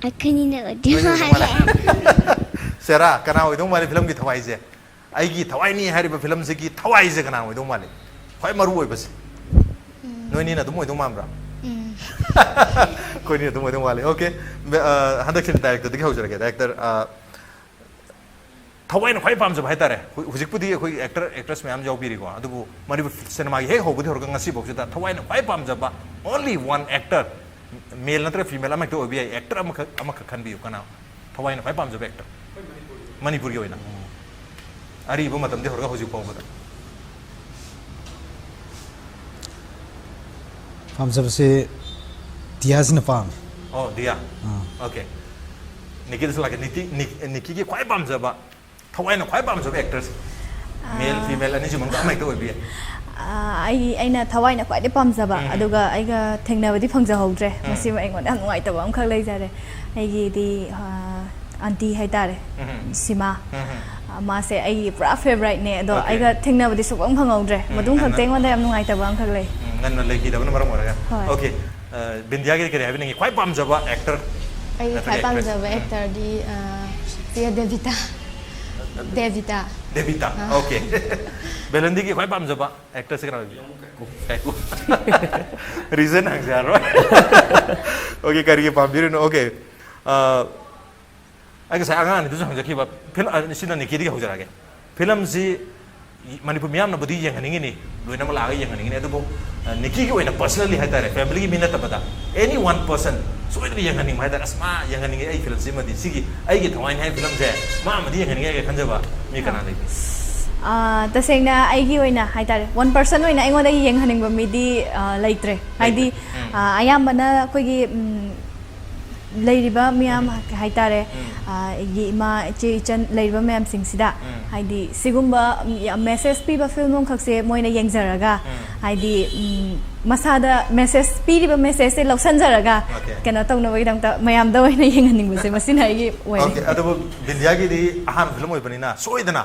ꯑꯩꯈꯣꯏꯅꯤꯅ ꯑꯣꯏꯗꯣꯏ ꯅꯣꯏꯅ ꯑꯣꯏꯗꯧ ꯃꯥꯜꯂꯦ꯫ ꯃꯥꯜꯂꯦ꯫ ꯁꯦꯔꯥ, ꯀꯅꯥ ꯑꯣꯏꯗꯧ ꯃꯥꯜꯂꯤ ꯐꯤꯂꯝꯒꯤ ꯊꯋꯥꯏꯁꯦ? ꯑꯩꯒꯤ ꯊꯋꯥꯏꯅꯤ ꯍꯥꯏꯔꯤꯕ ꯐꯤꯂꯝꯁꯤꯒꯤ ꯊꯋꯥꯏꯁꯦ ꯀꯅꯥ ꯑꯣꯏꯗꯧ ꯃꯥꯜꯂꯤ? ꯈ꯭ꯋꯥꯏ ꯃꯔꯨ ꯑꯣꯏꯕꯁꯦ꯫ ꯅꯣꯏꯅꯤꯅ ꯑꯗꯨꯝ ꯑꯣꯏꯗꯧ ꯃꯥꯟꯕ꯭ꯔꯥ? ꯎꯝ꯫ ꯑꯩꯈꯣꯏꯅꯤ ꯑꯗꯨꯝ ꯑꯣꯏꯗꯧ ꯃꯥꯜꯂꯤ꯫ ꯑꯣꯀꯦ꯫ ꯕꯦ-, ꯑ, ꯍꯟꯗꯛꯁꯤꯗꯤ ꯗꯥꯏꯔꯦꯛꯇꯔꯗꯒꯤ ꯍꯧꯖꯔꯒꯦ꯫ ꯗꯥꯏꯔꯦꯛꯇꯔ, ꯑ, ꯊꯋꯥꯏꯅ ꯈ꯭ꯋꯥꯏ ꯄꯥꯝꯖꯕ ꯍꯥꯏꯇꯥꯔꯦ꯫ ꯍꯧ-, ꯍꯧꯖꯤꯛꯄꯨꯗꯤ ꯑꯩꯈꯣꯏ ꯑꯦꯛꯇꯔ, ꯑꯦꯛꯇ꯭ꯔꯦꯁ ꯃꯌꯥꯝ ꯌꯥꯎꯕꯤꯔꯤꯀꯣ꯫ ꯑꯗꯨꯕꯨ ꯃꯅꯤꯄꯨꯔ ꯁꯤꯅꯦꯃꯥꯒꯤ ꯍꯦꯛ ꯍꯧꯕꯗꯤ ꯍꯧꯔꯒ ꯉꯁꯤꯐꯥꯎꯁꯤꯗ ꯊꯋꯥꯏꯅ ꯈ꯭ꯋꯥꯏ ꯄꯥꯝꯖꯕ only one actor, male ꯅꯠꯇ꯭ꯔꯒ female ꯑꯃꯍꯦꯛꯇ ꯑꯣꯏꯕ ꯌꯥꯏ, ꯑꯦꯛꯇꯔ ꯑꯃꯈꯛ, ꯑꯃꯈꯛ ꯈꯟꯕꯤꯌꯨ꯫ ꯀꯅꯥ ꯊꯋꯥꯏꯅ ꯈ꯭ꯋꯥꯏ ꯄꯥꯝꯖꯕ ꯑꯦꯛꯇꯔ? ꯃꯅꯤꯄꯨꯔꯒꯤ ꯑꯣꯏꯅ꯫ ꯑꯔꯤꯕ ꯃꯇꯝꯗꯤ ꯍꯧꯔꯒ ꯍꯧꯖꯤꯛ ꯐꯥꯎꯕꯗ꯫ ꯄꯥꯝꯖꯕꯁꯦ ꯗꯤꯌꯥꯁꯤꯅ ꯄꯥꯝꯃꯦ꯫ ꯑꯣ, ꯗꯤꯌꯥ꯫ ꯑꯥ꯫ ꯑꯣꯀꯦ꯫ ꯅꯤꯀꯤꯗꯁꯨ ꯂꯥꯛꯀꯦ꯫ ꯅꯤꯇꯤ-, ꯅꯤꯛ-, ꯅꯤꯀꯤꯒꯤ ꯈ꯭ꯋꯥꯏ ꯄꯥꯝꯖꯕ, ꯊꯋꯥꯏꯅ ꯈ꯭ꯋꯥꯏ ꯄꯥꯝꯖꯕ ꯑꯦꯛꯇ꯭ꯔꯁ꯫ ꯃꯦꯜ, ꯐꯤꯃꯦꯜ ꯑꯅꯤꯁꯤꯃꯛꯇ ꯑꯃ ꯍꯦꯛꯇ ꯑꯣꯏꯕ ꯌꯥꯏ꯫ ꯑꯥ, ꯑꯩ, ꯑꯩꯅ ꯊꯋꯥꯏꯅ ꯈ꯭ꯋꯥꯏꯗꯩ ꯄꯥꯝꯖꯕ, ꯎꯝ꯫ ꯑꯗꯨꯒ ꯑꯩꯒ ꯊꯦꯡꯅꯕꯗꯤ ꯐꯪꯖꯍꯧꯗ꯭ꯔꯦ꯫ ꯎꯝ꯫ ꯃꯁꯤꯃ ꯑꯩꯉꯣꯟꯗ ꯌꯥꯝ ꯅꯨꯡꯉꯥꯏꯇꯕ ꯑꯃꯈꯛ ꯂꯩꯖꯔꯦ꯫ ꯑꯩꯒꯤꯗꯤ, ꯑꯥ, ꯑꯟꯇꯤ ꯍꯥꯏꯇꯥꯔꯦ, ꯎꯝ꯫ ꯁꯤꯃꯥ꯫ ꯎꯝ꯫ ꯑꯥ, ꯃꯥꯁꯦ ꯑꯩꯒꯤ ꯄꯨꯔꯥ ꯐꯦꯚꯔꯥꯏꯠꯅꯦ, ꯑꯗꯣ ꯑꯣꯀꯦ꯫ ꯑꯩꯒ ꯊꯦꯡꯅꯕꯗꯤ ꯁꯨꯡꯐꯪ ꯐꯪꯍꯧꯗ꯭ꯔꯦ꯫ ꯎꯝ, ꯃꯗꯨꯝꯈꯛꯇ ꯉꯟꯅ-, ꯑꯩꯉꯣꯟꯗ ꯌꯥꯝ ꯅꯨꯡꯉꯥꯏꯇꯕ ꯑꯃꯈꯛ ꯂꯩ꯫ ꯎꯝ, ꯉꯟꯅ ꯂꯩꯈꯤꯗꯕꯅ ꯃꯔꯝ ꯑꯣꯏꯔꯒ꯫ ꯍꯣꯏ꯫ ꯑꯣꯀꯦ꯫ ꯑ, ꯕꯤꯟꯗꯤꯌꯥꯒꯤꯗꯤ ꯀꯔꯤ ꯍꯥꯏꯕꯤꯅꯤꯡꯉꯤ? ꯈ꯭ꯋꯥꯏ ꯄꯥꯝꯖꯕ ꯑꯦꯛꯇꯔ? ꯑꯩꯒꯤ ꯅꯠꯇ꯭ꯔꯒ ꯈ꯭ꯋꯥꯏ ꯑꯦꯛꯇ꯭ꯔꯦꯁ? ꯄꯥꯝꯖꯕ ꯎꯝ꯫ ꯑꯦꯛꯇꯔꯗꯤ, ꯑ, ꯁꯤ ꯗꯦꯕꯤꯇꯥ꯫ ꯗꯦꯕꯤꯇꯥ꯫ ꯗꯦꯕꯤꯇꯥ꯫ ꯑꯥ꯫ ꯑꯣꯀꯦ꯫ ꯕꯦꯂꯟꯗꯤꯒꯤ ꯈ꯭ꯋꯥꯏ ꯄꯥꯝꯖꯕ ꯑꯦꯛꯇꯔꯁꯦ ꯀꯅꯥ ꯑꯣꯏꯕꯤꯒꯦ? ꯀꯥꯏꯀꯨ꯫ ꯔꯤꯖꯟ ꯍꯪꯖꯔꯣꯏ꯫ ꯑꯣꯀꯦ, ꯀꯔꯤꯒꯤ ꯄꯥꯝꯕꯤꯔꯤꯅꯣ? ꯑꯣꯀꯦ꯫ ꯑ, ꯑꯩ ꯉꯁꯥꯏ ꯑꯉꯥꯡ ꯑꯅꯤꯗꯨꯁꯨ ꯍꯪꯖꯈꯤꯕ, ꯐꯤꯜ-, ꯑ, ꯁꯤꯅ ꯅꯤꯀꯤꯗꯒꯤ ꯍꯧꯖꯔꯛꯑꯒꯦ꯫ ꯐꯤꯂꯝꯁꯤ ꯃꯅꯤꯄꯨꯔ ꯃꯤꯌꯥꯝꯅꯕꯨꯗꯤ ꯌꯦꯡꯍꯟꯅꯤꯡꯉꯤꯅꯤ, ꯂꯣꯏꯅꯃꯛ ꯂꯥꯛꯑꯒ ꯌꯦꯡꯍꯟꯅꯤꯡꯉꯤꯅꯤ, ꯑꯗꯨꯕꯨ ꯑ, ꯅꯤꯀꯤꯒꯤ ꯑꯣꯏꯅ personally ꯍꯥꯏꯇꯥꯔꯦ, family ꯒꯤ ꯃꯤ ꯅꯠꯇꯕꯗ any one person ꯁꯣꯏꯗꯅ ꯌꯦꯡꯍꯟꯅꯤꯡꯕ ꯍꯥꯏꯇꯥꯔꯦ꯫ "ꯑꯁ, ꯃꯥ ꯌꯦꯡꯍꯟꯅꯤꯡꯉꯦ ꯑꯩ film ꯁꯤꯃꯗꯤ, ꯁꯤꯒꯤ ꯑꯩꯒꯤ ꯊꯋꯥꯏꯅꯤ" ꯍꯥꯏꯕ film ꯁꯦ ꯃꯥ ꯑꯃꯗꯤ ꯌꯦꯡꯍꯟꯅꯤꯡꯉꯦ ꯍꯥꯏꯅ ꯈꯟꯖꯕ ꯃꯤ ꯀꯅꯥ ꯂꯩꯒꯦ? ꯑ, ꯇꯁꯦꯡꯅ ꯑꯩꯒꯤ ꯑꯣꯏꯅ ꯍꯥꯏꯇꯥꯔꯦ, one person ꯑꯣꯏꯅ ꯑꯩꯉꯣꯟꯗꯒꯤ ꯌꯦꯡꯍꯟꯅꯤꯡꯕ ꯃꯤꯗꯤ ꯑ, ꯂꯩꯇ꯭ꯔꯦ꯫ ꯍꯥꯏꯗꯤ ꯎꯝ꯫ ꯑ, ꯑꯌꯥꯝꯕꯅ ꯑꯩꯈꯣꯏꯒꯤ ꯎꯝ, ꯂꯩꯔꯤꯕ ꯃꯌꯥꯝ ꯍꯥꯏꯇꯥꯔꯦ, ꯑ, ꯑꯩꯒꯤ ꯏꯃꯥ, ꯏꯆꯦ, ꯏꯆꯟ ꯂꯩꯔꯤꯕ ꯃꯌꯥꯝꯁꯤꯡꯁꯤꯗ ꯎꯝ꯫ ꯍꯥꯏꯗꯤ ꯁꯤꯒꯨꯝꯕ message ꯄꯤꯕ film ꯑꯃꯈꯛꯁꯦ ꯃꯣꯏꯅ ꯌꯦꯡꯖꯔꯒ, ꯎꯝ꯫ ꯍꯥꯏꯗꯤ ꯎꯝ, ꯃꯁꯥꯗ message ꯄꯤꯔꯤꯕ message ꯁꯦ ꯂꯧꯁꯟꯖꯔꯒ Okay. ꯀꯩꯅꯣ ꯇꯧꯅꯕꯒꯤꯗꯃꯛꯇ ꯃꯌꯥꯝꯗ ꯑꯣꯏꯅ ꯌꯦꯡꯍꯟꯅꯤꯡꯕꯁꯦ ꯃꯁꯤꯅ ꯑꯩꯒꯤ ꯑꯣꯏꯔꯦ꯫ Okay, ꯑꯗꯨꯕꯨ ꯕꯤꯟꯗꯤꯌꯥꯒꯤꯗꯤ ꯑꯍꯥꯟꯕ film ꯑꯣꯏꯕꯅꯤꯅ ꯁꯣꯏꯗꯅ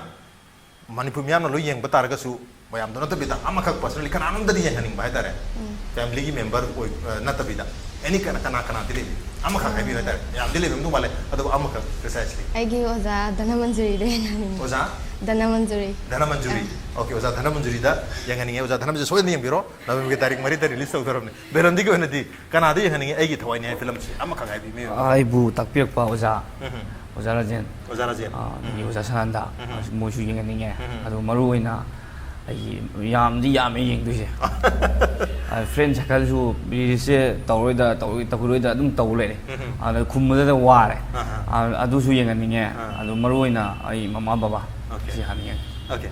ꯃꯅꯤꯄꯨꯔ ꯃꯤꯌꯥꯝꯅ ꯂꯣꯏ ꯌꯦꯡꯕ ꯇꯥꯔꯒꯁꯨ ꯃꯌꯥꯝꯗꯣ ꯅꯠꯇꯕꯤꯗ ꯑꯃꯈꯛ personally ꯀꯅꯥꯅꯣꯝꯗꯗꯤ ꯌꯦꯡꯍꯟꯅꯤꯡꯕ ꯍꯥꯏꯇꯥꯔꯦ꯫ Family ꯒꯤ member ꯑꯣꯏ ꯑ, ꯅꯠꯇꯕꯤꯗ any ꯀꯅꯥ ꯀꯅꯥ ꯀꯅꯥꯗꯤ ꯂꯩꯕꯤ? ꯑꯃꯈꯛ ꯍꯥꯏꯕꯤꯌꯨ ꯍꯥꯏꯇꯥꯔꯦ꯫ ꯃꯌꯥꯝꯗꯤ ꯂꯩꯔꯝꯗꯧ ꯃꯥꯜꯂꯦ, ꯑꯗꯨꯕꯨ ꯑꯃꯈꯛ precisely꯫ ꯑꯩꯒꯤ ꯑꯣꯖꯥ ꯙꯅꯃꯟꯖꯨꯔꯤꯗ ꯌꯦꯡꯍꯟꯅꯤꯡꯉꯤ꯫ ꯑꯣꯖꯥ ꯙꯅꯃꯟꯖꯨꯔꯤ꯫ ꯙꯅꯃꯟꯖꯨꯔꯤ꯫ Okay, ꯑꯣꯖꯥ ꯙꯅꯃꯟꯖꯨꯔꯤꯗ ꯌꯦꯡꯍꯟꯅꯤꯡꯉꯦ꯫ ꯑꯣꯖꯥ ꯙꯅꯃꯟꯖꯨꯔꯤ ꯁꯣꯏꯗꯅ ꯌꯦꯡꯕꯤꯔꯣ, ꯅꯕꯦꯝꯕꯔꯒꯤ ꯇꯥꯔꯤꯛ ꯃꯔꯤꯗ release ꯇꯧꯗꯧꯔꯕꯅꯤ꯫ ꯕꯦꯂꯟꯗꯤꯒꯤ ꯑꯣꯏꯅꯗꯤ ꯀꯅꯥꯗ ꯌꯦꯡꯍꯟꯅꯤꯡꯉꯦ ꯑꯩꯒꯤ ꯊꯋꯥꯏꯅꯤ ꯍꯥꯏꯕ film ꯁꯦ? ꯑꯃꯈꯛ ꯍꯥꯏꯕꯤꯌꯨ꯫ ꯑꯩꯕꯨ ꯇꯥꯛꯄꯤꯔꯛꯄ ꯑꯣꯖꯥ ꯑꯣꯖꯥ ꯔꯥꯖꯦꯟ, ꯑꯣꯖꯥ ꯔꯥꯖꯦꯟ꯫ ꯑ, ꯑꯗꯒꯤ ꯑꯣꯖꯥ ꯁꯅꯥꯟꯗ, ꯃꯣꯏꯁꯨ ꯌꯦꯡꯍꯟꯅꯤꯡꯉꯦ꯫ ꯑꯗꯣ ꯃꯔꯨ ꯑꯣꯏꯅ ꯑꯩꯒꯤ ꯌꯥꯝꯗꯤ ꯌꯥꯝꯃꯦ ꯌꯦꯡꯗꯣꯏꯁꯦ꯫ ꯑ, friend circle ꯁꯨ release ꯁꯦ ꯇꯧꯔꯣꯏꯗ ꯇꯧꯔꯣꯏ ꯇꯧꯔꯣꯏꯗ ꯑꯗꯨꯝ ꯇꯧ ꯂꯩꯔꯦ꯫ ꯑꯗ ꯈꯨꯝꯕꯗꯗ ꯋꯥꯔꯦ꯫ ꯑ, ꯑꯗꯨꯁꯨ ꯌꯦꯡꯍꯟꯅꯤꯡꯉꯦ꯫ ꯑꯗꯣ ꯃꯔꯨ ꯑꯣꯏꯅ ꯑꯩ ꯃꯃꯥ ꯕꯕꯥ Okay. ꯁꯤ ꯍꯥꯟꯅ ꯌꯦꯡꯉꯦ꯫ Okay,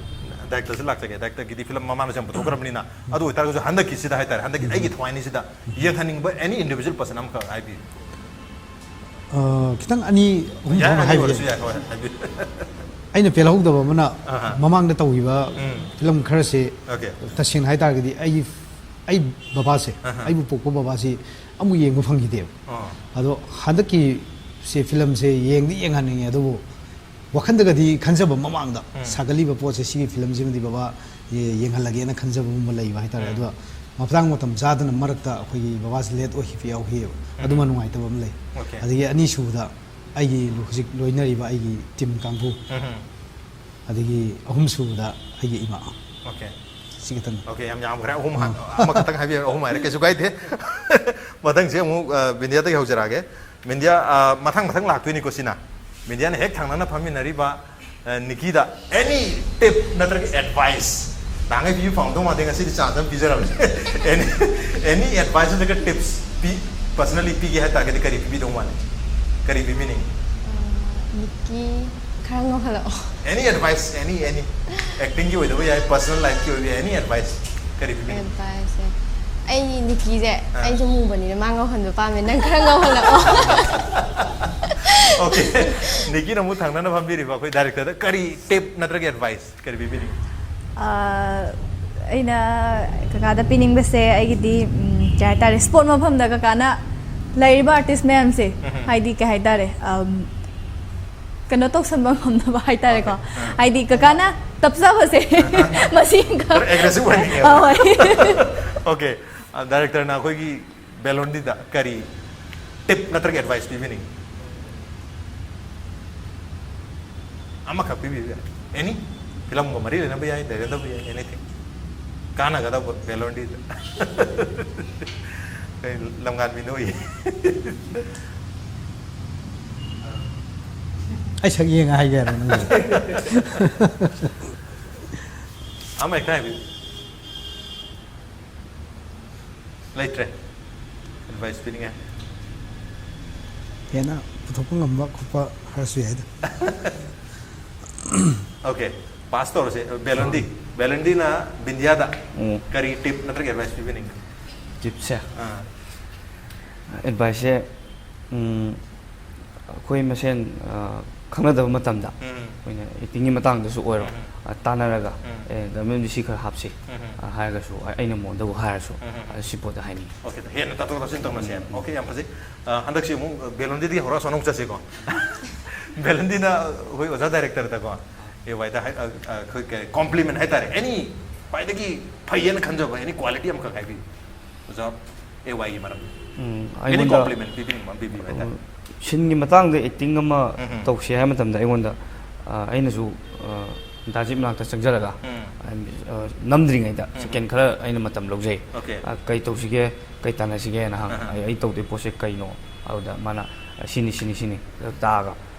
director ꯁꯨ ꯂꯥꯛꯆꯒꯦ꯫ Director ꯒꯤꯗꯤ film ꯃꯃꯥꯡꯗꯁꯨ ꯌꯥꯝ ꯄꯨꯊꯣꯛꯈ꯭ꯔꯕꯅꯤꯅ, ꯑꯗꯨ ꯑꯣꯏꯇꯥꯔꯒꯁꯨ ꯍꯟꯗꯛꯀꯤꯁꯤꯗ ꯍꯥꯏꯇꯥꯔꯦ, ꯍꯟꯗꯛꯀꯤ ꯑꯩꯒꯤ ꯊꯋꯥꯏꯅꯤꯁꯤꯗ ꯌꯦꯡꯍꯟꯅꯤꯡꯕ any individual person ꯑꯃꯈꯛ ꯍꯥꯏꯕꯤꯌꯨ꯫ ꯑ, ꯈꯤꯇꯪ ꯑꯅꯤ ꯑꯍꯨꯝ ꯌꯥꯏ, ꯊꯣꯛꯅ ꯑꯅꯤ ꯍꯥꯏꯕ ꯑꯣꯏꯔꯁꯨ ꯌꯥꯏ꯫ ꯌꯥꯏ, ꯍꯣꯏ, ꯍꯥꯏꯕꯤꯌꯨ꯫ ꯑꯩꯅ ꯄꯦꯜꯍꯧꯗꯕ ꯑꯃꯅ ꯑꯍꯥ꯫ ꯃꯃꯥꯡꯗ ꯇꯧꯈꯤꯕ ꯎꯝ꯫ film ꯈꯔꯁꯦ Okay. ꯇꯁꯦꯡꯅ ꯍꯥꯏꯇꯥꯔꯒꯗꯤ ꯑꯩꯒꯤ ꯑꯩ ꯕꯕꯥꯁꯦ, ꯑꯍꯥ꯫ ꯑꯩꯕꯨ ꯄꯣꯛꯄ ꯕꯕꯥꯁꯤ ꯑꯃꯨꯛ ꯌꯦꯡꯕ ꯐꯪꯈꯤꯗꯦꯕ꯫ ꯑꯣ꯫ ꯑꯗꯣ ꯍꯟꯗꯛꯀꯤ ꯁꯤ film ꯁꯦ ꯌꯦꯡꯗꯤ ꯌꯦꯡꯍꯟꯅꯤꯡꯉꯦ, ꯑꯗꯨꯕꯨ ꯋꯥꯈꯟꯗꯒꯗꯤ ꯈꯟꯖꯕ ꯃꯃꯥꯡꯗ ꯁꯥꯒꯠꯂꯤꯕ ꯄꯣꯠꯁꯦ ꯁꯤꯒꯤ film ꯁꯤꯃꯗꯤ ꯕꯕꯥ ꯌꯦ-, ꯌꯦꯡꯍꯜꯂꯒꯦꯅ ꯈꯟꯖꯕꯒꯨꯝꯕ ꯂꯩꯕ ꯍꯥꯏꯇꯥꯔꯦ꯫ ꯑꯗꯨꯒ ꯃꯇꯥꯡ ꯃꯇꯝ ꯆꯥꯗꯅ ꯃꯔꯛꯇ ꯑꯩꯈꯣꯏꯒꯤ ꯕꯕꯥꯁꯦ late ꯑꯣꯏꯈꯤꯕ ꯌꯥꯎꯈꯤꯑꯕ꯫ ꯑꯗꯨꯃ ꯅꯨꯡꯉꯥꯏꯇꯕ ꯑꯃ ꯂꯩ꯫ Okay. ꯑꯗꯒꯤ ꯑꯅꯤꯁꯨꯕꯗ ꯑꯩꯒꯤ ꯍꯧꯖꯤꯛ ꯂꯣꯏꯅꯔꯤꯕ ꯑꯩꯒꯤ team ꯀꯥꯡꯕꯨ, ꯑꯗꯒꯤ ꯑꯍꯨꯝꯁꯨꯕꯗ ꯑꯩꯒꯤ ꯏꯃꯥ꯫ Okay. ꯁꯤ ꯈꯛꯇꯅꯤ꯫ Okay, ꯌꯥꯝ ꯌꯥꯝꯈ꯭ꯔꯦ꯫ ꯑꯍꯨꯝ ꯍꯥ-, ꯑꯃꯈꯛꯇꯪ ꯍꯥꯏꯕꯤꯌꯨ, ꯑꯍꯨꯝ ꯍꯥꯏꯔꯦ, ꯀꯩꯁꯨ ꯀꯥꯏꯗꯦ꯫ ꯃꯊꯪꯁꯦ ꯑꯃꯨꯛ, ꯑ, ꯕꯤꯟꯗꯤꯌꯥꯗꯒꯤ ꯍꯧꯖꯔꯛꯑꯒꯦ꯫ ꯕꯤꯟꯗꯤꯌꯥ, ꯑ, ꯃꯊꯪ ꯃꯊꯪ ꯂꯥꯛꯇꯣꯏꯅꯤꯀꯣ ꯁꯤꯅ꯫ ꯕꯤꯟꯗꯤꯌꯥꯅ ꯍꯦꯛ ꯊꯪꯅꯅ ꯐꯝꯃꯤꯟꯅꯔꯤꯕ ꯑ, ꯅꯤꯀꯤꯗ ꯑꯦꯅꯤ ꯇꯤꯞ ꯅꯠꯇ꯭ꯔꯒ ꯑꯦꯗꯚꯥꯏꯁ, ꯅꯍꯥꯟꯒꯩ ꯄꯤꯕ ꯐꯪꯉꯝꯗꯧ ꯃꯥꯟꯗꯦ, ꯉꯁꯤꯗꯤ ꯆꯥꯟꯁ ꯑꯃ ꯄꯤꯖꯔꯕꯅꯤ꯫ ꯑꯦꯅꯤ, ꯑꯦꯅꯤ ꯑꯦꯗꯚꯥꯏꯁ ꯅꯠꯇ꯭ꯔꯒ ꯇꯤꯞꯁ ꯄꯤ, ꯄꯔꯁꯅꯦꯜꯂꯤ ꯄꯤꯒꯦ ꯍꯥꯏ ꯇꯥꯔꯒꯗꯤ ꯀꯔꯤ ꯄꯤꯕꯤꯗꯧ ꯃꯥꯜꯂꯤ? ꯀꯔꯤ ꯄꯤꯕꯤꯅꯤꯡꯉꯤ? ꯑ, ꯅꯤꯀꯤ, ꯈꯔ ꯉꯧꯍꯜꯂꯛꯑꯣ꯫ ꯑꯦꯅꯤ ꯑꯦꯗꯚꯥꯏꯁ, ꯑꯦꯅꯤ, ꯑꯦꯅꯤ꯫ ꯑꯦꯛꯇꯤꯡꯒꯤ ꯑꯣꯏꯗꯕ ꯌꯥꯏ, ꯄꯔꯁꯅꯦꯜ ꯂꯥꯏꯐꯀꯤ ꯑꯣꯏꯕ ꯌꯥꯏ, ꯑꯦꯅꯤ ꯑꯦꯗꯚꯥꯏꯁ ꯀꯔꯤ ꯄꯤꯕꯤꯅꯤꯡꯉꯤ? ꯑꯦꯗꯚꯥꯏꯁꯁꯦ, ꯑꯩ ꯅꯤꯀꯤꯁꯦ, ꯑꯥ꯫ ꯑꯩꯁꯨ ꯃꯨꯕꯅꯤꯅ ꯃꯥ ꯉꯧꯍꯟꯕ ꯄꯥꯝꯃꯦ, ꯅꯪ ꯈꯔ ꯉꯧꯍꯜꯂꯛꯑꯣ꯫ ꯑꯣꯀꯦ, ꯅꯤꯀꯤꯅ ꯑꯃꯨꯛ ꯊꯪꯅꯅ ꯐꯝꯕꯤꯔꯤꯕ ꯑꯩꯈꯣꯏ ꯗꯥꯏꯔꯦꯛꯇꯔꯗ ꯀꯔꯤ ꯇꯤꯞ ꯅꯠꯇ꯭ꯔꯒ ꯑꯦꯗꯚꯥꯏꯁ ꯀꯔꯤ ꯄꯤꯕꯤꯅꯤꯡꯉꯤ? ꯑꯥ, ꯑꯩꯅ ꯀꯀꯥꯗ ꯄꯤꯅꯤꯡꯕꯁꯦ ꯑꯩꯒꯤꯗꯤ, ꯎꯝ, ꯀꯩ ꯍꯥꯏꯇꯥꯔꯦ, ꯁ꯭ꯄꯣꯔꯠ ꯃꯐꯝꯗ ꯀꯀꯥꯅ ꯂꯩꯔꯤꯕ ꯑꯥꯔꯇꯤꯁ ꯃꯌꯥꯝꯁꯦ, ꯎꯝ꯫ ꯍꯥꯏꯗꯤ ꯀꯩ ꯍꯥꯏꯇꯥꯔꯦ, ꯑꯝ, ꯀꯩꯅꯣ ꯇꯧꯁꯟꯕ ꯉꯝꯅꯕ ꯍꯥꯏꯇꯥꯔꯦꯀꯣ꯫ ꯑꯣꯀꯦ꯫ ꯑꯥ꯫ ꯍꯥꯏꯗꯤ ꯀꯀꯥꯅ ꯇꯞꯆꯕꯁꯦ ꯃꯁꯤ ꯑꯃꯈꯛ꯫ ꯈꯔ ꯑꯦꯒ꯭ꯔꯦꯁꯤꯚ ꯑꯣꯏꯅꯤꯡꯉꯦꯕ꯫ ꯑꯥ, ꯍꯣꯏ꯫ ꯑꯣꯀꯦ꯫ ꯑ, ꯗꯥꯏꯔꯦꯛꯇꯔꯅ ꯑꯩꯈꯣꯏꯒꯤ ꯕꯦꯂꯣꯟꯗꯤꯗ ꯀꯔꯤ ꯇꯤꯞ ꯅꯠꯇ꯭ꯔꯒ ꯑꯦꯗꯚꯥꯏꯁ ꯄꯤꯕꯤꯅꯤꯡꯉꯤ? ꯑꯃꯈꯛ ꯄꯤꯕꯤꯌꯨ ꯌꯥꯏ꯫ ꯑꯦꯅꯤ꯫ ꯐꯤꯂꯝꯒ ꯃꯔꯤ ꯂꯩꯅꯕ ꯌꯥꯏ, ꯂꯩꯅꯗꯕ ꯌꯥꯏ, ꯑꯦꯅꯤꯊꯤꯡ꯫ ꯀꯥꯟꯅꯒꯗꯕ ꯕꯦꯂꯣꯟꯗꯤꯗ꯫ ꯀꯩ ꯂꯝꯉꯥꯟꯕꯤ ꯅꯣꯏ꯫ ꯑꯩ ꯁꯛ ꯌꯦꯡꯉ ꯍꯥꯏꯒꯦ ꯍꯥꯏꯔꯣ ꯅꯪꯒꯤ? ꯑꯃ ꯍꯦꯛꯇ ꯍꯥꯏꯕꯤꯌꯨ꯫ ꯂꯩꯇ꯭ꯔꯦ꯫ ꯑꯦꯗꯚꯥꯏꯁ ꯄꯤꯅꯤꯡꯉꯥꯏ꯫ ꯍꯦꯟꯅ ꯄꯨꯊꯣꯛꯄ ꯉꯝꯕ ꯈꯣꯠꯄ ꯍꯥꯏꯔꯁꯨ ꯌꯥꯏꯗ꯫ ꯑꯣꯀꯦ, ꯄꯥꯁ ꯇꯧꯔꯁꯦ꯫ ꯕꯦꯂꯟꯗꯤ, ꯕꯦꯂꯟꯗꯤꯅ ꯕꯤꯟꯗꯤꯌꯥꯗ ꯎꯝ꯫ ꯀꯔꯤ ꯇꯤꯞ ꯅꯠꯇ꯭ꯔꯒ ꯑꯦꯗꯚꯥꯏꯁ ꯄꯤꯕꯤꯅꯤꯡꯒꯦ? ꯇꯤꯞꯁꯦ? ꯑꯥ꯫ ꯑꯦꯗꯚꯥꯏꯁꯁꯦ, ꯎꯝ, ꯑꯩꯈꯣꯏ ꯃꯁꯦꯟ, ꯑ, ꯈꯪꯅꯗꯕ ꯃꯇꯝꯗ ꯎꯝ꯫ ꯑꯩꯈꯣꯏꯅ ꯑꯦꯛꯇꯤꯡꯒꯤ ꯃꯇꯥꯡꯗꯁꯨ ꯑꯣꯏꯔꯣ, ꯎꯝ꯫ ꯑ, ꯇꯥꯟꯅꯔꯒ, ꯎꯝ꯫ "ꯑꯦ, ꯗꯃꯦꯝꯗꯤ ꯁꯤ ꯈꯔ ꯍꯥꯞꯁꯤ", ꯎꯝ꯫ ꯑ, ꯍꯥꯏꯔꯒꯁꯨ, ꯑ, ꯑꯩꯅ ꯃꯉꯣꯟꯗꯕꯨ ꯍꯥꯏꯔꯁꯨ, ꯎꯝ꯫ ꯑ, ꯁꯤ ꯄꯣꯠꯇ ꯍꯥꯏꯅꯤꯡꯉꯤ꯫ ꯑꯣꯀꯦ, ꯍꯦꯟꯅ ꯇꯥꯊꯣꯛ ꯇꯥꯁꯤꯟ ꯇꯧꯅꯁꯦ꯫ ꯎꯝ꯫ ꯑꯣꯀꯦ, ꯌꯥꯝ ꯐꯖꯩ꯫ ꯑ, ꯍꯟꯗꯛꯁꯤ ꯑꯃꯨꯛ ꯕꯦꯂꯟꯗꯤꯗꯒꯤ ꯍꯧꯔꯒ ꯑꯁꯣꯝ ꯑꯃꯨꯛ ꯆꯠꯁꯤꯀꯣ꯫ ꯕꯦꯂꯟꯗꯤꯅ ꯑꯩꯈꯣꯏ ꯑꯣꯖꯥ ꯗꯥꯏꯔꯦꯛꯇꯔꯗꯀꯣ, ꯑꯦ ꯋꯥꯏꯗ ꯍꯥꯏ-, ꯑ, ꯑ, ꯑꯩꯈꯣꯏ ꯀꯩ, ꯀꯣꯝꯄ꯭ꯂꯤꯃꯦꯟ ꯍꯥꯏꯇꯥꯔꯦ, ꯑꯦꯅꯤ ꯈ꯭ꯋꯥꯏꯗꯒꯤ ꯐꯩꯌꯦꯅ ꯈꯟꯖꯕ ꯑꯦꯅꯤ ꯀ꯭ꯋꯥꯂꯤꯇꯤ ꯑꯃꯈꯛ ꯍꯥꯏꯕꯤꯌꯨ꯫ ꯑꯣꯖꯥ, ꯑꯦ ꯋꯥꯏꯒꯤ ꯃꯔꯝꯗ꯫ ꯎꯝ, ꯑꯦꯅꯤ ꯑꯩꯉꯣꯟꯗ, ꯀꯣꯝꯄ꯭ꯂꯤꯃꯦꯟ ꯄꯤꯕꯤꯅꯤꯡꯕ ꯑꯃ ꯄꯤꯕꯤꯌꯨ ꯍꯥꯏꯇꯥꯔꯦ꯫ ꯎꯝ, ꯁꯤꯟꯒꯤ ꯃꯇꯥꯡꯗ ꯑꯦꯛꯇꯤꯡ ꯑꯃ ꯎꯝ ꯍꯝ꯫ ꯇꯧꯁꯦ ꯍꯥꯏꯕ ꯃꯇꯝꯗ ꯑꯩꯉꯣꯟꯗ, ꯑ, ꯑꯩꯅꯁꯨ, ꯑ, ꯗꯥꯖꯤꯠ ꯃꯅꯥꯛꯇ ꯆꯪꯁꯤꯜꯂꯒ, ꯎꯝ꯫ ꯑ, ꯅꯝꯗ꯭ꯔꯤꯉꯩꯗ ꯎꯝ ꯁꯦꯀꯦꯟ ꯍꯝ꯫ ꯈꯔ ꯑꯩꯅ ꯃꯇꯝ ꯂꯧꯖꯩ꯫ ꯑꯣꯀꯦ꯫ ꯑ, "ꯀꯩ ꯇꯧꯁꯤꯒꯦ? ꯀꯩ ꯇꯥꯟꯅꯁꯤꯒꯦꯅ?" ꯍꯪ-, ꯑꯍ꯫ "ꯑꯩ, ꯑꯩ ꯇꯧꯗꯣꯏ ꯄꯣꯠꯁꯦ ꯀꯩꯅꯣ?" ꯑꯗꯨꯗ ꯃꯥꯅ, ꯁꯤꯅꯤ ꯁꯤꯅꯤ ꯁꯤꯅꯤ ꯇꯥꯛꯑꯒ꯫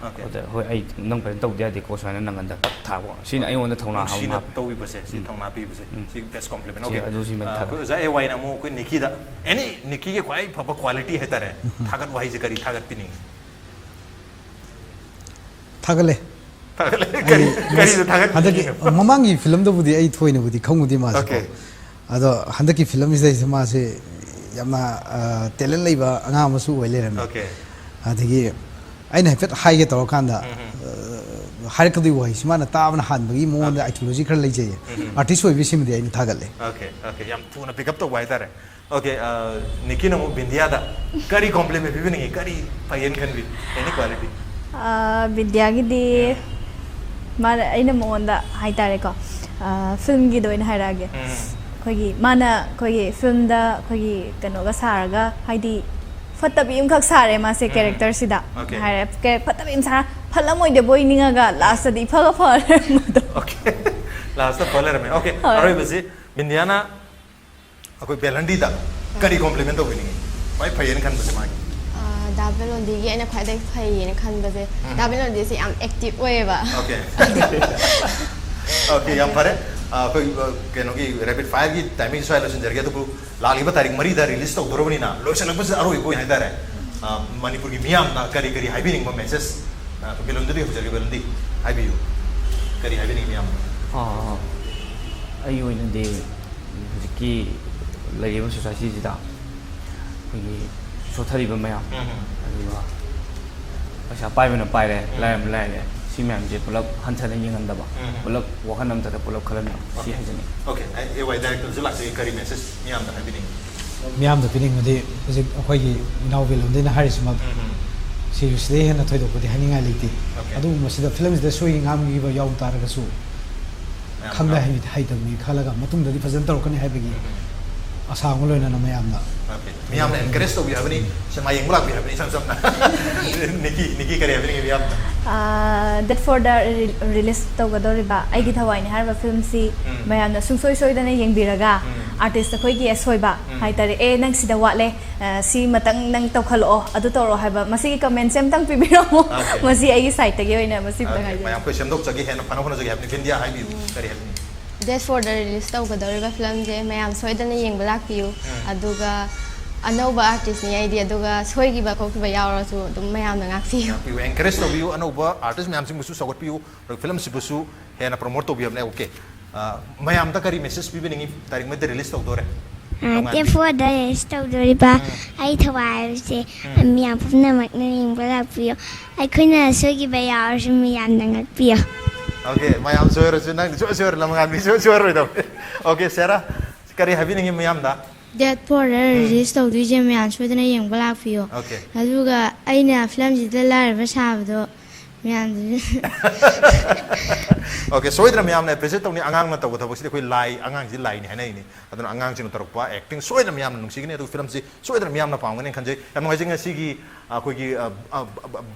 ꯑꯗ ꯍꯣꯏ, ꯑꯩ ꯅꯪ ꯐꯖꯅ ꯇꯧꯗ ꯌꯥꯗꯦꯀꯣ, ꯁꯨꯃꯥꯏꯅ ꯅꯪ ꯍꯟꯗꯛ ꯇꯛ ꯊꯥꯕ, ꯁꯤꯅ ꯑꯩꯉꯣꯟꯗ ꯊꯧꯅꯥ ꯍꯥꯞꯄ꯫ ꯇꯧꯕꯤꯕꯁꯦ, ꯁꯤ ꯊꯧꯅꯥ ꯄꯤꯕꯁꯦ, ꯁꯤ best compliment꯫ ꯑꯗꯨ ꯁꯤ ꯃꯦꯟ ꯊꯥꯒꯠ꯫ ꯑꯣꯖꯥ ꯑꯦ ꯋꯥꯏꯅ ꯑꯃꯨꯛ ꯑꯩꯈꯣꯏ ꯅꯤꯀꯤꯗ, ꯑꯦꯅꯤ ꯅꯤꯀꯤꯒꯤ ꯈ꯭ꯋꯥꯏ ꯐꯕ quality ꯍꯥꯏꯇꯥꯔꯦ, ꯊꯥꯒꯠ ꯋꯥꯍꯩꯁꯦ ꯀꯔꯤ ꯊꯥꯒꯠꯄꯤꯅꯤꯡꯉꯤ? ꯊꯥꯒꯠꯂꯦ꯫ ꯊꯥꯒꯠꯂꯦ꯫ ꯀꯔꯤ, ꯀꯔꯤꯗ ꯍꯟꯗꯛꯀꯤ ꯊꯥꯒꯠꯄꯤꯅꯤꯡꯉꯤ? ꯃꯃꯥꯡꯒꯤ ꯐꯤꯂꯝꯗꯨꯕꯨꯗꯤ ꯑꯩ ꯊꯣꯏꯅꯕꯨꯗꯤ ꯈꯪꯉꯨꯗꯦ ꯃꯥꯁꯦꯀꯣ꯫ Okay꯫ ꯑꯗꯣ ꯍꯟꯗꯛꯀꯤ ꯐꯤꯂꯝꯁꯤꯗꯩꯁꯤꯗ ꯃꯥꯁꯦ ꯌꯥꯝꯅ talent ꯂꯩꯕ ꯑꯉꯥꯡ ꯑꯃꯁꯨ ꯑꯣꯏ ꯂꯩꯔꯝꯃꯦ꯫ Okay꯫ ꯑꯗꯒꯤ ꯑꯩꯅ ꯍꯥꯏꯐꯦꯠ ꯍꯥꯏꯒꯦ ꯇꯧꯔꯀꯥꯟꯗ, ꯍꯥꯏꯔꯛꯀꯗꯣꯏ ꯋꯥꯍꯩꯁꯤ ꯃꯥꯅ ꯇꯥꯕꯅ ꯍꯥꯟꯕꯒꯤ ꯃꯑꯣꯡꯗ ideology ꯈꯔ ꯂꯩꯖꯩꯌꯦ꯫ Artist ꯑꯣꯏꯕꯁꯤꯃꯗꯤ ꯑꯩꯅ ꯊꯥꯒꯠꯂꯦ꯫ Okay, okay, ꯌꯥꯝ ꯊꯨꯅ pick up ꯇꯧꯕ ꯍꯥꯏꯇꯥꯔꯦ꯫ Okay, ꯅꯤꯀꯤꯅ ꯑꯃꯨꯛ ꯕꯤꯟꯗꯤꯌꯥꯗ ꯀꯔꯤ compliment ꯄꯤꯕꯤꯅꯤꯡꯉꯤ? ꯀꯔꯤ ꯐꯩꯌꯦꯅ ꯈꯟꯕꯤ? Any quality? ꯕꯤꯟꯗꯤꯌꯥꯒꯤꯗꯤ ꯃꯥꯅ, ꯑꯩꯅ ꯃꯉꯣꯟꯗ ꯍꯥꯏꯇꯥꯔꯦꯀꯣ, ꯐꯤꯂꯝꯒꯤꯗ ꯑꯣꯏꯅ ꯍꯥꯏꯔꯛꯑꯒꯦ꯫ ꯑꯩꯈꯣꯏꯒꯤ ꯃꯥꯅ ꯑꯩꯈꯣꯏꯒꯤ ꯐꯤꯂꯝꯗ ꯑꯩꯈꯣꯏꯒꯤ ꯀꯩꯅꯣꯒ ꯁꯥꯔꯒ, ꯍꯥꯏꯗꯤ ꯐꯠꯇꯕꯤ ꯑꯃꯈꯛ ꯁꯥꯔꯦ ꯃꯥꯁꯦ characterꯁꯤꯗ꯫ Okay꯫ ꯍꯥꯏꯔꯦ, ꯀꯦ- ꯐꯠꯇꯕꯤ ꯑꯃ ꯁꯥꯔ, ꯐꯠꯂꯝꯃꯣꯏꯗꯕꯣꯏ ꯅꯤꯡꯉꯒ lastꯇꯗꯤ ꯏꯐꯒ ꯐꯔꯦ ꯃꯗꯣ꯫ Okay꯫ Lastꯇ ꯐ ꯂꯩꯔꯝꯃꯦ꯫ Okay, ꯍꯣꯏ꯫ ꯑꯔꯣꯏꯕꯁꯤ ꯕꯤꯟꯗꯤꯌꯥꯅ ꯑꯩꯈꯣꯏ ꯕꯦꯂꯟꯗꯤꯗ ꯀꯔꯤ compliment ꯇꯧꯕꯤꯅꯤꯡꯉꯤ? ꯈ꯭ꯋꯥꯏ ꯐꯩꯌꯦꯅ ꯈꯟꯕꯁꯦ ꯃꯥꯒꯤ꯫ ꯗꯥ ꯕꯦꯂꯣꯟꯗꯤꯒꯤ ꯑꯩꯅ ꯈ꯭ꯋꯥꯏꯗꯒꯤ ꯐꯩꯌꯦꯅ ꯈꯟꯕꯁꯦ, ꯗꯥ ꯕꯦꯂꯣꯟꯗꯤꯁꯦ ꯌꯥꯝ active ꯑꯣꯏꯌꯦꯕ꯫ Okay꯫ Okay, ꯌꯥꯝ ꯐꯔꯦ꯫ ꯑꯩꯈꯣꯏ ꯀꯩꯅꯣꯒꯤ rapid fireꯒꯤ timing ꯁ꯭ꯋꯥꯏ ꯂꯣꯏꯁꯤꯟꯖꯔꯒꯦ꯫ ꯑꯗꯨꯕꯨ ꯂꯥꯛꯂꯤꯕ ꯇꯥꯔꯤꯛ ꯃꯔꯤꯗ release ꯇꯧꯗꯣꯔꯕꯅꯤꯅ, ꯂꯣꯏꯁꯤꯜꯂꯛꯄꯁꯤꯗ ꯑꯔꯣꯏꯕ ꯑꯣꯏꯅ ꯍꯥꯏꯇꯥꯔꯦ, ꯃꯅꯤꯄꯨꯔꯒꯤ ꯃꯤꯌꯥꯝꯗ ꯀꯔꯤ ꯀꯔꯤ ꯍꯥꯏꯕꯤꯅꯤꯡꯕ message? ꯕꯦꯂꯣꯟꯗꯤꯗꯒꯤ ꯍꯧꯖꯔꯒꯦ, ꯕꯦꯂꯣꯟꯗꯤ ꯍꯥꯏꯕꯤꯌꯨ꯫ ꯀꯔꯤ ꯍꯥꯏꯕꯤꯅꯤꯡꯉꯤ ꯃꯤꯌꯥꯝꯗ? ꯑꯩꯒꯤ ꯑꯣꯏꯅꯗꯤ ꯍꯧꯖꯤꯛꯀꯤ ꯂꯩꯔꯤꯕ societyꯁꯤꯗ ꯑꯩꯈꯣꯏꯒꯤ ꯁꯣꯠꯊꯔꯤꯕ ꯃꯌꯥꯝ, ꯑꯗꯨꯒ ꯄꯩꯁꯥ ꯄꯥꯏꯕꯅ ꯄꯥꯏꯔꯦ, ꯂꯥꯏꯔꯕꯅ ꯂꯥꯏꯔꯦ, ꯁꯤ ꯃꯌꯥꯝꯁꯦ ꯄꯨꯂꯞ ꯍꯟꯊꯅ ꯌꯦꯡꯍꯟꯗꯕ, ꯄꯨꯂꯞ ꯋꯥꯈꯜ ꯑꯃꯠꯇꯗ ꯄꯨꯂꯞ ꯈꯜꯍꯟꯕ, ꯁꯤ ꯍꯥꯏꯖꯅꯤꯡꯉꯤ꯫ Okay, ꯑꯩ ꯑꯦ ꯋꯥꯏ directorꯁꯨ ꯂꯥꯛꯆꯒꯦ꯫ ꯀꯔꯤ message ꯃꯤꯌꯥꯝꯗ ꯍꯥꯏꯕꯤꯅꯤꯡꯉꯤ? ꯃꯤꯌꯥꯝꯗ ꯄꯤꯅꯤꯡꯕꯗꯤ ꯍꯧꯖꯤꯛ ꯑꯩꯈꯣꯏꯒꯤ ꯏꯅꯥꯎ ꯕꯦꯂꯣꯟꯗꯤꯅ ꯍꯥꯏꯔꯤꯁꯤꯃꯛ, ꯁꯤꯗꯩ ꯍꯦꯟꯅ ꯊꯣꯏꯗꯣꯛꯄꯗꯤ ꯍꯥꯏꯅꯤꯡꯉꯥꯏ ꯂꯩꯇꯦ꯫ Okay꯫ ꯑꯗꯨꯕꯨ ꯃꯁꯤꯗ ꯐꯤꯂꯝꯁꯤꯗ ꯁꯣꯏ ꯉꯥꯝꯈꯤꯕ ꯌꯥꯎ ꯇꯥꯔꯒꯁꯨ, ꯃꯌꯥꯝ ꯈꯪꯗ ꯍꯔꯥꯎ- ꯍꯩ- ꯍꯩꯇꯕꯅꯤ ꯈꯜꯂꯒ ꯃꯇꯨꯡꯗꯗꯤ ꯐꯖꯅ ꯇꯧꯔꯛꯀꯅꯤ ꯍꯥꯏꯕꯒꯤ ꯑꯁꯥ ꯑꯃ ꯂꯣꯏꯅꯅ ꯃꯌꯥꯝꯅ Okay꯫ ꯃꯤꯌꯥꯝꯅ encourage ꯇꯧꯕꯤꯌꯨ ꯍꯥꯏꯕꯅꯤ, ꯁꯤꯅꯦꯃꯥ ꯌꯦꯡꯕ ꯂꯥꯛꯄꯤꯌꯨ ꯍꯥꯏꯕꯅꯤ, ꯏꯁꯝ ꯁꯝꯅ꯫ ꯅꯤꯀꯤ, ꯅꯤꯀꯤ ꯀꯔꯤ ꯍꯥꯏꯕꯤꯅꯤꯡꯉꯤ ꯃꯤꯌꯥꯝꯗ? Date fourꯗ release ꯇꯧꯒꯗꯧꯔꯤꯕ ꯑꯩꯒꯤ ꯊꯋꯥꯏꯅꯤ ꯍꯥꯏꯔꯤꯕ ꯐꯤꯂꯝꯁꯤ ꯃꯌꯥꯝꯅ ꯁꯨꯡꯁꯣꯏ ꯁꯣꯏꯗꯅ ꯌꯦꯡꯕꯤꯔꯒ, ꯑꯥꯔꯇꯤꯁ ꯑꯩꯈꯣꯏꯒꯤ ꯑꯁꯣꯏꯕ ꯍꯥꯏꯇꯥꯔꯦ, "ꯑꯦ, ꯅꯪ ꯁꯤꯗ ꯋꯥꯠꯂꯦ, ꯑ, ꯁꯤ ꯃꯇꯪ ꯅꯪ ꯇꯧꯈꯠꯂꯛꯑꯣ, ꯑꯗꯨ ꯇꯧꯔꯛꯑꯣ" ꯍꯥꯏꯕ, ꯃꯁꯤꯒꯤ ꯀꯃꯦꯟꯁꯦ ꯑꯝꯇꯪ ꯄꯤꯕꯤꯔꯝꯃꯣ꯫ Okay. ꯃꯁꯤ ꯑꯩꯒꯤ ꯁꯥꯏꯠꯇꯒꯤ ꯑꯣꯏꯅ ꯃꯁꯤ ꯑꯝꯇꯪ Okay, ꯍꯥꯏꯖꯒꯦ꯫ ꯃꯌꯥꯝ ꯑꯩꯈꯣꯏ ꯁꯦꯝꯗꯣꯛꯆꯒꯦ, ꯍꯦꯟꯅ ꯐꯅ ꯍꯣꯠꯅꯖꯒꯦ ꯍꯥꯏꯕꯅꯤ꯫ ꯕꯤꯟꯗꯤꯌꯥ ꯍꯥꯏꯕꯤꯌꯨ, ꯀꯔꯤ ꯍꯥꯏꯕꯤꯅꯤꯡꯉꯤ? ꯗꯦꯠ ꯐꯣꯔꯗ ꯔꯤꯂꯤꯁ ꯇꯧꯒꯗꯧꯔꯤꯕ ꯐꯤꯂꯝꯁꯦ ꯃꯌꯥꯝ ꯁꯣꯏꯗꯅ ꯌꯦꯡꯕ ꯂꯥꯛꯄꯤꯌꯨ꯫ ꯑꯗꯨꯒ ꯑꯅꯧꯕ ꯑꯥꯔꯇꯤꯁꯅꯤ ꯑꯩꯗꯤ, ꯑꯗꯨꯒ ꯁꯣꯏꯈꯤꯕ ꯈꯣꯠꯈꯤꯕ ꯌꯥꯎꯔꯁꯨ ꯑꯗꯨꯝ ꯃꯌꯥꯝꯅ ꯉꯥꯛꯄꯤꯌꯨ꯫ ꯉꯥꯛꯄꯤꯌꯨ, ꯑꯦꯟꯀꯔꯦꯖ ꯇꯧꯕꯤꯌꯨ, ꯑꯅꯧꯕ ꯑꯥꯔꯇꯤꯁ ꯃꯌꯥꯝꯁꯤꯡꯕꯨꯁꯨ ꯆꯥꯎꯈꯠꯄꯤꯌꯨ, ꯑꯗꯨꯒ ꯐꯤꯂꯝꯁꯤꯕꯨꯁꯨ ꯍꯦꯟꯅ ꯄ꯭ꯔꯣꯃꯣꯠ ꯇꯧꯕꯤꯕꯅꯦ꯫ Okay. ꯑ, ꯃꯌꯥꯝꯗ ꯀꯔꯤ ꯃꯦꯁꯦꯖ ꯄꯤꯕꯤꯅꯤꯡꯉꯤ? ꯇꯥꯔꯤꯛ ꯃꯩꯗ ꯔꯤꯂꯤꯁ ꯇꯧꯗꯣꯔꯦ꯫ ꯑ, ꯅꯨꯡꯉꯥꯏꯕꯤ꯫ ꯗꯦꯠ ꯐꯣꯔꯗ ꯔꯤꯂꯤꯁ ꯇꯧꯗꯣꯔꯤꯕ ꯑꯩ ꯊꯋꯥꯏ ꯍꯥꯏꯕꯁꯦ ꯃꯤꯌꯥꯝ ꯄꯨꯝꯅꯃꯛꯅ ꯌꯦꯡꯕ ꯂꯥꯛꯄꯤꯌꯨ꯫ ꯑꯩꯈꯣꯏꯅ ꯑꯁꯣꯏꯈꯤꯕ ꯌꯥꯎꯔꯁꯨ ꯃꯤꯌꯥꯝꯅ ꯉꯥꯛꯄꯤꯌꯨ꯫ Okay, ꯃꯌꯥꯝ ꯁꯣꯏꯔꯁꯨ ꯅꯪꯗꯤ ꯁꯨꯡꯁꯣꯏ ꯁꯣꯏꯔꯣꯏ, ꯂꯝꯉꯥꯟꯕꯤ ꯁꯨꯡꯁꯣꯏ ꯁꯣꯏꯔꯣꯏꯗꯧꯕ꯫ Okay, ꯁꯦꯔꯥ, ꯀꯔꯤ ꯍꯥꯏꯕꯤꯅꯤꯡꯉꯤ ꯃꯤꯌꯥꯝꯗ? ꯗꯦꯠ ꯐꯣꯔꯗ ꯔꯤꯂꯤꯁ ꯇꯧꯗꯣꯏꯁꯦ ꯃꯌꯥꯝ ꯁꯣꯏꯗꯅ ꯌꯦꯡꯕ ꯂꯥꯛꯄꯤꯌꯨ꯫ Okay. ꯑꯗꯨꯒ ꯑꯩꯅ ꯐꯤꯂꯝꯁꯤꯗ ꯂꯥꯏꯔꯕ ꯁꯥꯕꯗꯣ ꯃꯌꯥꯝꯗꯨ Okay, ꯁꯣꯏꯗꯅ ꯃꯌꯥꯝꯅ ꯑꯦꯄ꯭ꯔꯤꯁꯤꯌꯦꯠ ꯇꯧꯅꯤ꯫ ꯑꯉꯥꯡꯅ ꯇꯧꯕ ꯊꯕꯛꯁꯤꯗꯤ ꯑꯩꯈꯣꯏ ꯂꯥꯏ, ꯑꯉꯥꯡꯁꯤ ꯂꯥꯏꯅꯤ ꯍꯥꯏꯅꯔꯤꯅꯤ꯫ ꯑꯗꯨꯅ ꯑꯉꯥꯡꯁꯤꯡꯅ ꯇꯧꯔꯛꯄ ꯑꯦꯛꯇꯤꯡ ꯁꯣꯏꯗꯅ ꯃꯌꯥꯝꯅ ꯅꯨꯡꯁꯤꯒꯅꯤ, ꯑꯗꯨꯒ ꯐꯤꯂꯝꯁꯤ ꯁꯣꯏꯗꯅ ꯃꯌꯥꯝꯅ ꯄꯥꯝꯒꯅꯤ ꯈꯟꯖꯩ꯫ ꯌꯥꯝ ꯅꯨꯡꯉꯥꯏꯖꯩ ꯉꯁꯤꯒꯤ, ꯑ, ꯑꯩꯈꯣꯏꯒꯤ, ꯑ, ꯑ,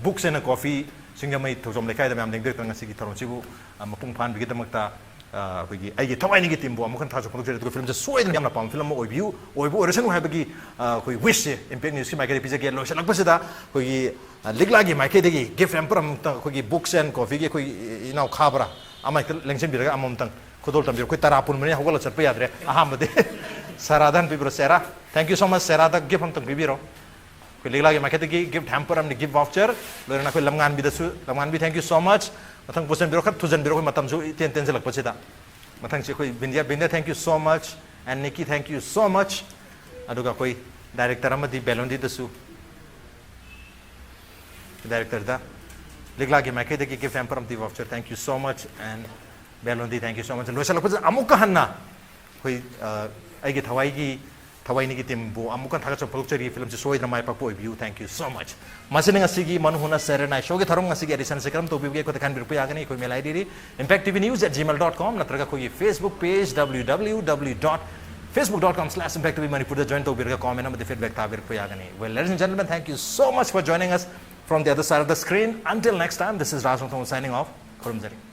Books and Coffee ꯁꯤꯡꯖꯃꯩ ꯊꯧꯖꯣꯝ ꯂꯩꯀꯥꯏꯗ ꯃꯌꯥꯝ ꯂꯦꯡꯗꯔꯛꯇꯅ ꯉꯁꯤꯒꯤ ꯊꯧꯔꯝꯁꯤꯕꯨ, ꯑ, ꯃꯄꯨꯡ ꯐꯥꯍꯟꯕꯒꯤꯗꯃꯛꯇ, ꯑ, ꯑꯩꯈꯣꯏꯒꯤ ꯑꯩꯒꯤ ꯊꯋꯥꯏꯅꯤꯒꯤ ꯇꯤꯝꯕꯨ ꯑꯃꯨꯛ ꯍꯟꯅ ꯊꯥꯒꯠꯆꯕ ꯐꯣꯡꯗꯣꯛꯆꯔꯤ꯫ ꯑꯗꯨꯒ ꯐꯤꯂꯝꯁꯦ ꯁꯣꯏꯗꯅ ꯌꯥꯝꯅ ꯄꯥꯝꯕ ꯐꯤꯂꯝ ꯑꯃ ꯑꯣꯏꯕꯤꯌꯨ, ꯑꯣꯏꯕ ꯑꯣꯏꯔꯁꯅꯨ ꯍꯥꯏꯕꯒꯤ, ꯑ, ꯑꯩꯈꯣꯏ ꯋꯤꯁꯁꯦ ꯏꯝꯄꯦꯛ ꯅ꯭ꯌꯨꯁꯀꯤ ꯃꯥꯏꯀꯩꯗ ꯄꯤꯖꯒꯦ꯫ ꯂꯣꯏꯁꯤꯜꯂꯛꯄꯁꯤꯗ ꯑꯩꯈꯣꯏꯒꯤ, ꯑ, ꯂꯤꯛꯂꯥꯒꯤ ꯃꯥꯏꯀꯩꯗꯒꯤ ꯒꯤꯐ ꯍꯦꯝꯄꯔ ꯑꯃꯨꯛꯇꯪ ꯑꯩꯈꯣꯏꯒꯤ Books and Coffeeꯒꯤ ꯑꯩꯈꯣꯏ ꯏꯅꯥꯎ ꯈꯥꯕ꯭ꯔꯥ ꯑꯃ ꯍꯦꯛꯇ ꯂꯦꯡꯁꯤꯟꯕꯤꯔꯒ ꯑꯃꯃꯝꯇꯪ ꯈꯨꯗꯣꯜ ꯇꯝꯕꯤꯔꯣ꯫ ꯑꯩꯈꯣꯏ ꯇꯔꯥ ꯄꯨꯟꯕꯅꯤꯅ ꯍꯧꯒꯠꯂ ꯆꯠꯄ ꯌꯥꯗ꯭ꯔꯦ꯫ ꯑꯍꯥꯟꯕꯗꯤ ꯁꯦꯔꯥꯗ ꯍꯥꯟꯅ ꯄꯤꯕꯤꯔꯣ꯫ Cera, thank you so much, ꯁꯦꯔꯥꯗ ꯒꯤꯐ ꯑꯃꯇꯪ ꯄꯤꯕꯤꯔꯣ꯫ ꯑꯩꯈꯣꯏ ꯂꯤꯛꯂꯥꯒꯤ ꯃꯥꯏꯀꯩꯗꯒꯤ ꯒꯤꯐ ꯍꯦꯝꯄꯔ ꯑꯃꯗꯤ ꯒꯤꯐ ꯚꯥꯎꯆꯔ, ꯂꯣꯏꯅꯅ ꯑꯩꯈꯣꯏ ꯂꯝꯉꯥꯟꯕꯤꯗꯁꯨ, ꯂꯝꯉꯥꯟꯕꯤ, thank you so much꯫ ꯃꯊꯪ ꯄꯨꯁꯤꯟꯕꯤꯔꯣ, ꯈꯔ ꯊꯨꯖꯟꯕꯤꯔꯣ, ꯑꯩꯈꯣꯏ ꯃꯇꯝꯁꯨ ꯏꯇꯦꯟ ꯇꯦꯟꯁꯤꯜꯂꯛꯄꯁꯤꯗ꯫ ꯃꯊꯪꯁꯤ ꯑꯩꯈꯣꯏ ꯕꯤꯟꯗꯤꯌꯥ, ꯕꯤꯟꯗꯤꯌꯥ, thank you so much, and Nikki, thank you so much꯫ ꯑꯗꯨꯒ ꯑꯩꯈꯣꯏ ꯗꯥꯏꯔꯦꯛꯇꯔ ꯑꯃꯗꯤ ꯕꯦꯂꯣꯟꯗꯤꯗꯁꯨ, ꯗꯥꯏꯔꯦꯛꯇꯔꯗ ꯂꯤꯛꯂꯥꯒꯤ ꯃꯥꯏꯀꯩꯗꯒꯤ ꯒꯤꯐ ꯍꯦꯝꯄꯔ ꯑꯃꯗꯤ ꯚꯥꯎꯆꯔ, thank you so much, and Ballon d'Or, thank you so much꯫ ꯂꯣꯏꯁꯤꯜꯂꯛꯄꯁꯤꯗ ꯑꯃꯨꯛꯀ ꯍꯟꯅ ꯑꯩꯈꯣꯏ, ꯑ, ꯑꯩꯒꯤ ꯊꯋꯥꯏꯒꯤ, ꯊꯋꯥꯏꯅꯤꯒꯤ ꯇꯤꯝꯕꯨ ꯑꯃꯨꯛꯀ ꯊꯥꯒꯠꯆꯕ ꯐꯣꯡꯗꯣꯛꯆꯔꯤ꯫ ꯐꯤꯂꯝꯁꯤ ꯁꯣꯏꯗꯅ ꯃꯥꯏ ꯄꯥꯛꯄ ꯑꯣꯏꯕꯤꯌꯨ꯫ Thank you so much꯫ ꯃꯁꯤꯅ ꯉꯁꯤꯒꯤ ꯃꯅꯨ ꯍꯨꯅ ꯁꯦꯔꯦꯅꯥꯏ ꯁꯣꯒꯤ ꯊꯧꯔꯝ꯫ ꯉꯁꯤꯒꯤ ꯑꯦꯗꯤꯁꯟꯁꯤ ꯀꯔꯝ ꯇꯧꯕꯤꯕꯒꯦ? ꯑꯩꯈꯣꯏꯗ ꯈꯟꯕꯤꯔꯛꯄ ꯌꯥꯒꯅꯤ꯫ ꯑꯩꯈꯣꯏ ꯃꯦꯜ ID D impact T V news at gmail dot com ꯅꯠꯇ꯭ꯔꯒ ꯑꯩꯈꯣꯏꯒꯤ Facebook page W W W dot facebook dot com slash impact T V ꯃꯅꯤꯄꯨꯔꯗ join ꯇꯧꯕꯤꯔꯒ comment ꯑꯃꯗꯤ feedback ꯊꯥꯕꯤꯔꯛꯄ ꯌꯥꯒꯅꯤ꯫ Well, ladies and gentlemen, thank you so much for joining us from the other side of the screen. Until next time, this is Raj Nongthombam signing off. ꯈꯨꯔꯨꯝꯖꯔꯤ꯫